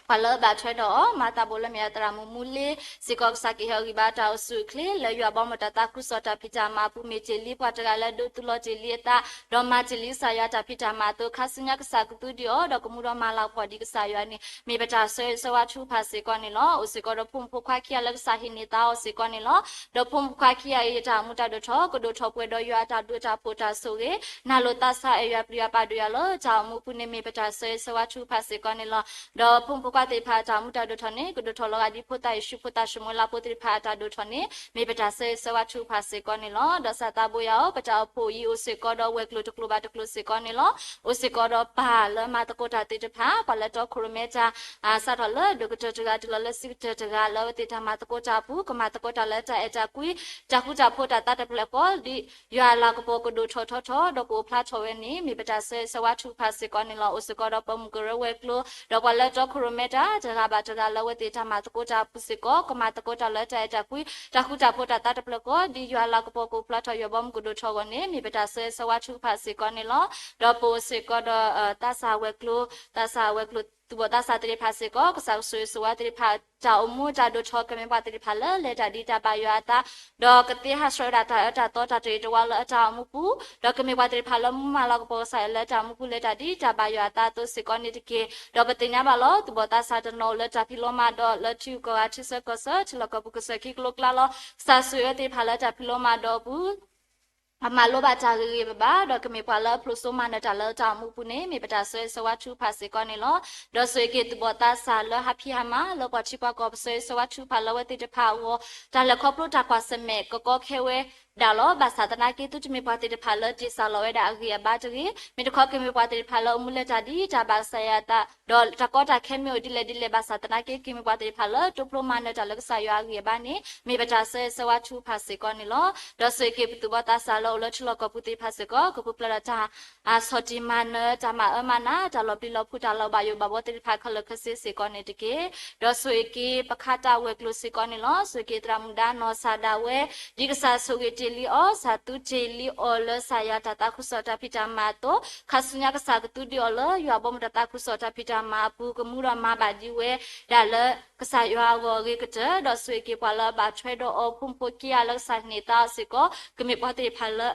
ပှၤလၢအဘၣ်ထွဲဒီးအီၤ မၤသးဘိလၢမ့ၢ်အသရၣ်မုၣ်မူလ့စ့ၢ်ကီး ကစၢ်ကဟ့ၣ်အီၤဂံၢ်ဘါတၢ်အိၣ်ဆူၣ်အိၣ်ချ့ လၢယွၤဘီမုၢ်တၢ်သးခုကစီၣ်တၢ်ဖံးတၢ်မၤအပူၤ မ့ၢ်တ့ၢ်လံပှၤတဂၤလၢဒိးသူလီၤတ့ၢ်လံအသး ဒီးမၤတ့ၢ်လံကစၢ်ယွၤတၢ်ဖံးတၢ်မၤအသိး ခါဆူညါကစၢ်ကသူဒံးအီၤ ဒီးကမူဒီးမၤလၤကပီၤဒံးကစၢ်ယွၤန့ၣ် မ့ၢ်ပတၢ်ဆၢဂ့ၤဆၢဝါထုကဖၣ်စ့ၢ်ကီးန့ၣ်လီၤ. အိၣ်စ့ၢ်ကီးဒီးဖိမုၣ်ဖိခွါခံဂၤလၢကစၢ်ဟ့ၣ်န့ၢ်သါအီၤစ့ၢ်ကီးန့ၣ်လီၤ. ဒီးဖိမုၣ်ဖိခွါခံဂၤအံၤ တၢ်အိၣ်မူတၢ်ဒိၣ်ထီၣ် ကဒိၣ်ထီၣ်ပှဲၤဒီးယွၤအတၢ်ဘျုးတၢ်ဖှိၣ်တၢ်ဆိၣ်ဂ့ၤ နၢ်လိာ်သးဆါ အဲၣ်ယွၤပျံၤယွၤပာ်ဒိၣ်ယွၤလၢတၢ်အိၣ်မူအပူၤန့ၣ် မ့ၢ်ပတၢ်ဆၢဂ့ၤဆၢဝါထုကဖၣ်စ့ၢ်ကီးန့ၣ်လီၤ. ဒီးဖိမုၣ်ဖိခွါသ့ၣ်တဖၣ် တၢ်အိၣ်မူတၢ်ဒိၣ်ထီၣ်န့ၣ် ကဒိၣ်ထီၣ်လီၤဂာ်ဒ်ဖိသၣ်ယ့ၣ်ၡူးဖိသၣ်ၡမူၤအ့လးဖိသ့ၣ်တဖၣ်အတၢ်ဒိၣ်ထီၣ်န့ၣ် မ့ၢ်ပတၢ်ဆၢဂ့ၤဆၢဝါထုကဖၣ်စ့ၢ်ကီးန့ၣ်လီၤ. ဒီးစၢ်သးဘိယွၤဧၢ, ပတၢ်အိၣ်ဖှိၣ်အံၤအိၣ်စ့ၢ်ကီးဒီးဝဲၤကျိၤတကျိၤဘၣ်တကျိၤစ့ၢ်ကီးန့ၣ်လီၤ. အိၣ်စ့ၢ်ကီးဒီးပၢ်လၢမၤသကိးတၢ်သ့ၣ်တဖၣ် ပှၤလၢတီခိၣ်ရိၣ်မဲတၢ် စးထီၣ်လၢဒိၣ်ကတၢၢ်တဂၤ တုၤလီၤလၢဆံးကတၢၢ်တဂၤ လၢအဝဲသ့ၣ်တၢ်မၤသကိးတၢ်အပူၤ ကမၤသကိးတၢ်လၢတၢ်အဲၣ်တၢ်ကွံ တၢ်ဃူတၢ်ဖိးတၢ်သးတဖျၢၣ်ဃီ ဒ်ယွၤအလၤကပီၤကဒိၣ်ထီၣ်ထီထီၣ် ဒီးကအိၣ်ဖျါထီၣ်ဝဲန့ၣ် မ့ၢ်ပတၢ်ဆၢဂ့ၤဆၢဝါထုကဖၣ်စ့ၢ်ကီးန့ၣ်လီၤ. အိၣ်စ့ၢ်ကီးဒီးပှၤမုၢ်ကရၢဝဲၤကျိၤ ဒီးပှၤလၢတီခိၣ်ရိၣ်မဲတၢ် တဂၤဘၣ်တဂၤ လၢအဝဲသ့ၣ်တၢ်မၤသကိးတၢ်အပူၤစ့ၢ်ကီး ကမၤသကိးတၢ်လၢတၢ်အဲၣ်တၢ်ကွံ တၢ်ဃူတၢ်ဖိးတၢ်သးတဖျၢၣ်ဃီ ဒ်ယွၤအလၤကပီၤကအိၣ်ဖျါထီၣ် ယွၤဘီမုၢ်ကဒိၣ်ထီၣ်အဂီၢ်န့ၣ် မ့ၢ်ပတၢ်ဆၢဂ့ၤဆၢဝါထုကဖၣ်စ့ၢ်ကီးန့ၣ်လီၤ. ဒီးပအိၣ်စ့ၢ်ကီးဒီး သးစၢ်ဝဲၤကျိၤ သးစၢ်ဝဲၤကျိၤ သူၣ်ဘီၣ်သးစၢ်သ့ၣ်တဖၣ်စ့ၢ်ကီး ကစၢ်ကဆိၣ်ဂ့ၤဆိၣ်ဝါသ့ၣ်တဖၣ် တၢ်အိၣ်မူတၢ်ဒိၣ်ထီၣ် ကမ့ၢ်ပှၤသ့ၣ်တဖၣ်လၢလဲၤတၢ်ဒ်တၢ်ဘၣ်ယွၤအသး ဒီးကသ့ဟးဆှဲးဝဲဒၣ်တၢ်အၢတၢ်သီတၢ်တရံးတဝါလၢအတၢ်အိၣ်မူပူၤ ဒီးကမ့ၢ်ပှၤသ့ၣ်တဖၣ်လၢမူမၤလၤကပီၤကစၢ်ယွၤလၢတၢ်အိၣ်မူပူၤ လဲၤတၢ်ဒ်တၢ်ဘၣ်ယွၤအသးအသိးစ့ၢ်ကီးန့ၣ်တက့ၢ်. ဒီးပသ့ၣ်ညါဘၣ်လီၤ သူၣ်ဘီၣ်သးစၢ်တနီၤအိၣ်လၢတၢ်ဖံးလိမၤဒိး လၢထံဂုၤကီၢ်ဂၤ ထံဆၢကီၢ်ဆၢ ထံလီၢ်ကီၢ်ပူၤ ကစၢၢ်ခံကလိကျါလီၤ. ကစၢ်ဆိၣ်ဂ့ၤဝဲသ့ၣ်တဖၣ်လၢတၢ်ဖံးလိမၤဒိးအပူၤ အမၤလိဘၣ်တၢ်ဂ့ၤဂ့ၤဘၣ်ဘၣ် ဒီးကမ့ၢ်ပှၤလၢအဖျိးစိမၤနၢၤတၢ်လၢတၢ်အိၣ်မူပူၤန့ၣ် မ့ၢ်ပတၢ်ဆၢဂ့ၤဆၢဝါထုကဖၣ်စ့ၢ်ကီးန့ၣ်လီၤ. ဒီးဆိၣ်ဂ့ၤက့ၤသူၣ်ဘီၣ်သးစၢ်လၢဟးဖံးဟးမၤ လၢပှၤထံပှၤကီၢ် ပဆၢဂ့ၤဆၢဝါထုကဖၣ်လၢအဝဲသ့ၣ်တဖၣ်အဂီၢ် တၢ်လဲၤခီဖျိတၢ်ကွၢ်ဆၢၣ်မဲာ်ကကီခဲဝဲဒၣ်လီၤ. ဘၣ်ဆၣ်သနာ်က့ သုတမ့ၢ်ပှၤသ့ၣ်တဖၣ်လၢတ့ၢ်စၢ်လီၤဝဲဒၣ်အဂံၢ်အဘါတဂ့ၤ, မ့ၢ်တခီကမ့ၢ်ပှၤသ့ၣ်တဖၣ်လၢအမူလၢတၢ်ဒ်တၢ်ဘၣ်ကစၢ်ယွၤအသး ဒီးတၢ်ကီတၢ်ခဲမ့ၢ်အိၣ်ဒ်လဲၣ်ဒ်လဲၣ် ဘၣ်ဆၣ်သနာ်က့ ကမ့ၢ်ပှၤသ့ၣ်တဖၣ်လၢတိဖျိမၤနၢၤတၢ်လၢကစၢ်ယွၤအဂံၢ်အဘါန့ၣ် မ့ၢ်ပတၢ်ဆၢဂ့ၤဆၢဝါထုကဖၣ်စ့ၢ်ကီးန့ၣ်လီၤ. ဒီးဆိၣ်ဂ့ၤက့ၤပသူၣ်ဘီၣ်သးစၢ်လၢအိၣ်လၢထံလီၢ်ကီၢ်ပူၤသ့ၣ်တဖၣ်စ့ၢ်ကီး ကပူၤဖျဲးဒီးတၢ် ဆီၣ်တံၢ်မၤနၢၤ တၢ်မၤအၢမၤနး တၢ်လီၤပျံၤလီၤဖုး တၢ်လီၤဘၣ်ယိၣ်ဘၣ်ဘှီသ့ၣ်တဖၣ်ခဲလၢာ်ခဲဆ့စ့ၢ်ကီးန့ၣ်တက့ၢ်. ဒီးဆိၣ်ဂ့ၤက့ၤပခါတၢ်ဝဲၤကျိၤစ့ၢ်ကီးန့ၣ်လီၤ. ဆိၣ်ဂ့ၤက့ၤသရၣ်မုၣ်ဒါနီၢ်စၢ်ဒၣ်ဝဲ ဒ်ကစၢ်ဆိၣ်ဂ့ၤတ့ၢ်လံအီၤ ကစၢ်သူတ့ၢ်လံအီၤလၢကစၢ်ယွၤတၢ်သးခုကစီၣ်တၢ်ဖံးတၢ်မၤအသိး ခါဆူညါကစၢ်ကသူဒံးအီၤလၢ ယွၤဘီမုၢ်တၢ်သးခုကစီၣ်တၢ်ဖံးတၢ်မၤအပူၤ ကမူဒီးမၤဘၣ်ဒံးဝဲဒၣ်လၢကစၢ်ယွၤအဂီၢ်အဂ့ၤကတၢၢ်, ဒီးဆိၣ်ဂ့ၤက့ၤပှၤလၢအဘၣ်ထွဲဒီးအီၤ ဖိမုၣ်ဖိခံဂၤလၢကစၢ်ဟ့ၣ်န့ၢ်သါအီၤစ့ၢ်ကီး ကမ့ၢ်ပှၤသ့ၣ်တဖၣ်လၢ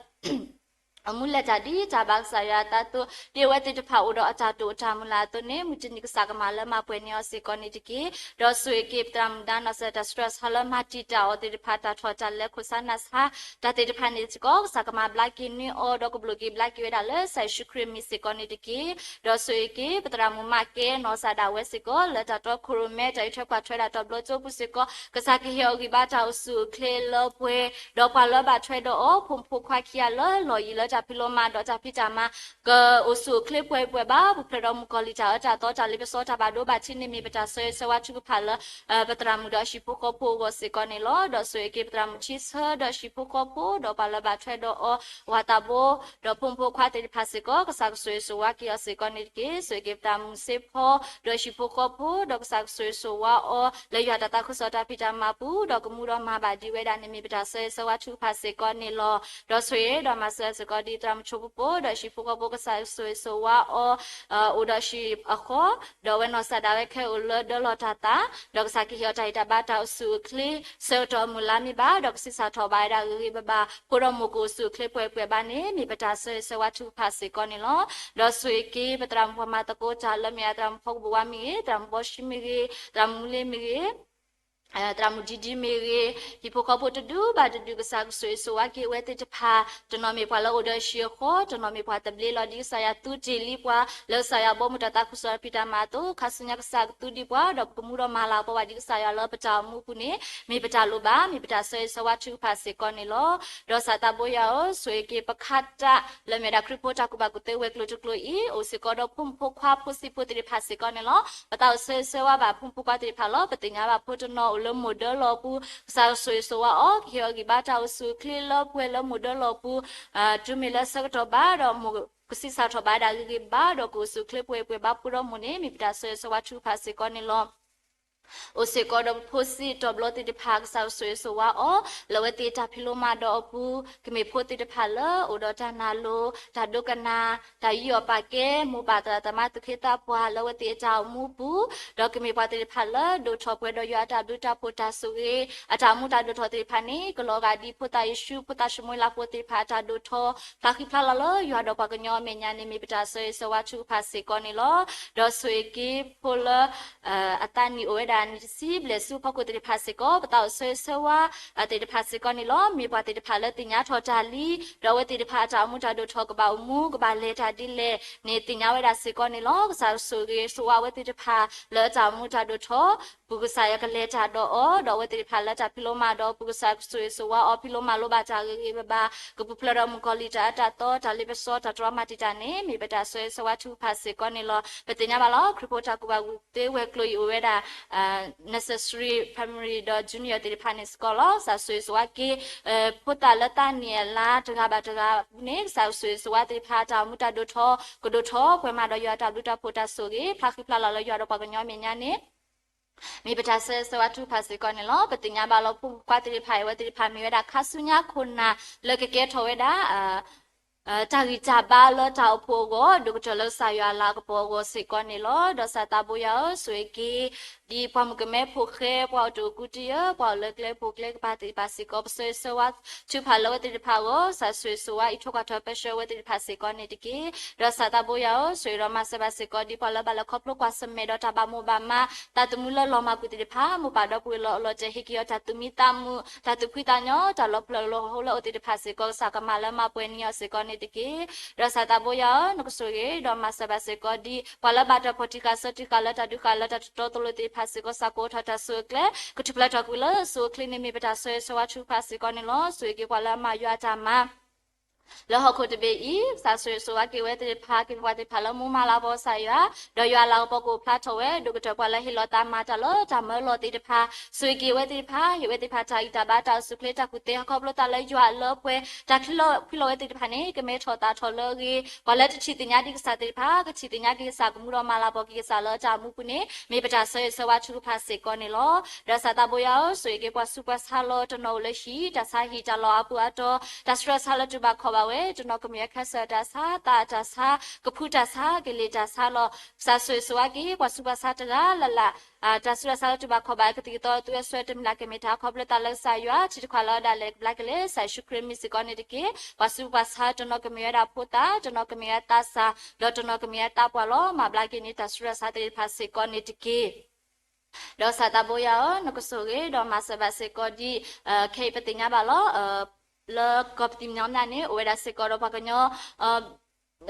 အမူလၢတၢ်ဒ်တၢ်ဘၣ်ကစၢ်ယွၤအသးအသိး ဒ်အဝဲသ့ၣ်တဖၣ်အိၣ်ဒီးအတၢ်တိာ်အတၢ်မုၢ်လၢ်အသိးန့ၣ် မုၢ်တနံၤကစၢ်ကမၤလၢမၤပှဲၤန့ၢ်အီၤစ့ၢ်ကီးန့ၣ်တက့ၢ်. ဒီးဆိၣ်ဂ့ၤက့ၤပသရၣ်မုၣ်ဒါနီၢ်စၢ် တၢ်ဆှၢဆါလၢမၤတံာ်တာ်အီၤသ့ၣ်တဖၣ် တၢ်ထီၣ်တၢ်လဲၤခိၣ်ဆါနၢ်ဆါ တၢ်သ့ၣ်တဖၣ်န့ၣ်စ့ၢ်ကီး ကစၢ်ကမၤဘျါက့ၤန့ၢ်အီၤ ဒီးကဘျိးက့ၤဘျါက့ၤဝဲဒၣ်လၢကစၢ်ယ့ၣ်ၡူးခရံာ်အမံၤစ့ၢ်ကီးန့ၣ်တက့ၢ်. ဒီးဆိၣ်ဂ့ၤက့ၤ ပသရၣ်မုၣ်မးကဲနီၢ်စၢ်ဒၣ်ဝဲစ့ၢ်ကီး လၢတၢ်တီခိၣ်ရိၣ်မဲ တၢ်အံးထွဲကွၢ်ထွဲဒၣ်တၢ်ဘျီကၠိပူၤစ့ၢ်ကီး ကစၢ်ကဟ့ၣ်အီၤဂံၢ်ဘါတၢ်အိၣ်ဆူၣ်အိၣ်ချ့လၢပှဲၤ ဒီးပှၤလၢအဘၣ်ထွဲဒီးအီၤ ဖိမုၣ်ဖိခွါခံဂၤလၢလီၢ်ယံၤလၢတၢ်ဖံးလိမၤဒိးတၢ်ဖံးတၢ်မၤ ကအိၣ်ဆူၣ်အိၣ်ချ့ပှဲၤပှဲၤဘၣ် ပူၤဖျဲးဒီးမုၣ်ကီၤလံၢ်တၢ်အၢတၢ်သီတၢ်လ့ပစီတၢ်ဘၣ်ဒိဘၣ်ထံးန့ၣ် မ့ၢ်ပတၢ်ဆၢဂ့ၤဆၢဝါထုကဖၣ်လၢ ပသရၣ်မုၣ်ဒီးအဟံၣ်ဖိဃီဖိအဂီၢ်စ့ၢ်ကီးန့ၣ်လီၤ. ဒီးဆိၣ်ဂ့ၤက့ၤပသရၣ်မုၣ်ထံဆၢဒီးအဟံၣ်ဖိဃီဖိ ဒီးပှၤလၢဘၣ်ထွဲဒီးအီၤ အဝၤသးဘိ ဒီးဖိမုၣ်ဖိခွါသ့ၣ်တဖၣ်စ့ၢ်ကီး ကစၢ်ကဆိၣ်ဂ့ၤဆိၣ်ဝါက့ၤအီၤစ့ၢ်ကီးန့ၣ်တက့ၢ်. ဆိၣ်ဂ့ၤက့ၤပသရၣ်မုၣ်စ့ဖီ ဒီးအဟံၣ်ဖိဃီဖိ ဒီးကစၢ်ကဆိၣ်ဂ့ၤဆိၣ်ဝါအီၤ လၢယွၤတၢ်သးခုကစီၣ်တၢ်ဖံးတၢ်မၤပူၤ ဒီးကမူဒီးမၤဘၣ်ဒံးဝဲဒၣ်န့ၣ် မ့ၢ်ပတၢ်ဆၢဂ့ၤဆၢဝါထုကဖၣ်စ့ၢ်ကီးန့ၣ်လီၤ. ဒီးဆိၣ်ဂ့ၤဒီးမၤစၢၤစ့ၢ်ကီးဒ်သရၣ်မုၣ်ဆိဖိဖိ ဒီးအဟံၣ်ဖိဃီဖိ ကစၢ်ကဆိၣ်ဂ့ၤဆိၣ်ဝါအီၤ အိၣ်ဒီးအဟံၣ်အဃီ ဒီးအဝဲနီၢ်စၢ်ဒၣ်ဝဲခဲအံၤအိၣ်လၢဒၢလီၢ်တၢ်သး ဒီးကစၢ်ကဟ့ၣ်အီၤတၢ်ဂံၢ်တၢ်ဘါတၢ်အိၣ်ဆူၣ်အိၣ်ချ့ ဆၢကတီၢ်အမုၢ်လါမ့ၢ်ဘၣ် ဒီးကဆံးစၢ်ထီၣ်ဘၣ်ဝဲဒၣ်ဂ့ၤဂ့ၤဘၣ်ဘၣ် ဖိဒီးမိၢ်ကအိၣ်ဆူၣ်အိၣ်ချ့ပှဲၤပှဲၤဘၣ်န့ၣ် မ့ၢ်ပတၢ်ဆၢဂ့ၤဆၢဝါထုကဖၣ်စ့ၢ်ကီးန့ၣ်လီၤ. ဒီးဆိၣ်ဂ့ၤက့ၤ ပသရၣ်မုၣ်ပှၤမၤသကိးတၢ်လၢမ့ၢ်အသရၣ်မုၣ်ဖီကဘိၣ်ဝါမ့ၢ်ဂ့ၤ, သရၣ်မုၣ်ဘီၡံမ့ၢ်ဂ့ၤ, သရၣ်မုၣ်မူလ့မ့ၢ်ဂ့ၤ, သရၣ်မုၣ်ဒံဒံမ့ၢ်ဂ့ၤ, ဟံၣ်ဖိဃီဖိတဒူၣ်ဘၣ်တဒူၣ် ကစၢ်ကဆိၣ်ဂ့ၤဆိၣ်ဝါက့ၤဝဲသ့ၣ်တဖၣ်, တနီၤမ့ၢ်ပှၤလၢအိၣ်ဒီးဟံၣ်အဃီ, တနီၤမ့ၢ်ပှၤသဘျ့လီၤ ဒ်ကစၢ်ယွၤသူတ့ၢ်လံပှၤ လၢကစၢ်ယွၤဘီမုၢ်တၢ်သးခုကစီၣ်တၢ်ဖံးတၢ်မၤအသိး, ခါဆူညါကစၢ်ကသူဒံးပှၤ ဒီးပကမူဒီးမၤလၤကပီၤဘၣ်ဒ်ကစၢ်ယွၤလၢပတၢ်အိၣ်မူအပူၤန့ၣ် မ့ၢ်ပတၢ်လိၣ်ဘၣ်, မ့ၢ်ပတၢ်ဆၢဂ့ၤဆၢဝါထုကဖၣ်စ့ၢ်ကီးန့ၣ်လီၤ. ဒီးစၤသးဘိယွၤဧၢ, ဆိၣ်ဂ့ၤက့ၤပခါတၢ် လၢမ့ၢ်ဝဲဒၣ်ခရံာ်ဖိတၢ်ကူၣ်ဘၣ်ကူၣ်သ့ဝဲၤကျိၤတကျိၤအံၤ, အိၣ်စ့ၢ်ကီးဒီးဖိမုၣ်ဖိခွါဖိဆံးဖိသ့ၣ်တဖၣ်စ့ၢ်ကီးန့ၣ်လီၤ. ပသးအိၣ်ဆၢဂ့ၤဆၢဝါဘၣ်ဖိမုၣ်ဖိခွါသ့ၣ်တဖၣ်လီၤ. ပသ့ၣ်ညါဘၣ်ဖိတနီၤအိၣ်လၢမိၢ်ဒၢလီၢ်ပူၤ, ကစၢ်ကဆိၣ်ဂ့ၤဆိၣ်ဝါအီၤ, ကဟ့ၣ်အီၤဂံၢ်ဘါတၢ်အိၣ်ဆူၣ်အိၣ်ချ့လၢပှဲၤလၢမိၢ်ဒၢလီၢ်ပူၤ, တုၤမ့ၢ်လၢဆၢကတီၢ်ဘၣ်ဒီးမိၢ်ကဆံးစၢ်ထီၣ်ဘၣ်ဒၣ်ဂ့ၤဂ့ၤဘၣ်ဒီး ကအိၣ်ဆူၣ်အိၣ်ချ့ပှဲၤပှဲၤဘၣ်ဖိဒီးမိၢ်န့ၣ် မ့ၢ်ပတၢ်ဆၢဂ့ၤဆၢဝါထုကဖၣ်စ့ၢ်ကီးန့ၣ်လီၤ. အိၣ်စ့ၢ်ကီးဒီးပဖိဆံးတီၤဘျီသ့ၣ်တဖၣ် ကစၢ်ကဆိၣ်ဂ့ၤဆိၣ်ဝါအီၤ, လၢအဝဲသ့ၣ်တၢ်ဖံးလိမၤဒိးအပူၤ, ကမ့ၢ်ဖိသ့ၣ်တဖၣ်လၢအိၣ်ဒီးတၢ်နာ်လိၤ, တၢ်ဒိကနၣ်, တၢ်ယူးယီၣ်ပာ်ကဲ, မိၢ်ပၢ်သရၣ်သမါသူၣ်က့သးပှၢ်လၢအဝဲသ့ၣ်အတၢ်အိၣ်မူပူၤ, ဒီးကမ့ၢ်ပှၤသ့ၣ်တဖၣ်လၢဒိၣ်ထီၣ်ပှဲၤဒီးယွၤအတၢ်ဘျုးတၢ်ဖှိၣ်တၢ်ဆိၣ်ဂ့ၤ, အတၢ်အိၣ်မူတၢ်ဒိၣ်ထီၣ်သ့ၣ်တဖၣ်န့ၣ် ကလီၤဂာ်ဒ်ဖိသၣ်ယ့ၣ်ၡူး ဖိသၣ်ၡမူၤအ့လးဖိသ့ၣ်တဖၣ်အတၢ်ဒိၣ်ထီၣ် ဖျါဃံဖျါလၤလၢယွၤဒီးပှၤကညီအမဲာ်ညါန့ၣ် မ့ၢ်ပတၢ်ဆၢဂ့ၤဆၢဝါထုကဖၣ်စ့ၢ်ကီးန့ၣ်လီၤ. ဒီးဆိၣ်ဂ့ၤက့ၤဖိလၢ အသးနံၣ်အိၣ်ဝဲဒၣ်နံၣ်တဆံဘျဲၣ်ဆူအဖီခိၣ်သ့ၣ်တဖၣ်စ့ၢ်ကီး ပသးအိၣ်ဆၢဂ့ၤဆၢဝါသ့ၣ်တဖၣ်စ့ၢ်ကီးန့ၣ်လီၤ. မ့ၢ်ပှၤသ့ၣ်တဖၣ်လၢသ့ၣ်ညါထီၣ်တၢ်လံ, ဒီးအဝဲသ့ၣ်တဖၣ်အတၢ်အိၣ်မူတၢ်ဒိၣ်ထီၣ်ကဘၣ်အိၣ်မူ ကဘၣ်လဲၤတၢ်ဒ်လဲၣ်န့ၣ် သ့ၣ်ညါဝဲဒၣ်စ့ၢ်ကီးန့ၣ်လီၤ. ကစၢ်ဆိၣ်ဂ့ၤဆိၣ်ဝါအဝဲသ့ၣ်တဖၣ်လၢအတၢ်အိၣ်မူတၢ်ဒိၣ်ထီၣ် ပူၤကစၢ်ယွၤကလဲၤတၢ်ဒီးအီၤ, ဒီးအဝဲသ့ၣ်တဖၣ်လၢတၢ်ဖံးလိမၤဒိးအပူၤ ကစၢ်ဆိၣ်ဂ့ၤဆိၣ်ဝါအီၤ ဖံးလိမၤလိဘၣ်တၢ်ဂ့ၤဂ့ၤဘၣ်ဘၣ် ကပူၤဖျဲးဒီးမုၣ်ကီၤလံၢ်တၢ်အၢတၢ်သီ တၢ်လ့ပစီ တၢ်တြီမၤတံာ်တာ်န့ၣ် မ့ၢ်ပတၢ်ဆၢဂ့ၤဆၢဝါထုကဖၣ်စ့ၢ်ကီးန့ၣ်လီၤ. ပသ့ၣ်ညါဘၣ်လီၤ ခရံာ်ဖိတၢ်ကူၣ်ဘၣ်ကူၣ်သ့ဝဲၤကျိၤအံၤအိၣ်ဝဲဒၣ် nursery, primary ဒီး junior သ့ၣ်တဖၣ်န့ၣ်စ့ၢ်ကီးလီၤ. ကစၢ်ဆိၣ်ဂ့ၤဆိၣ်ဝါက့ၤ ဖိသၣ်လၢသးနံၣ်အလါတဂၤဘၣ်တဂၤအပူၤန့ၣ် ကစၢ်ဆိၣ်ဂ့ၤဆိၣ်ဝါသ့ၣ်တဖၣ် တၢ်အိၣ်မူတၢ်ဒိၣ်ထီၣ် ကဒိၣ်ထီၣ်ပှဲၤမးဒီးယွၤတၢ်ဘျုးတၢ်ဖှိၣ်တၢ်ဆိၣ်ဂ့ၤ ဖျါဃံဖျါလၤလၢယွၤဒီးပှၤကညီအမဲာ်ညါန့ၣ် မ့ၢ်ပတၢ်ဆၢဂ့ၤဆၢဝါထုကဖၣ်စ့ၢ်ကီးန့ၣ်လီၤ. ပသ့ၣ်ညါဘၣ်လီၤ ဖိမုၣ်ဖိခွါသ့ၣ်တဖၣ်အံၤ အဝဲသ့ၣ်တဖၣ်မ့ၢ်ဝဲဒၣ်ခါဆူညါခိၣ်နၢ်လၢကကဲထီၣ်ဝဲဒၣ် တၢ်ဂံၢ်တၢ်ဘါလၢတၢ်အိၣ်ဖှိၣ်အဂီၢ် ဒိၣ်ကတၢၢ်လၢကစၢ်ယွၤအလၤကပီၤအဂီၢ်စ့ၢ်ကီးန့ၣ်လီၤ. ဒီးကစၢ်သးဘိယွၤဧၢ ဆိၣ်ဂ့ၤက့ၤ ဒ်ပှၤမုၣ်ကမဲဖိဃဲ ပှၤအိၣ်တ့ၢ်အိၣ်ကူတယၢၢ် ပှၤအိၣ်လၢကျဲဖိကျဲကပၤသ့ၣ်တဖၣ်စ့ၢ်ကီး ပဆၢဂ့ၤဆၢဝါထုကဖၣ်လၢအဝဲသ့ၣ်တဖၣ်အဂီၢ် ကစၢ်ဆိၣ်ဂ့ၤဆိၣ်ဝါအံးထွဲကွၢ်ထွဲပၢဆှၢအဝဲသ့ၣ်တဖၣ်စ့ၢ်ကီးန့ၣ်တက့ၢ်. ဒီးကစၢ်သးဘိယွၤဧၢ ဆိၣ်ဂ့ၤဒီးမၤစၢၤဘၣ်စ့ၢ်ကီး ဒ်ပှၤလၢဘၣ်လဲၤခီဖျိကွၢ်ဆၢၣ်မဲာ်ဒီးတၢ်ဘၣ်မိၢ်ဘၣ်မး သးသမူလၢလီၤမၢ်ကွံာ်သ့ၣ်တဖၣ် မိၢ်ပၢ်ဒီပုၢ်ဝဲၢ်လၢအလီၤတဲာ်ဟ့ၣ်က့ၤအီၤတၢ်သူၣ်မံသးမုာ် တၢ်သူၣ်ဖှံသးညီ တၢ်လီၤဖျဲၣ်လီၤဟိလၢအအိၣ်သ့ၣ်တဖၣ်စ့ၢ်ကီး ကစၢ်ကမၤလၢမၤပှဲၤန့ၢ်အီၤစ့ၢ်ကီးန့ၣ်တက့ၢ်. ဒီးကစၢ်သးဘိယွၤဧၢ နကဆိၣ်ဂ့ၤဒီးမၤစၢၤဘၣ်စ့ၢ်ကီးဒ် ပှၤလၢဘၣ်တၢ်ဖီၣ်တံၢ်ဃာ်ဆၢတံၢ်ဃာ်လၢတၢ်ဒုးဃာ်လၢတၢ်တတီတလိၤသ့ၣ်တဖၣ်စ့ၢ်ကီး ကစၢ်ကအိးထီၣ်တၢ်ဆိၣ်အၢကျဲ ကထူၣ်ဖျဲးထီၣ်ကွံာ်လၢအဆိအချ့န့ၣ် မ့ၢ်ပတၢ်ဆၢဂ့ၤဆၢဝါထုကဖၣ်စ့ၢ်ကီးန့ၣ်လီၤ. ဆိၣ်ဂ့ၤက့ၤပှၤလၢအမၤယွၤအတၢ်မၤ လၢဟီၣ်ခိၣ်တဘ့ၣ်အံၤ ကစၢ်ဆိၣ်ဂ့ၤဆိၣ်ဝါက့ၤဝဲသ့ၣ်တဖၣ် ကမ့ၢ်ပှၤသ့ၣ်တဖၣ်လၢမူမၤလၤကပီၤကစၢ်ယွၤ ဒီးယွၤအလၤကပီၤကအိၣ်ဖျါထီၣ်ဝဲ ဒိၣ်ကတၢၢ်ပှၤလၢဟ့ၣ်လီၤသးမၤတၢ်လၢတၢ်မၢလီၤသ့ၣ်တဖၣ် ဆိၣ်ဂ့ၤက့ၤဝဲသ့ၣ်တဖၣ် ဟ့ၣ်ဝဲသ့ၣ်တဖၣ်တၢ်ဂံၢ်တၢ်ဘါ တၢ်အိၣ်ဆူၣ်အိၣ်ချ့ တၢ်ကူၣ်သ့ ဟီၣ်ခိၣ်ဖျိသးလၢယွၤအလၢပှဲၤ တၢ်ချံးလီၤဖှံလီၤဝဲသ့ၣ်တဖၣ်န့ၣ် ကမဲထီၣ်သးထီၣ်လၢအဂ့ၤ ပှၤလၢတထံၣ်သ့ၣ်ညါဒံးကစၢ်သ့ၣ်တဖၣ် ကထံၣ်သ့ၣ်ညါက့ၤကစၢ် ကမူဒီးမၤလၤကပီၤက့ၤကစၢ်လၢတၢ်အိၣ်မူပူၤန့ၣ် မ့ၢ်ပတၢ်ဆၢဂ့ၤဆၢဝါထုကဖၣ်စ့ၢ်ကီးန့ၣ်လီၤ. ဒီးကစၢ်သးဘိယွၤဧၢ ဆိၣ်ဂ့ၤက့ၤပှၤဆူးပှၤဆါလၢတနီၤအိၣ်လၢဟံၣ် တၢ်ဆါဟံၣ်တၢ်လီၢ်အါပူၤအါတီၤ တၢ်ဆူးတၢ်ဆါလၢတူၢ်ဘၣ်ခီၣ်ဘၣ်ဝဲ တနီၤကမ့ၢ်ဝဲ cancer တၢ်ဆါ သးအတၢ်ဆါ ကဖူတၢ်ဆါ ကလ့ၢ်တၢ်ဆါလီၤ. ကစၢ်ဆိၣ်ဂ့ၤဆိၣ်ဝါက့ၤ ပှၤဆူးပှၤဆါတဂၤလၢ်လၢ် တၢ်ဆူးတၢ်ဆါလၢတူၢ်ဘၣ်ခီၣ်ဘၣ် ကသံၣ်ကသီအသူအစွဲတမံၤလၢ်ကမ့ၢ်တၢ်ခီဖျိသးလၢကစၢ်ယွၤ ထံတခွးလၢဒၣ်လဲာ်ကဘျါကလဲာ် ကစၢ်ယ့ၣ်ၡူးခရံာ်မံၤစ့ၢ်ကီးန့ၣ်တက့ၢ်. ပှၤဆူးပှၤဆါတနီၤကမ့ၢ်ဝဲဒၣ်ဖိသၣ် တနီၤကမ့ၢ်ဝဲသးစၢ် ဒီးတနီၤကမ့ၢ်ဝဲသးပှၢ်လီၤ မၤဘျါက့ၤန့ၢ်တၢ်ဆူးတၢ်ဆါသ့ၣ်တဖၣ်စ့ၢ်ကီးန့ၣ်တက့ၢ်. ဒီးကစၢ်သးဘိယွၤဧၢ နကဆိၣ်ဂ့ၤဒီးမၤစၢၤဘၣ်စ့ၢ်ကီးဒ် ခဲအံၤပသ့ၣ်ညါဘၣ်လီၤ လၢကီၢ်ပသံၣ်မံၤညီမးန့ၣ် အိၣ်ဝဲဒၣ်စ့ၢ်ကီးဒီးပှၤကညီ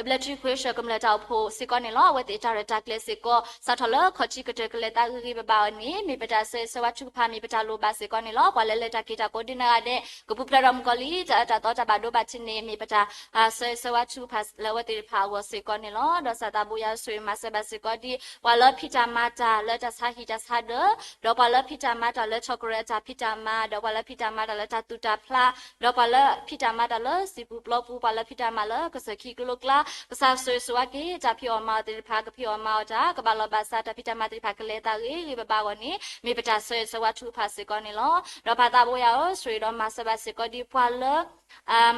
ဘျၢထံခဝ့ၡၢၣ်ကမျၢၢ်တၢ်အိၣ်ဖှိၣ်စ့ၢ်ကီးန့ၣ်လီၤ. အဝဲသ့ၣ်တၢ်ရဲၣ်တၢ်ကျဲၤစ့ၢ်ကီး စးထီၣ်လၢခီၣ်ထံးကတၢၢ်ကလဲၤသးဂ့ၤဂ့ၤဘၣ်ဘၣ်အီၤန့ၣ် မ့ၢ်ပတၢ်ဆၢဂ့ၤဆၢဝါထုကဖၣ် မ့ၢ်ပတၢ်လိၣ်ဘၣ်စ့ၢ်ကီးန့ၣ်လီၤ. ပှၤလၢလဲၤတၢ်က့ၤတၢ်ကိးဒ်နဂၤဒဲး ကပူၤဖျဲးဒီးမုၣ်ကီၤလံၢ် တၢ်အၢတၢ်သီတၢ်ဘၣ်ဒိဘၣ်ထံးန့ၣ် မ့ၢ်ပတၢ်ဆၢဂ့ၤဆၢဝါထုကဖၣ်လၢအဝဲသ့ၣ်တဖၣ်အဂီၢ်စ့ၢ်ကီးန့ၣ်လီၤ. ဒီးကစၢ်သးဘိယွၤဆိၣ်ဂ့ၤမၤစၢၤဘၣ်စ့ၢ်ကီးဒ် ပှၤလၢဖံးတၢ်မၤတၢ်လၢတၢ်ဆါဟံၣ်တၢ်ဆါဒၢး ဒီးပှၤလၢဖံးတၢ်မၤတၢ်လၢ chocolate အတၢ်ဖံးတၢ်မၤ ဒီးပှၤလၢဖံးတၢ်မၤတၢ်လၢတၢ်သူၣ်တၢ်ဖျး ဒီးပှၤလၢဖံးတၢ်မၤတၢ်လၢစံာ်ပူၤပျီပူၤ ပှၤလၢဖံးတၢ်မၤလၢကစၢၢ်ခံကလိကျါ ကစၢ်ဆိၣ်ဂ့ၤဆိၣ်ဝါက့ၤ တၢ်ဖံးအီၣ်မၤအီၣ်သ့ၣ်တဖၣ် ကဖံးအီၣ်မၤအီၣ်တၢ် ကဘၣ်လီၤဘၣ်စး တၢ်ဖံးတၢ်မၤသ့ၣ်တဖၣ်ကလဲၤသးဂ့ၤဂ့ၤဘၣ်ဘၣ်အဂီၢ်န့ၣ် မ့ၢ်ပတၢ်ဆၢဂ့ၤဆၢဝါထုကဖၣ်စ့ၢ်ကီးန့ၣ်လီၤ. ဒီးပၢ်သးဘိယွၤဧၢ ဆိၣ်ဂ့ၤဒီးမၤစၢၤဘၣ်စ့ၢ်ကီးဒ်ပှၤလၢ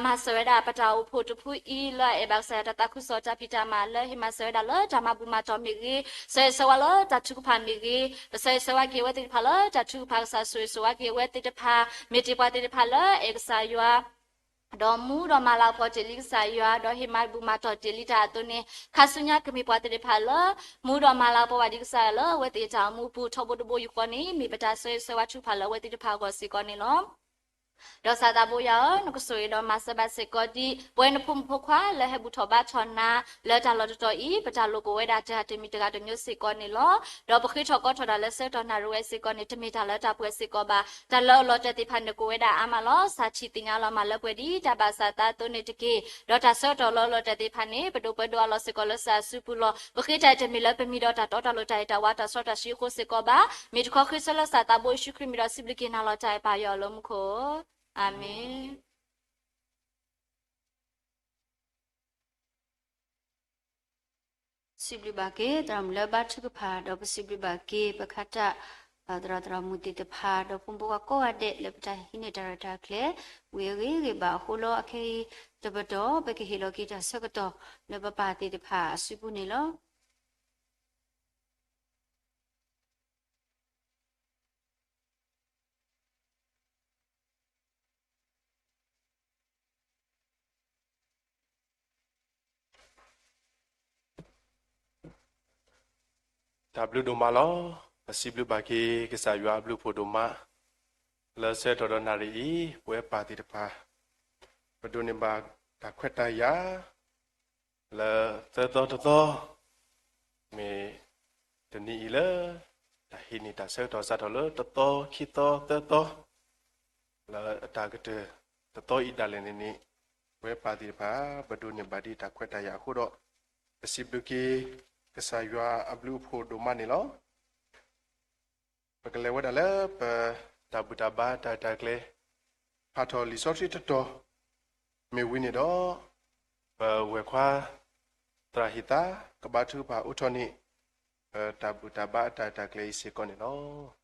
မၤစၢၤဝဲဒၣ်ပတၢ်အိၣ်ဖှိၣ်တဖုအံၤ လၢအအဲၣ်ဘၣ်ကစၢ်ယွၤတၢ်သးခုကစီၣ်တၢ်ဖံးတၢ်မၤ လၢဟ့ၣ်မၤဘူၣ်မၤတီၢ်မ့ၢ်ဂ့ၤ, ဆၢဂ့ၤဆၢဝါလၢတၢ်ထုကဖၣ်မ့ၢ်ဂ့ၤ, ပဆၢဂ့ၤဆၢဝါက့ၤအဝဲသ့ၣ်တဖၣ်လၢတၢ်ထုကဖၣ် ကစၢ်ဆိၣ်ဂ့ၤဆိၣ်ဝါက့ၤအဝဲသ့ၣ်တဖၣ်, မ့ၢ်တ့ၢ်ပှၤသ့ၣ်တဖၣ်လၢအအဲၣ်ကစၢ်ယွၤ ဒီးမူဒီးမၤလၤကပီၤတ့ၢ်လံကစၢ်ယွၤ, ဒီးဟ့ၣ်မၤဘူၣ်မၤတီၢ်တ့ၢ်လံတၢ်အသိးန့ၣ်, ခါဆူညါကမ့ၢ်ပှၤသ့ၣ်တဖၣ်လၢ မူဒီးမၤလၤကပီၤဘၣ်ဒံးကစၢ်ယွၤလၢ အဝဲသ့ၣ်တၢ်အိၣ်မူအပူၤထီဘိတဘိယူၢ်ဃီန့ၣ် မ့ၢ်ပတၢ်ဆၢဂ့ၤဆၢဝါထုကဖၣ်လၢအဝဲသ့ၣ်တဖၣ်အဂီၢ်စ့ၢ်ကီးန့ၣ်လီၤ. ဒီးစၢ်သးဘိယွၤဧၢ, နကဆိၣ်ဂ့ၤဒီးမၤစၢၤဘၣ်စ့ၢ်ကီးဒံး ပဝဲနဖိမုၣ်ဖိခွါလၢဟဲဘူၣ်ထီၣ်ဘါထီၣ်နၤ လၢတၢ်လီၢ်တတီၤအံၤ, ပတၢ်လိၣ်ကအိၣ်ဝဲဒၣ်တၢ်တမံၤတဂၤတမံၤစ့ၢ်ကီးန့ၣ်လီၤ. ဒီးပဃ့ထီၣ်ကိးထီၣ်တၢ်လၢဆၢကတီၢ်နၣ်ရံၣ်ဝဲစ့ၢ်ကီးန့ၣ် တမ့ၢ်တၢ်လၢတၢ်ပှဲၤစ့ၢ်ကီးဘၣ်. တၢ်လၢအလီၤတဲာ်သ့ၣ်တဖၣ်န့ၣ် ကအိၣ်ဝဲဒၣ်အါမးလီၤ. စၢ်ထံၣ်သ့ၣ်ညါလီၤမၢ်လၢပှဲၤဒ်တၢ်ဘၣ်စၢ်သးအသိးန့ၣ်တက့ၢ်. ဒီးတၢ်ဆၢကတီၢ်လၢအလီၤတဲာ်သ့ၣ်တဖၣ်န့ၣ် ပဒိၣ်ပှဲၤဒိၣ်အလီၢ်စ့ၢ်ကီးလၢစၢ်အစုပူၤလီၤ. ပဃ့တၢ်အံၤတမ့ၢ်လၢပမံၤဒီးတၢ်တီတၢ်လိၤတၢ်အဲၣ်တၢ်ဝါတၢ်စီတၢ်ဆှံအဃိစ့ၢ်ကီးဘၣ်. မ့ၢ်တခီဃ့ဆၢလၢစၢ်သးဘိယ့ၣ်ၡူးခရံာ်မံၤဒီးစံးဘျုးက့ၤနၤလီၤတၢ်အဲၣ်ပၢ်ယွၤလၢမူခိၣ်ဧၢ, အၤမ့ၣ်. စံးဘျုးဘၣ်က့ၤ သရၣ်မုၣ်လၢဘါထုကဖၣ် ဒီးပစံးဘျုးဘၣ်က့ၤ ပခါတၢ် သရၣ်သရၣ်မုၣ်သ့ၣ်တဖၣ် ဒီးဖိမုၣ်ဖိခွါကိးဂၤဒဲး လၢပတၢ်ဟံးန့ၢ်တၢ်ရဲၣ်တၢ်ကျဲၤ ဝံၤအဂ့ၤဂ့ၤဘၣ်အဃိလီၤ. အခဲအံၤတပတီၢ် ပကဟ့ၣ်လီၤက့ၤတၢ်ဆၢကတီၢ် လၢပပၢ်သ့ၣ်တဖၣ်အစုပူၤန့ၣ်လီၤ. တၢ်ဘျုးဒိၣ်မးလီၤ. ပစံးဘျုးဘၣ်က့ၤ ကစၢ်ယွၤအဘျုးအဖှိၣ်ဒိၣ်မး လၢဆၢကတီၢ်ဒီးနၣ်ရံၣ်အံၤ ပဝဲပၢ်သ့ၣ်တဖၣ် ပဒိးန့ၢ်ဘၣ်တၢ်ခွဲးတၢ်ယာ် လၢသၢသီတသီ မ့ၢ်တနံၤအံၤလၢ တၢ်ဟံးန့ၢ်တၢ်ဆၢကတီၢ်စးထီၣ်လၢတသီ ခံသီ သၢသီ လၢအတၢ်ကတၢၢ်တသီအံၤဒၣ်လဲာ်န့ၣ်န့ၣ် ပဝဲပၢ်သ့ၣ်တဖၣ် ပဒိးန့ၢ်ဘၣ်ဒံးတၢ်ခွဲးတၢ်ယာ်အဃိဒီး ပစံးဘျုးက့ၤ ကစၢ်ယွၤအဘျုးအဖှိၣ်ဒိၣ်မးန့ၣ်လီၤ. ပကလဲၤဝဲဒၣ်လၢပတၢ်ဘူၣ်တၢ်ဘါတၢ်ရဲၣ်တၢ်ကျဲၤ ဖးထီၣ်လံာ်စီဆှံတတီၤ မ့ၢ်ဝံၤန့ၣ်ဒီး ပဝဲၢ်ခွါ သရၣ်ဟ့ၣ်သါ ကဘါထုကဖၣ်အိးထီၣ်န့ၢ် ပတၢ်ဘူၣ်တၢ်ဘါအတၢ်ရဲၣ်တၢ်ကျဲၤအံၤစ့ၢ်ကီးန့ၣ်လီၤ.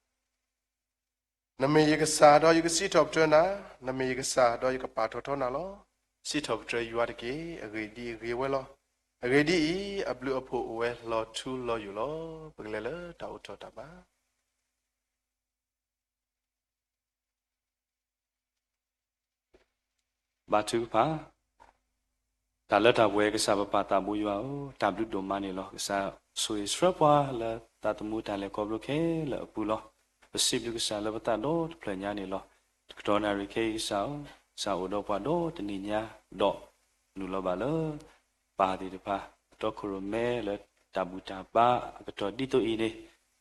နမ့ၢ်ယကစၢ်ဒီးယကစံးထီၣ်ပတြၢၤနၤ, နမ့ၢ်ယကစၢ်ဒီးယကပာ်ထီၣ်ထီနၤလီၤ. စံးထီၣ်ပတြၢၤယွၤတက့ၢ်, အဂ့ၢ်ဒ်အံၤအဂ့ၢ်ဝဲလီၤ. အဂ့ၢ်ဒ်အံၤ, အဘျုးအဖှိၣ်အိၣ်ဝဲလီၤထူလီၤယိာ်လီၤ. ပကလဲၤလၢတၢ်အိးထီၣ်တၢ်ဘါ ဘါထုကဖၣ်. တၢ်လၢတၢ်ပှဲၤကစၢ်ပပၢ်သးဘိယွၤဧၢ, တၢ်ဘျုးဒိၣ်မးန့ၣ်လီၤ. ကစၢ်ဆိၣ်ဂ့ၤဆှၢပှၤလၢသးသမူတၢ်လဲၤခီဖျိခဲလၢာ်အပူၤလီၤ. ပစံးဘျုးကစၢ်လၢပသးဒီတဖျၢၣ်ညါန့ၣ်လီၤ. တကတီၢ်နၣ်ရံၣ်ခဲအံၤကစၢ်ဧၢ, ကစၢ်အိၣ်ဒီးပှၤဒီတနံၣ်ညါဒီး နုာ်လီၤဘၣ်လၢ ပၢ်သ့ၣ်တဖၣ် ကတီၢ်ခိၣ်ရိၣ်မဲလၢတၢ်ဘူၣ်တၢ်ဘါအကတီၢ်ဒ်သိးအံၤန့ၣ်,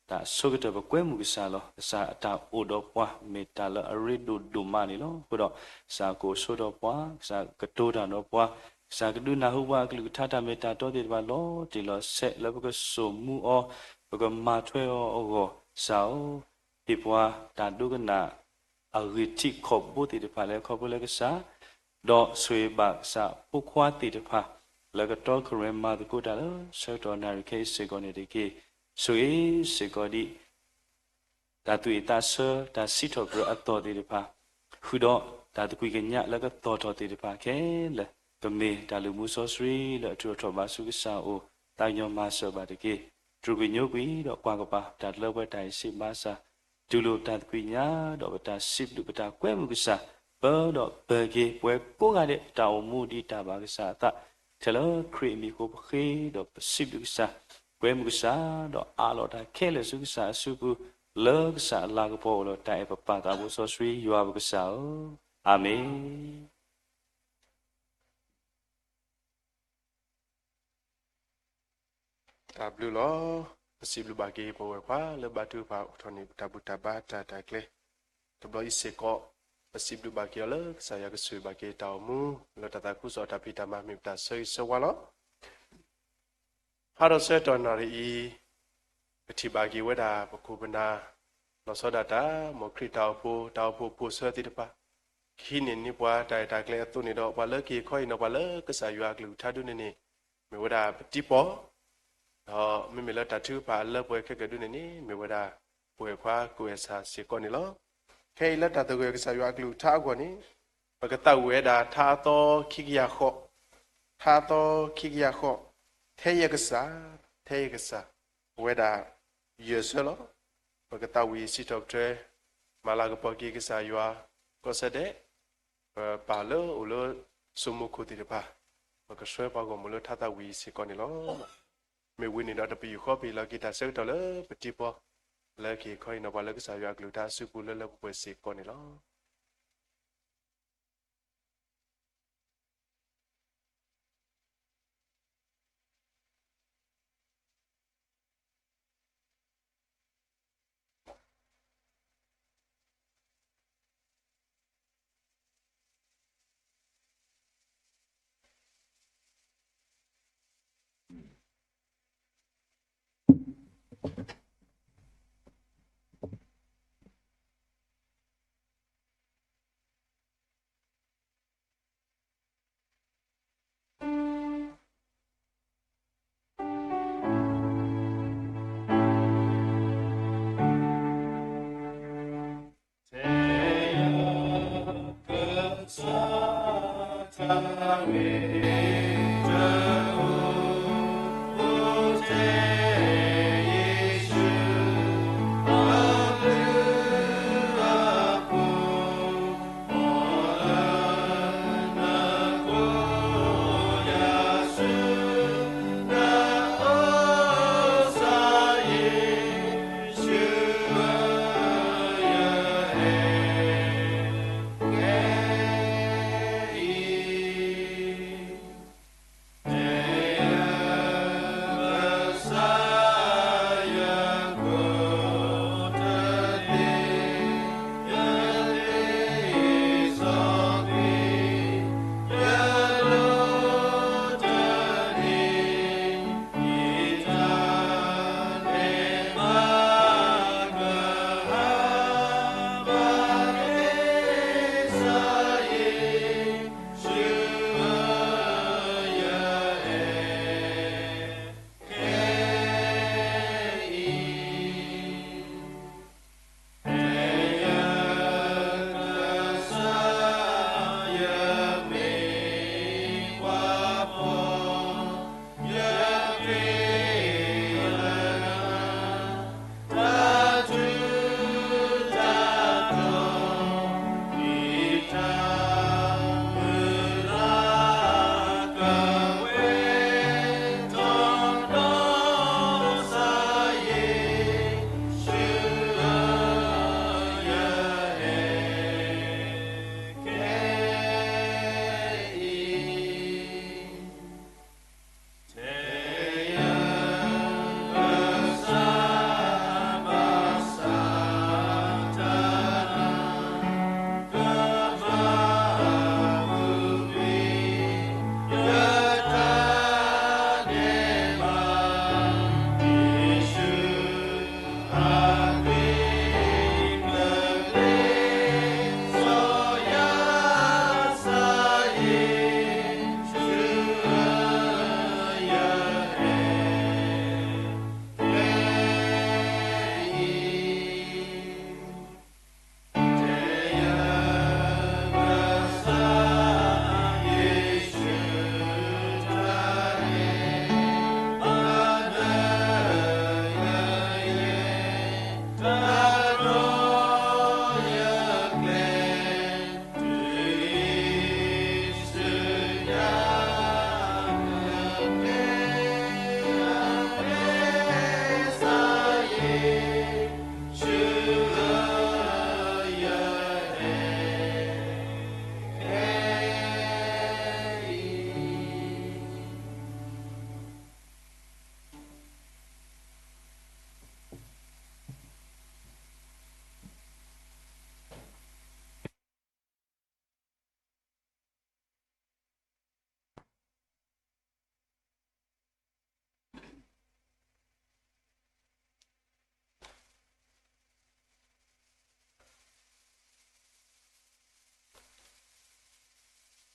တၢ်ဆိကတၢၢ်ပကွဲမုာ်ကစၢ်လီၤ. ကစၢ်အတၢ်အိၣ်ဒီးပှၤမ့ၢ်တၢ်လၢအရ့ဒိၣ်ဒိၣ်မးန့ၣ်လီၤ. အဃိဒီး ကစၢ်ကအိၣ်ဆိးဒီးပှၤ, ကစၢ်ကတိၤတၢ်ဒီးပှၤ, ကစၢ်ကဒုးနၢ်ဟူပှၤအကလုၢ်ကထါတၢ်မ့ၢ်တၢ်တီသ့ၣ်တဖၣ်လီၤတံၢ်လီၤဆဲးလၢပကစိာ်မူအီၤ, ပကမၤထွဲအီၤအဂီၢ်, ကစၢ်ဧၢ, ဟ့ၣ်ပှၤတၢ်ဒိကနၣ် အဂံၢ်ထံးခီၣ်ဘိသ့ၣ်တဖၣ်လၢခီဖျိလၢကစၢ်, ဒီးဆိၣ်ဂ့ၤဘၣ်ကစၢ်ဖိခွါသ့ၣ်တဖၣ် လၢကတီၢ်ခိၣ်ရိၣ်မဲမၤသကိးတၢ်လၢဆၢကတီၢ်နၣ်ရံၣ်ခဲအံၤစ့ၢ်ကီးန့ၣ်တက့ၢ်. ဆိၣ်ဂ့ၤစ့ၢ်ကီးဒံး တၢ်သူၣ်အ့ၣ်သးဆၢ တၢ်စံးထီၣ်ပတြၢၤအသီၣ်သ့ၣ်တဖၣ်, ဃုာ်ဒီးတၢ်သကွံၢ်ကညးလၢကသီၣ်ထီၣ်သ့ၣ်တဖၣ်ခဲလၢာ်, ကမ့ၢ်တၢ်လုၢ်မူစီဆှံလၢအထုးထီၣ်ထီၣ်ဘၣ်ဆူကစၢ်အအိၣ်, သးကညီၤမၤစၢၤဘၣ်တက့ၢ်. တြူာ်ကွံာ်ညိကွံာ်ဒီးကွၢ်ကပၤ တၢ်တလၢပှဲၤတၢ်အံၤစံးဘၣ်ဆၣ်, တူၢ်လိာ်ပတၢ်သကွံာ်ကညး ဒီးပတၢ်စံးဘျုးပတၢ်ကွဲမုာ်ကစၢ်, ပၢဒီးပၢၤက့ၤပဝဲကိးဂၤဒဲး တၢ်အိၣ်မူဒ်တၢ်ဘၣ်ကစၢ်အသး, ထဲလၢခရံာ်အမံၤအဃိပဃ့ဒီးပစံးဘျုးကစၢ်, ကွဲမုာ်ကစၢ်, ဒီးအးလီၤတၢ်ခဲလၢာ်ဆူကစၢ်အစုပူၤ, လၢကစၢ်အလၤကပီၤအိၣ်လီၤ. တၢ်အဲၣ်ပပၢ်သးဘိစီဆှံယွၤပကစၢ်ဧၢ, အၤမ့ၣ်. တၢ်ဘျုးလီၤ. ပစံးဘျုးဘၣ်က့ၤပဝဲၢ်ခွါလၢဘါထုကဖၣ်အိးထီၣ်န့ၢ် ပတၢ်ဘူၣ်တၢ်ဘါတၢ်ရဲၣ်တၢ်ကျဲၤ တဘျီအံၤစ့ၢ်ကီး, ပစံးဘျုးဘၣ်က့ၤအီၤလၢကစၢ်ယွၤကဆိၣ်ဂ့ၤဘၣ်က့ၤတၢ်အိၣ်မူ လၢတၢ်သးခုကစီၣ်တၢ်ဖံးတၢ်မၤမ့ၢ်ပတၢ်ဆၢဂ့ၤဆၢဝါလီၤ. ဖးဒီးဆၢကတီၢ်နၣ်ရံၣ်အံၤ, ပထံၣ်ဘၣ်က့ၤဝဲဒၣ်ပခိၣ်ပနၢ် လီၤဆီဒၣ်တၢ် မ်ခရံာ်တၢ်အိၣ်ဖှိၣ် တၢ်အိၣ်ဖှိၣ်ဖိၣ်ဆၢသ့ၣ်တဖၣ် ကဟံးန့ၢ်န့ၢ်ပှၤတၢ်ရဲၣ်တၢ်ကျဲၤအသိးန့ၣ်ဒီး ပှၤလၢကဟ့ၣ်ခီဟ့ၣ်နီၤပှၤလၢကစၢ်ယွၤအကလုၢ်ကထါဒုန့ၣ်န့ၣ် မ့ၢ်ဝဲဒၣ်ပတံၤပီၢ်, ဒီးမ့မ့ၢ်လၢတၢ်ထုကဖၣ်အလၢပှဲၤခဲကဒုန့ၣ်န့ၣ် မ့ၢ်ဝဲဒၣ်ပဝဲၢ်ခွါကိးဝဲၢ်ဆၣ်စ့ၢ်ကီးန့ၣ်လီၤ. ခဲအံၤလၢတၢ်သဂၢၢ်ကစၢ်ယွၤအကလုၢ်ကထါအဂီၢ်န့ၣ် ပကသးဝံၣ်ဝဲဒၣ်ထါအသီခံကယၤဃီ, ထါအသီခံကယၤဃီ, ထဲယကစၢ်, ထဲယကစၢ်, ပဝဲဒၣ်ယဲၢ်ဆၢလီၤ. ပကသးဝံၣ်စံးထီၣ်ပတြၢၤ မၤလၤကပီၤက့ၤကစၢ်ယွၤ ကီၢ်စဲၣ်ဒဲး ပပၢ်လၢအိၣ်လၢစိမိခိၣ်သ့ၣ်တဖၣ်, ပကဆှၢပှၤဂီၢ်မုၢ်လၢထါသၣ်ဝံၤအံၤစ့ၢ်ကီးန့ၣ်လီၤ. မ့ၢ်ဝံၤန့ၣ်ဒီး တပယူာ်ဃီပဟ့ၣ်လီၤက့ၤတၢ်ဆၢကတီၢ်လၢပထံပီ, လၢကဟ့ၣ်ခီဟ့ၣ်နီၤပှၤလၢကစၢ်ယွၤအကလုၢ်ကထါအစုပူၤလၢလၢပှဲၤပှဲၤစ့ၢ်ကီးန့ၣ်လီၤ.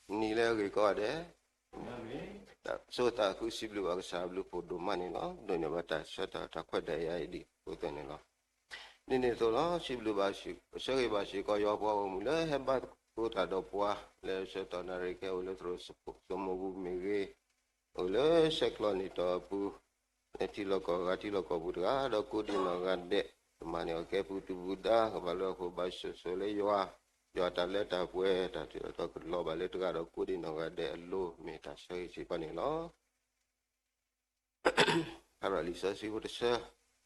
နံၤလၢအဂ့ၤကိးဂၤဒဲး, တၢ်ဆိၣ်တၢ်ဃုစံးဘျုးဘၣ်ကစၢ်အဘျုးဖးဒိၣ်မးန့ၣ်လီၤ. ဒိးန့ၢ်ဘၣ်တၢ်ဆၢတၢ်ခွဲးတၢ်ယာ်အံၤဒ်အံၤအဃိသတးန့ၣ်လီၤ. ဒ်န့ၣ်အသိးလီၤ, စံးဘျုးဘၣ်, ဆၢဂ့ၤဘၣ်စ့ၢ်ကီးယွၤပှၤဂီၢ်မုၢ်လၢဟဲဘါသကိးတၢ်ဒီးပှၤ လၢဆၢကတီၢ်နၣ်ရံၣ်ခဲအံၤ အိၣ်လၢသရိာ်စိမိၤပူၤမ့ၢ်ဂ့ၤ, အိၣ်လၢဆဲးကျိးနံၣ်တီၢ်အပူၤ, လၢထံလီၢ်ကီၢ်ဂၤထံလီၢ်ကီၢ်ပူၤတဂၤဒီးကိးဒံးနီၢ်ဂၤဒဲး, ကမၤန့ၢ်အီၤကဲပူၤဒုၣ်ပူၤဒါ ကဘၣ်လၢအဃိဘၣ်ဆိၣ်ဂ့ၤဆိၣ်ဝါလၢယွၤ, ယ ယွၤတၢ်လၢတၢ်ပှဲၤ တၢ်ထူးတၢ်တီၤကလီၤဘၣ်လၢတဂၤဒီးကိးဒံးနီၢ်ဂၤဒဲးအလိၤ မ့ၢ်တၢ်ဆၢဂ့ၤစ့ၢ်ကီးန့ၣ်လီၤ. ဖးလံာ်စီဆှံဖိတဆၢ,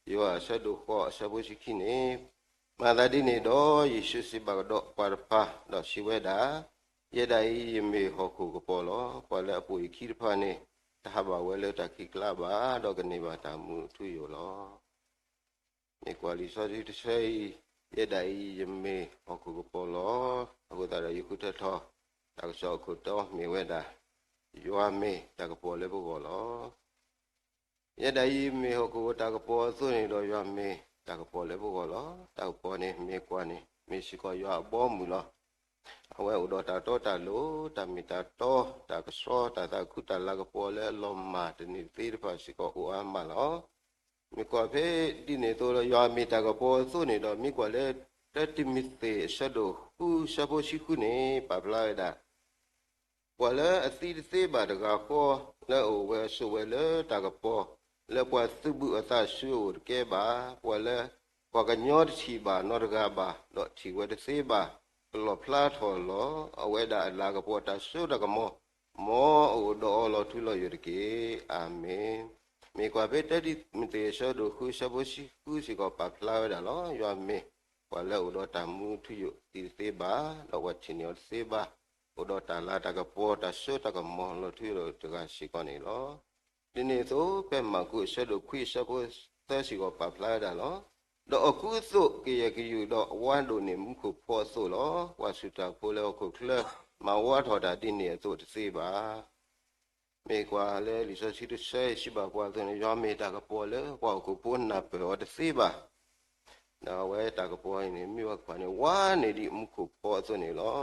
ယိၤဟၣ်အဆၢဒိၣ်ဃိးအဆၢဖိဆံခံန့ၣ်, မၤသးဒ်န့ၣ်ဒီး ယ့ၣ်ၡူးစံးဘၣ်ကဒီးပှၤတဖၣ် ဒီးစံးဝဲဒၣ်, ယဲဒၣ်အံၤယမ့ၢ်ဟီၣ်ခိၣ်ကပီၤလီၤ. ပှၤလၢအပိာ်ယခံတဖၣ်န့ၣ် တဟးဘၣ်ဝဲလၢတၢ်ခံးကျါဘၣ်, ဒီးကန့ၢ်ဘၣ်တၢ်မူအထူအယိာ်လီၤ. မ့ၢ်ကွၢ်လံာ်စီဆှံတဆၢအံၤ, ယဲဒၣ်အံၤယမ့ၢ်ဟီၣ်ခိၣ်ကပီၤလီၤ. အဃိသတးဒီးယဃုထၢထီၣ် တၢ်ကစီၣ်အခိၣ်တီမ့ၢ်ဝဲဒၣ်, ယွၤမ့ၢ်တၢ်ကပီၤလၢပဂီၢ်လီၤ. ယဲဒၣ်အံၤမ့ၢ်ဟီၣ်ခိၣ်တၢ်ကပီၤအသိးန့ၣ်ဒီး ယွၤမ့ၢ်တၢ်ကပီၤလၢပဂီၢ်လီၤ. တၢ်ကပီၤန့ၣ်မ့ၢ်ကွၢ်န့ၣ် မ့ၢ်စ့ၢ်ကီးယွၤအဘီအမုၢ်လီၤ. အဝဲအိၣ်ဒီးတၢ်တီတၢ်လိၤ, တၢ်မ့ၢ်တၢ်တီ, တၢ်ကဆှီ, တၢ်သးခုတၢ်လၤကပီၤလၢအလီၤမၢ်တန့ၢ်သ့ၣ်တဖၣ်စ့ၢ်ကီးအိၣ်အါမးလီၤ. မ့ၢ်ကွၢ်ဖဲဒ်န့ၣ်အသိးဒီး ယွၤမ့ၢ်တၢ်ကပီၤအသိးန့ၣ်ဒီး မ့ၢ်ကွၢ်လၢ တၢတံၤမသ့း အဆၢဒိၣ်ဃု အဆၢဖိဆံဃုန့ၣ် ပာ်ဖျါဝဲဒၣ် ပှၤလၢအသံတသ့ဘၣ်တဂၤဃီ လၢအအိၣ်ဝဲဆိးဝဲလၢတၢ်ကပီၤ လၢပှၤသုးဘူးအသးဆူအအိၣ်တကဲဘၣ်, ပှၤလၢ ပှၤကညီတထံၣ်ဘၣ်နီတဂၤဘၣ်, ဒီးထံၣ်ဝဲတသ့ဘၣ်, ကလီၣ်ဖျါထီၣ်လီၤ. အဝဲဒၣ်အလၤကပီၤတၢ်စိတၢ်ကမီၤ မ်အအိၣ်ဒီးအီၤလီၤထူလီၤယိာ်တက့ၢ်. အၤမ့ၣ်. မ့ၢ်ကွၢ်ဖဲတၢတံၤမသ့း အဆၢဒိၣ်ဃု အဆၢဖိဆံဃုစ့ၢ်ကီး ပာ်ဖျါဝဲဒၣ်လီၤ. ယွၤမ့ၢ်ပှၤလၢအအိၣ်ဒီးတၢ်မူထူယိာ် သံတသ့ဘၣ်, ဒီးပှၤထံၣ်န့ၢ်အီၤတသ့ဘၣ်, အိၣ်ဒီးတၢ်လၤတၢ်ကပီၤ တၢ်စိတၢ်ကမီၤ လီၤထူလီၤယိာ်တဂၤစ့ၢ်ကီးန့ၣ်လီၤ. ဒ်န့ၣ်အသိး ဖဲမၢ်ကူး အဆၢဒိၣ်ခွံအဆၢဖိသၢစ့ၢ်ကီး ပာ်ဖျါဝဲဒၣ်လီၤ. ဒီးအကူအသိး ကယဲၢ်ကယူၢ်ဒီးဝါဒိၣ်န့ၢ်မူခိၣ်ဖီအသိးလီၤ. ပှၤဆူၣ်တၢ်ဖိလၢဟီၣ်ခိၣ်ချၢ မၤဝါထီၣ်တၢ်ဒ်န့ၣ်အသိးတသ့ဘၣ်. မ့ၢ်ကွၢ်လၢလံာ်စီဆှံတဆၢအံၤ စံးဘၣ်ပှၤအသိးန့ၣ် ယွၤမ့ၢ်တၢ်ကပီၤလၢပှၤဟီၣ်ခိၣ်ဖိနၢ်ပၢၢ်အီၤတသ့ဘၣ်. ဒီးအဝဲတၢ်ကပီၤအံၤန့ၣ် မ့ၢ်ဝဲကပၤန့ၣ် ဝါန့ၢ်ဒံးမူခိၣ်ဖီအသိးန့ၣ်လီၤ.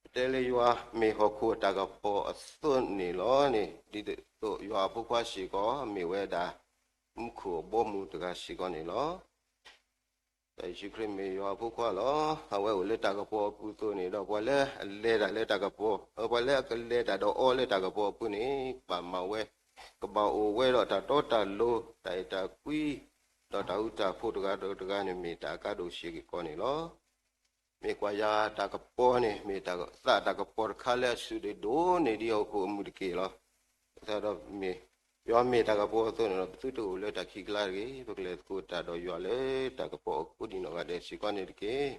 ပတဲလၢယွၤမ့ၢ်ဟီၣ်ခိၣ်အတၢ်ကပီၤအသိးန့ၣ်လီၤန့ၣ် ဒ်သိးယွၤအဖိခွါစ့ၢ်ကီး မ့ၢ်ဝဲဒၣ် မူခိၣ်အဘီအမုၢ်တဂၤစ့ၢ်ကီးန့ၣ်လီၤ. ဒီးယ့ၣ်ၡူးခရံာ်မ့ၢ်ယွၤအဖိခွါလီၤ. အဝဲအိၣ်လၢတၢ်ကပီၤအပူၤအသိးန့ၣ်ဒီး ပှၤလၢအလဲၤတၢ်လၢတၢ်ကပီၤ, ပှၤလၢအကလဲၤတၢ်ဒီးအီလၢတၢ်ကပီၤအပူၤန့ၣ် ကဘၣ်မၤဝဲ, ကဘၣ်အိၣ်ဝဲဒီးတၢ်တီတၢ်လိၤ, တၢ်အဲၣ်တၢ်ကွံ, ဒီးတၢ်ဃူတၢ်ဖိးတဂၤဒီးတဂၤန့ၣ် မ့ၢ်တၢ်အကါဒိၣ်စ့ၢ်ကီးန့ၣ်လီၤ. မ့ၢ်ကွၢ်ယၤတၢ်ကပီၤန့ၣ် မ့ၢ်တၢ်သးတၢ်ကပီၤတခါလၢအစုၣ်ဒိၣ်ဒိၣ်န့ၢ်ဒံးဟီၣ်ခိၣ်အမုၢ်တက့ၢ်လီၤ. အဃိသတးဒီးမ့ၢ် ယွၤမ့ၢ်တၢ်ကပီၤအသိးန့ၣ်ဒီး ပသုတအိၣ်လၢတၢ်ခံးကျါတဂ့ၤ, ပကလဲၤသကိးတၢ်ဒီးယွၤလၢတၢ်ကပီၤအဃိဒံးနီၢ်ဂၤဒဲးစ့ၢ်ကီးန့ၣ်တက့ၢ်.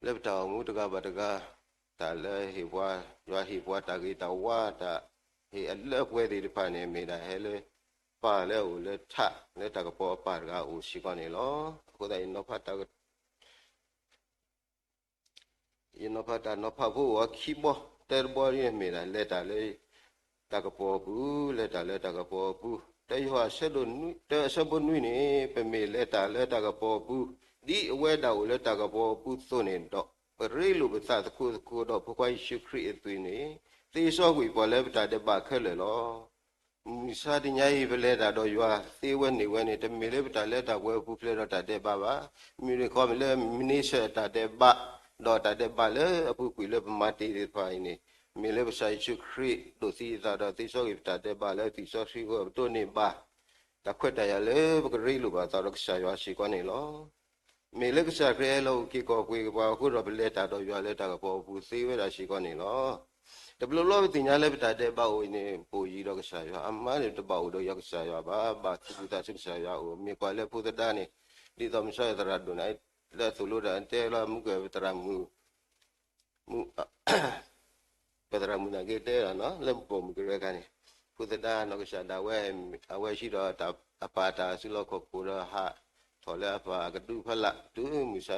လၢပတၢ်အိၣ်မူတဂၤဘၣ်တဂၤ, တၢ်လၢဟ့ၣ်ပှၤ, ယွၤဟ့ၣ်ပှၤတၢ်ဂ့ၤတၢ်ဝါ တၢ်ဟ့ၣ်အလၢအပှဲၤသ့ၣ်တဖၣ်န့ၣ် မ့ၢ်ဒၣ်ဟဲလၢ ပၢ်လၢအအိၣ်လၢထး လၢတၢ်ကပီၤအပၢ်တဂၤအအိၣ်စ့ၢ်ကီးန့ၣ်လီၤ. အဃိသတး ယနီၤဖးတၢ်နီၤဖးဖိအိၣ်အခံဘီ, တၢတဘီန့ၣ်မ့ၢ်ဒၣ် လဲၤတၢ်လၢတၢ်ကပီၤအပူၤ, လဲၤတၢ်လၢတၢ်ကပီၤအပူၤ, တၢယိၤဟၣ် တၢ အဆၢဖိနွံန့ၣ် ပမ့ၢ်လဲၤတၢ်လၢတၢ်ကပီၤအပူၤ, ဒ်အဝဲဒၣ်အိၣ်လၢတၢ်ကပီၤအပူၤအသိးန့ၣ်ဒီး, ပရ့လိာ်ပသးသကိးသကိးဒီးဖိခွါယ့ၣ်ၡူးခရံာ်အသွံၣ်န့ၣ်, သ့စီကွံာ်ပှၤလၢပတၢ်ဒဲးဘးခဲလၢာ်လီၤ. မုၢ်ဆါတနံၤအံၤ ပလဲၤတၢ်ဒီးယွၤသ့ဝဲန့ၢ်ဝဲန့ၣ် တမ့ၢ်လၢပတၢ်လၢတၢ်ပှဲၤအပူၤဖျဲးဒီးတၢ်ဒဲးဘးဘၣ်. မ့မ့ၢ်တခီ မ့ၢ်လၢ minister တၢ်ဒဲးဘး, ဒီးတၢ်ဒဲးဘးလၢအပူၤကွံာ်လၢပမၤတ့ၢ်သ့ၣ်တဖၣ်အံၤန့ၣ်, မ့ၢ်လၢကစၢ်ယ့ၣ်ၡူးခရံာ်ဒိးသံအသးဒီးသ့စီကွံာ်ပတၢ်ဒဲးဘးလၢသွံၣ်စီဆှံအဃိ ပတိၢ်န့ၢ်ဘၣ် တၢ်ခွဲးတၢ်ယာ်လၢပကရ့လိာ်ဘၣ်သးဒီးကစၢ်ယွၤစ့ၢ်ကီးန့ၣ်လီၤ. မ့ၢ်လၢကစၢ်ခရံာ်ဟဲလီၤအုၣ်က့ၤခီၣ်က့ၤပှၤအဃိဒီး ပလဲၤတၢ်ဒီးယွၤလၢတၢ်ကပီၤအပူၤသ့ဝဲဒၣ်စ့ၢ်ကီးန့ၣ်လီၤ. တဘျီဘျီပသ့ၣ်ညါလၢပတၢ်ဒဲးဘးအိၣ်အံၤန့ၣ် ပအိၣ်ယံၤဒီးကစၢ်ယွၤ, အမါန့ၣ် တဘၣ်အိၣ်ဒီးယွၤကစၢ်ယွၤဘၣ်, ဘၣ်သူၣ်ဘၣ်သးဆူကစၢ်ယွၤအအိၣ်, မ့ၢ်ကွၢ်လၢဖိသဒါန့ၣ်, ဒ်သိးမုၢ်ဆါသရၣ်ဒိၣ်န့ၣ် လၢအသိၣ်လိတၢ်တဲလီၤ မုၢ်ကပသရၣ်မုၣ် မုၢ် ပသရၣ်မုၣ်နာ်က့တဲလီၤနီၤ လၢပိာ်မုၣ်ကရၢခါန့ၣ်, ဖိသဒါနီၢ်ကစၢ်ဒၣ်ဝဲ, အဝဲဟံးဒီးအပၢ်တၢ်စုလီၢ်ခီၣ်ခိၣ်ဒီးဟးထီၣ်လၢအပၢ်အကဒုဖးလၢ်, တုၤမုၢ်ဆါ,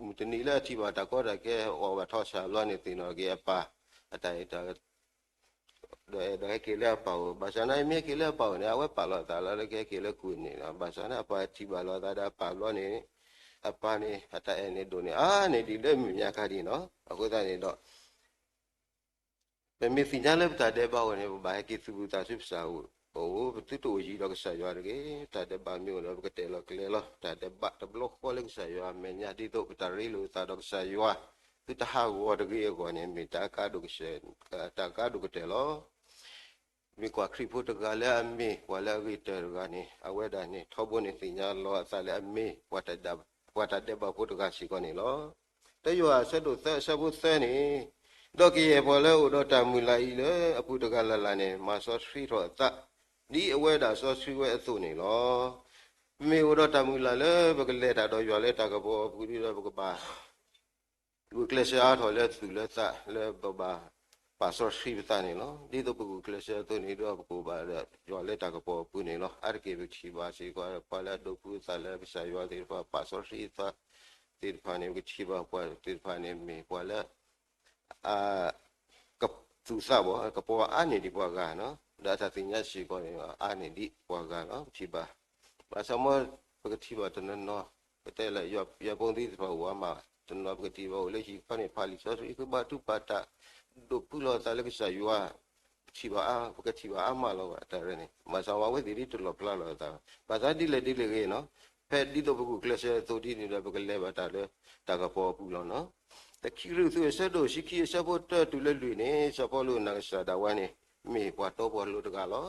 မုၢ်တနံၤလၢအထံၣ်ဘၣ်တၢ်ကီတၢ်ခဲအီၣ်ဘၣ်ထီၣ်ဆၣ်ဘျီန့ၣ် သ့ၣ်နီၣ်က့ၤအပၢ်, အတၢ်အဲၣ်တၢ် ဒီးအဲၣ်ဒိးဟဲက့ၤလၢအပၢ်အိၣ်, ဘၣ်ဆၣ်န့ၣ် မ့ၢ်ဟဲက့ၤလၢအပၢ်အိၣ်န့ၣ် အဝဲပာ်လီၤအသးလီၤလၢကဟဲက့ၤလၢကွံာ်န့ၣ်လီၤ. ဘၣ်ဆၣ်န့ၣ် အပၢ်ထံၣ်ဘၣ်လီၤအသးဒီးအပၢ်ဘျီန့ၣ်, အပၢ်န့ၣ် အတၢ်အဲၣ်န့ၣ်ဒိၣ်န့ၢ် အါန့ၢ်ဒံးလၢမုၢ်ညါခါဒ်နီၤ. အဃိသတးန့ၣ်ဒီး ပမ့ၢ်သ့ၣ်ညါလၢပတၢ်ဒဲးဘးအိၣ်န့ၣ် ပဘၣ်ဟဲက့ၤသူၣ်ဘုၣ်သးဆူပစၢ်အအိၣ်, ပသုတအိၣ်ယံၤဒီးကစၢ်ယွၤတဂ့ၤ. တၢ်ဒဲးဘးမ့ၢ်အိၣ်ဒီး ပကတဲာ်လီၤကျဲၤလီၤ. တၢ်ဒဲးဘးတဘျီဃီလၢကစၢ်ယွၤအမဲာ်ညါ ဒ်သိးပတၢ်ရ့လိာ်သးဒီးကစၢ်ယွၤ သုတဟးဂီၤတဂ့ၤအဂီၢ်န့ၣ် မ့ၢ်တၢ်အကါဒိၣ်ကစဲ, တၢ်အကါဒိၣ်ကတၢၢ်လီၤ. မ့ၢ်ကွၢ်ခရံာ်ဖိတဂၤလၢအမ့ၢ်ပှၤလၢအဂ့ၤတၢၢ်တဂၤန့ၣ် အဝဲဒၣ်န့ၣ် ထီဘိန့ၣ်သ့ၣ်ညါလီၤအသးလၢအမ့ၢ် ပှၤတၢ်ဒဲးဘးဖိတဂၤစ့ၢ်ကီးန့ၣ်လီၤ. တၢယွၤအဆၢဒိၣ်သၢအဆၢဖိသၢန့ၣ်, ဒီးကယဲၢ်ပှၤလၢအအိၣ်ဒီးတၢ်မုၢ်လၢ်အံၤလၢအပူၤတဂၤလၢ်လၢ်န့ၣ် မၤစီဆှံထီၣ်အသး ဒ်အဝဲဒၣ်စီဆှံဝဲအသိးန့ၣ်လီၤ. ပမ့ၢ်အိၣ်ဒီးတၢ်မုၢ်လၢ်လၢပကလဲၤတၢ်ဒီးယွၤလၢတၢ်ကပီၤအပူၤဒီး ပကဘၣ် ဂုာ်ကျဲးစၢးအါထီၣ်လၢသူၣ်လၢသးလၢပဘၣ် ပာ်စီဆှံပသးန့ၣ်လီၤ. ဒ်သိးပဂုာ်ကျဲးစၢးအသိးန့ၣ်ဒီး ပကဘၣ်ဒီးယွၤလၢတၢ်ကပီၤအပူၤန့ၣ်လီၤ. အါတက့ၢ်ပကထံၣ်ဘၣ်စ့ၢ်ကီး ပှၤလၢအဒိးဖှူအသးလၢကစၢ်ယွၤသ့ၣ်တဖၣ် ပာ်စီဆှံအသးသ့ၣ်တဖၣ်န့ၣ် ပကထံၣ်ဘၣ်ပှၤသ့ၣ်တဖၣ်န့ၣ် မ့ၢ်ပှၤလၢ အ ကသူၣ်သးဘၣ် ကပီၤအါန့ၢ်ဒံးပှၤဂၤနီၤ, ဒီးအတၢ်သ့ၣ်ညါစ့ၢ်ကီးန့ၣ် အါန့ၢ်ဒံးပှၤဂၤလီၤ ပထံၣ်ဘၣ်. ဘၣ်ဆၣ်မ့ၢ်ပကထံၣ်ဘၣ်တနီၤနီၤ ပတဲလၢ ယွၤပိာ်မုၣ်သ့ၣ်တဖၣ်အိၣ်အါမး, တနီၤပကထံၣ်ဘၣ်အိၣ်လၢဟံၣ်ခီန့ၣ် ဖးလံာ်စီဆှံ ဃ့ဘါထုကဖၣ်တၢ် ဒိးဖှူလီၤအသးလၢကစၢ်ယွၤ ပထံၣ်ဘၣ်အါ ပကထံၣ်ဘၣ်အါမးလီၤဘၣ် တၢ်ရဲၣ်န့ၣ် ဘၣ်ဆၣ်ဝဲသ့ၣ်ဒ်တလီၣ်ဖျါလီၤအသးဘၣ်. ဘၣ်ဆၣ်ဒ်လဲၣ်ဒ်လဲၣ်ဂ့ၤနီၤ, ဖဲဒ်သိးပဂုာ်ကျဲးစၢးအသိးဒ်န့ၣ်ဒီး ပကလဲၤဘၣ်တၢ်လၢတၢ်ကပီၤအပူၤလီၤနီၤ. တခံကရံၣ်သူးအဆၢဒိၣ်ဆံခံအဆၢဖိတၢတုၤလၢလွံၢ်န့ၣ် စီၤပီလူးအနီၢ်ကစၢ်ဒၣ်ဝဲန့ၣ် မ့ၢ်ပှၤတီပှၤလိၤတဂၤလီၤ.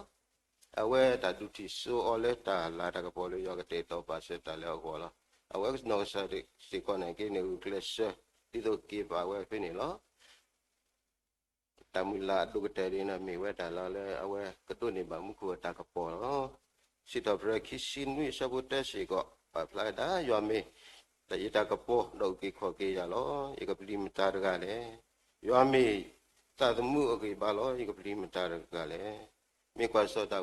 အဝဲတၢ်ဒုးထံၣ်စိအီၤလၢတၢ်လၤတၢ်ကပီၤလၢယွၤကတဲာ်ကတီၤပာ်စၢၤတၢ်လၢအဂီၢ်လီၤ. အဝဲနီၢ်ကစၢ်စ့ၢ်ကီးန့ၣ်က့န့ၣ် ဂုာ်ကျဲးစၢး ဒ်သိးကက့ၤပာ်ဝဲဖဲန့ၣ်လီၤ. တၢ်မုၢ်လၢ်အဒိၣ်ကတၢၢ်ဒ်န့ၣ် မ့ၢ်ဝဲတၢ်လီၤလၢအဝဲကဒိးန့ၢ်ဘၣ်မူခိၣ်အတၢ်ကပီၤလီၤ. စံးထီၣ်ပတြၢၤခံဆံနွံအဆၢဖိတၢစ့ၢ်ကီး ပာ်ဖျါဝဲဒၣ် ယွၤမ့ၢ်ယတၢ်ကပီၤ ဒီးအုၣ်က့ၤခီၣ်က့ၤယၤလီၤ. ယကပျံၤမတၤတဂၤလဲၣ်. ယွၤမ့ၢ်သးသမူအဂံၢ်ဘါလီၤ. ယကပျံၤမတၤတဂၤလဲၣ်. မ့ၢ်ကွၢ်စီၤဒၤ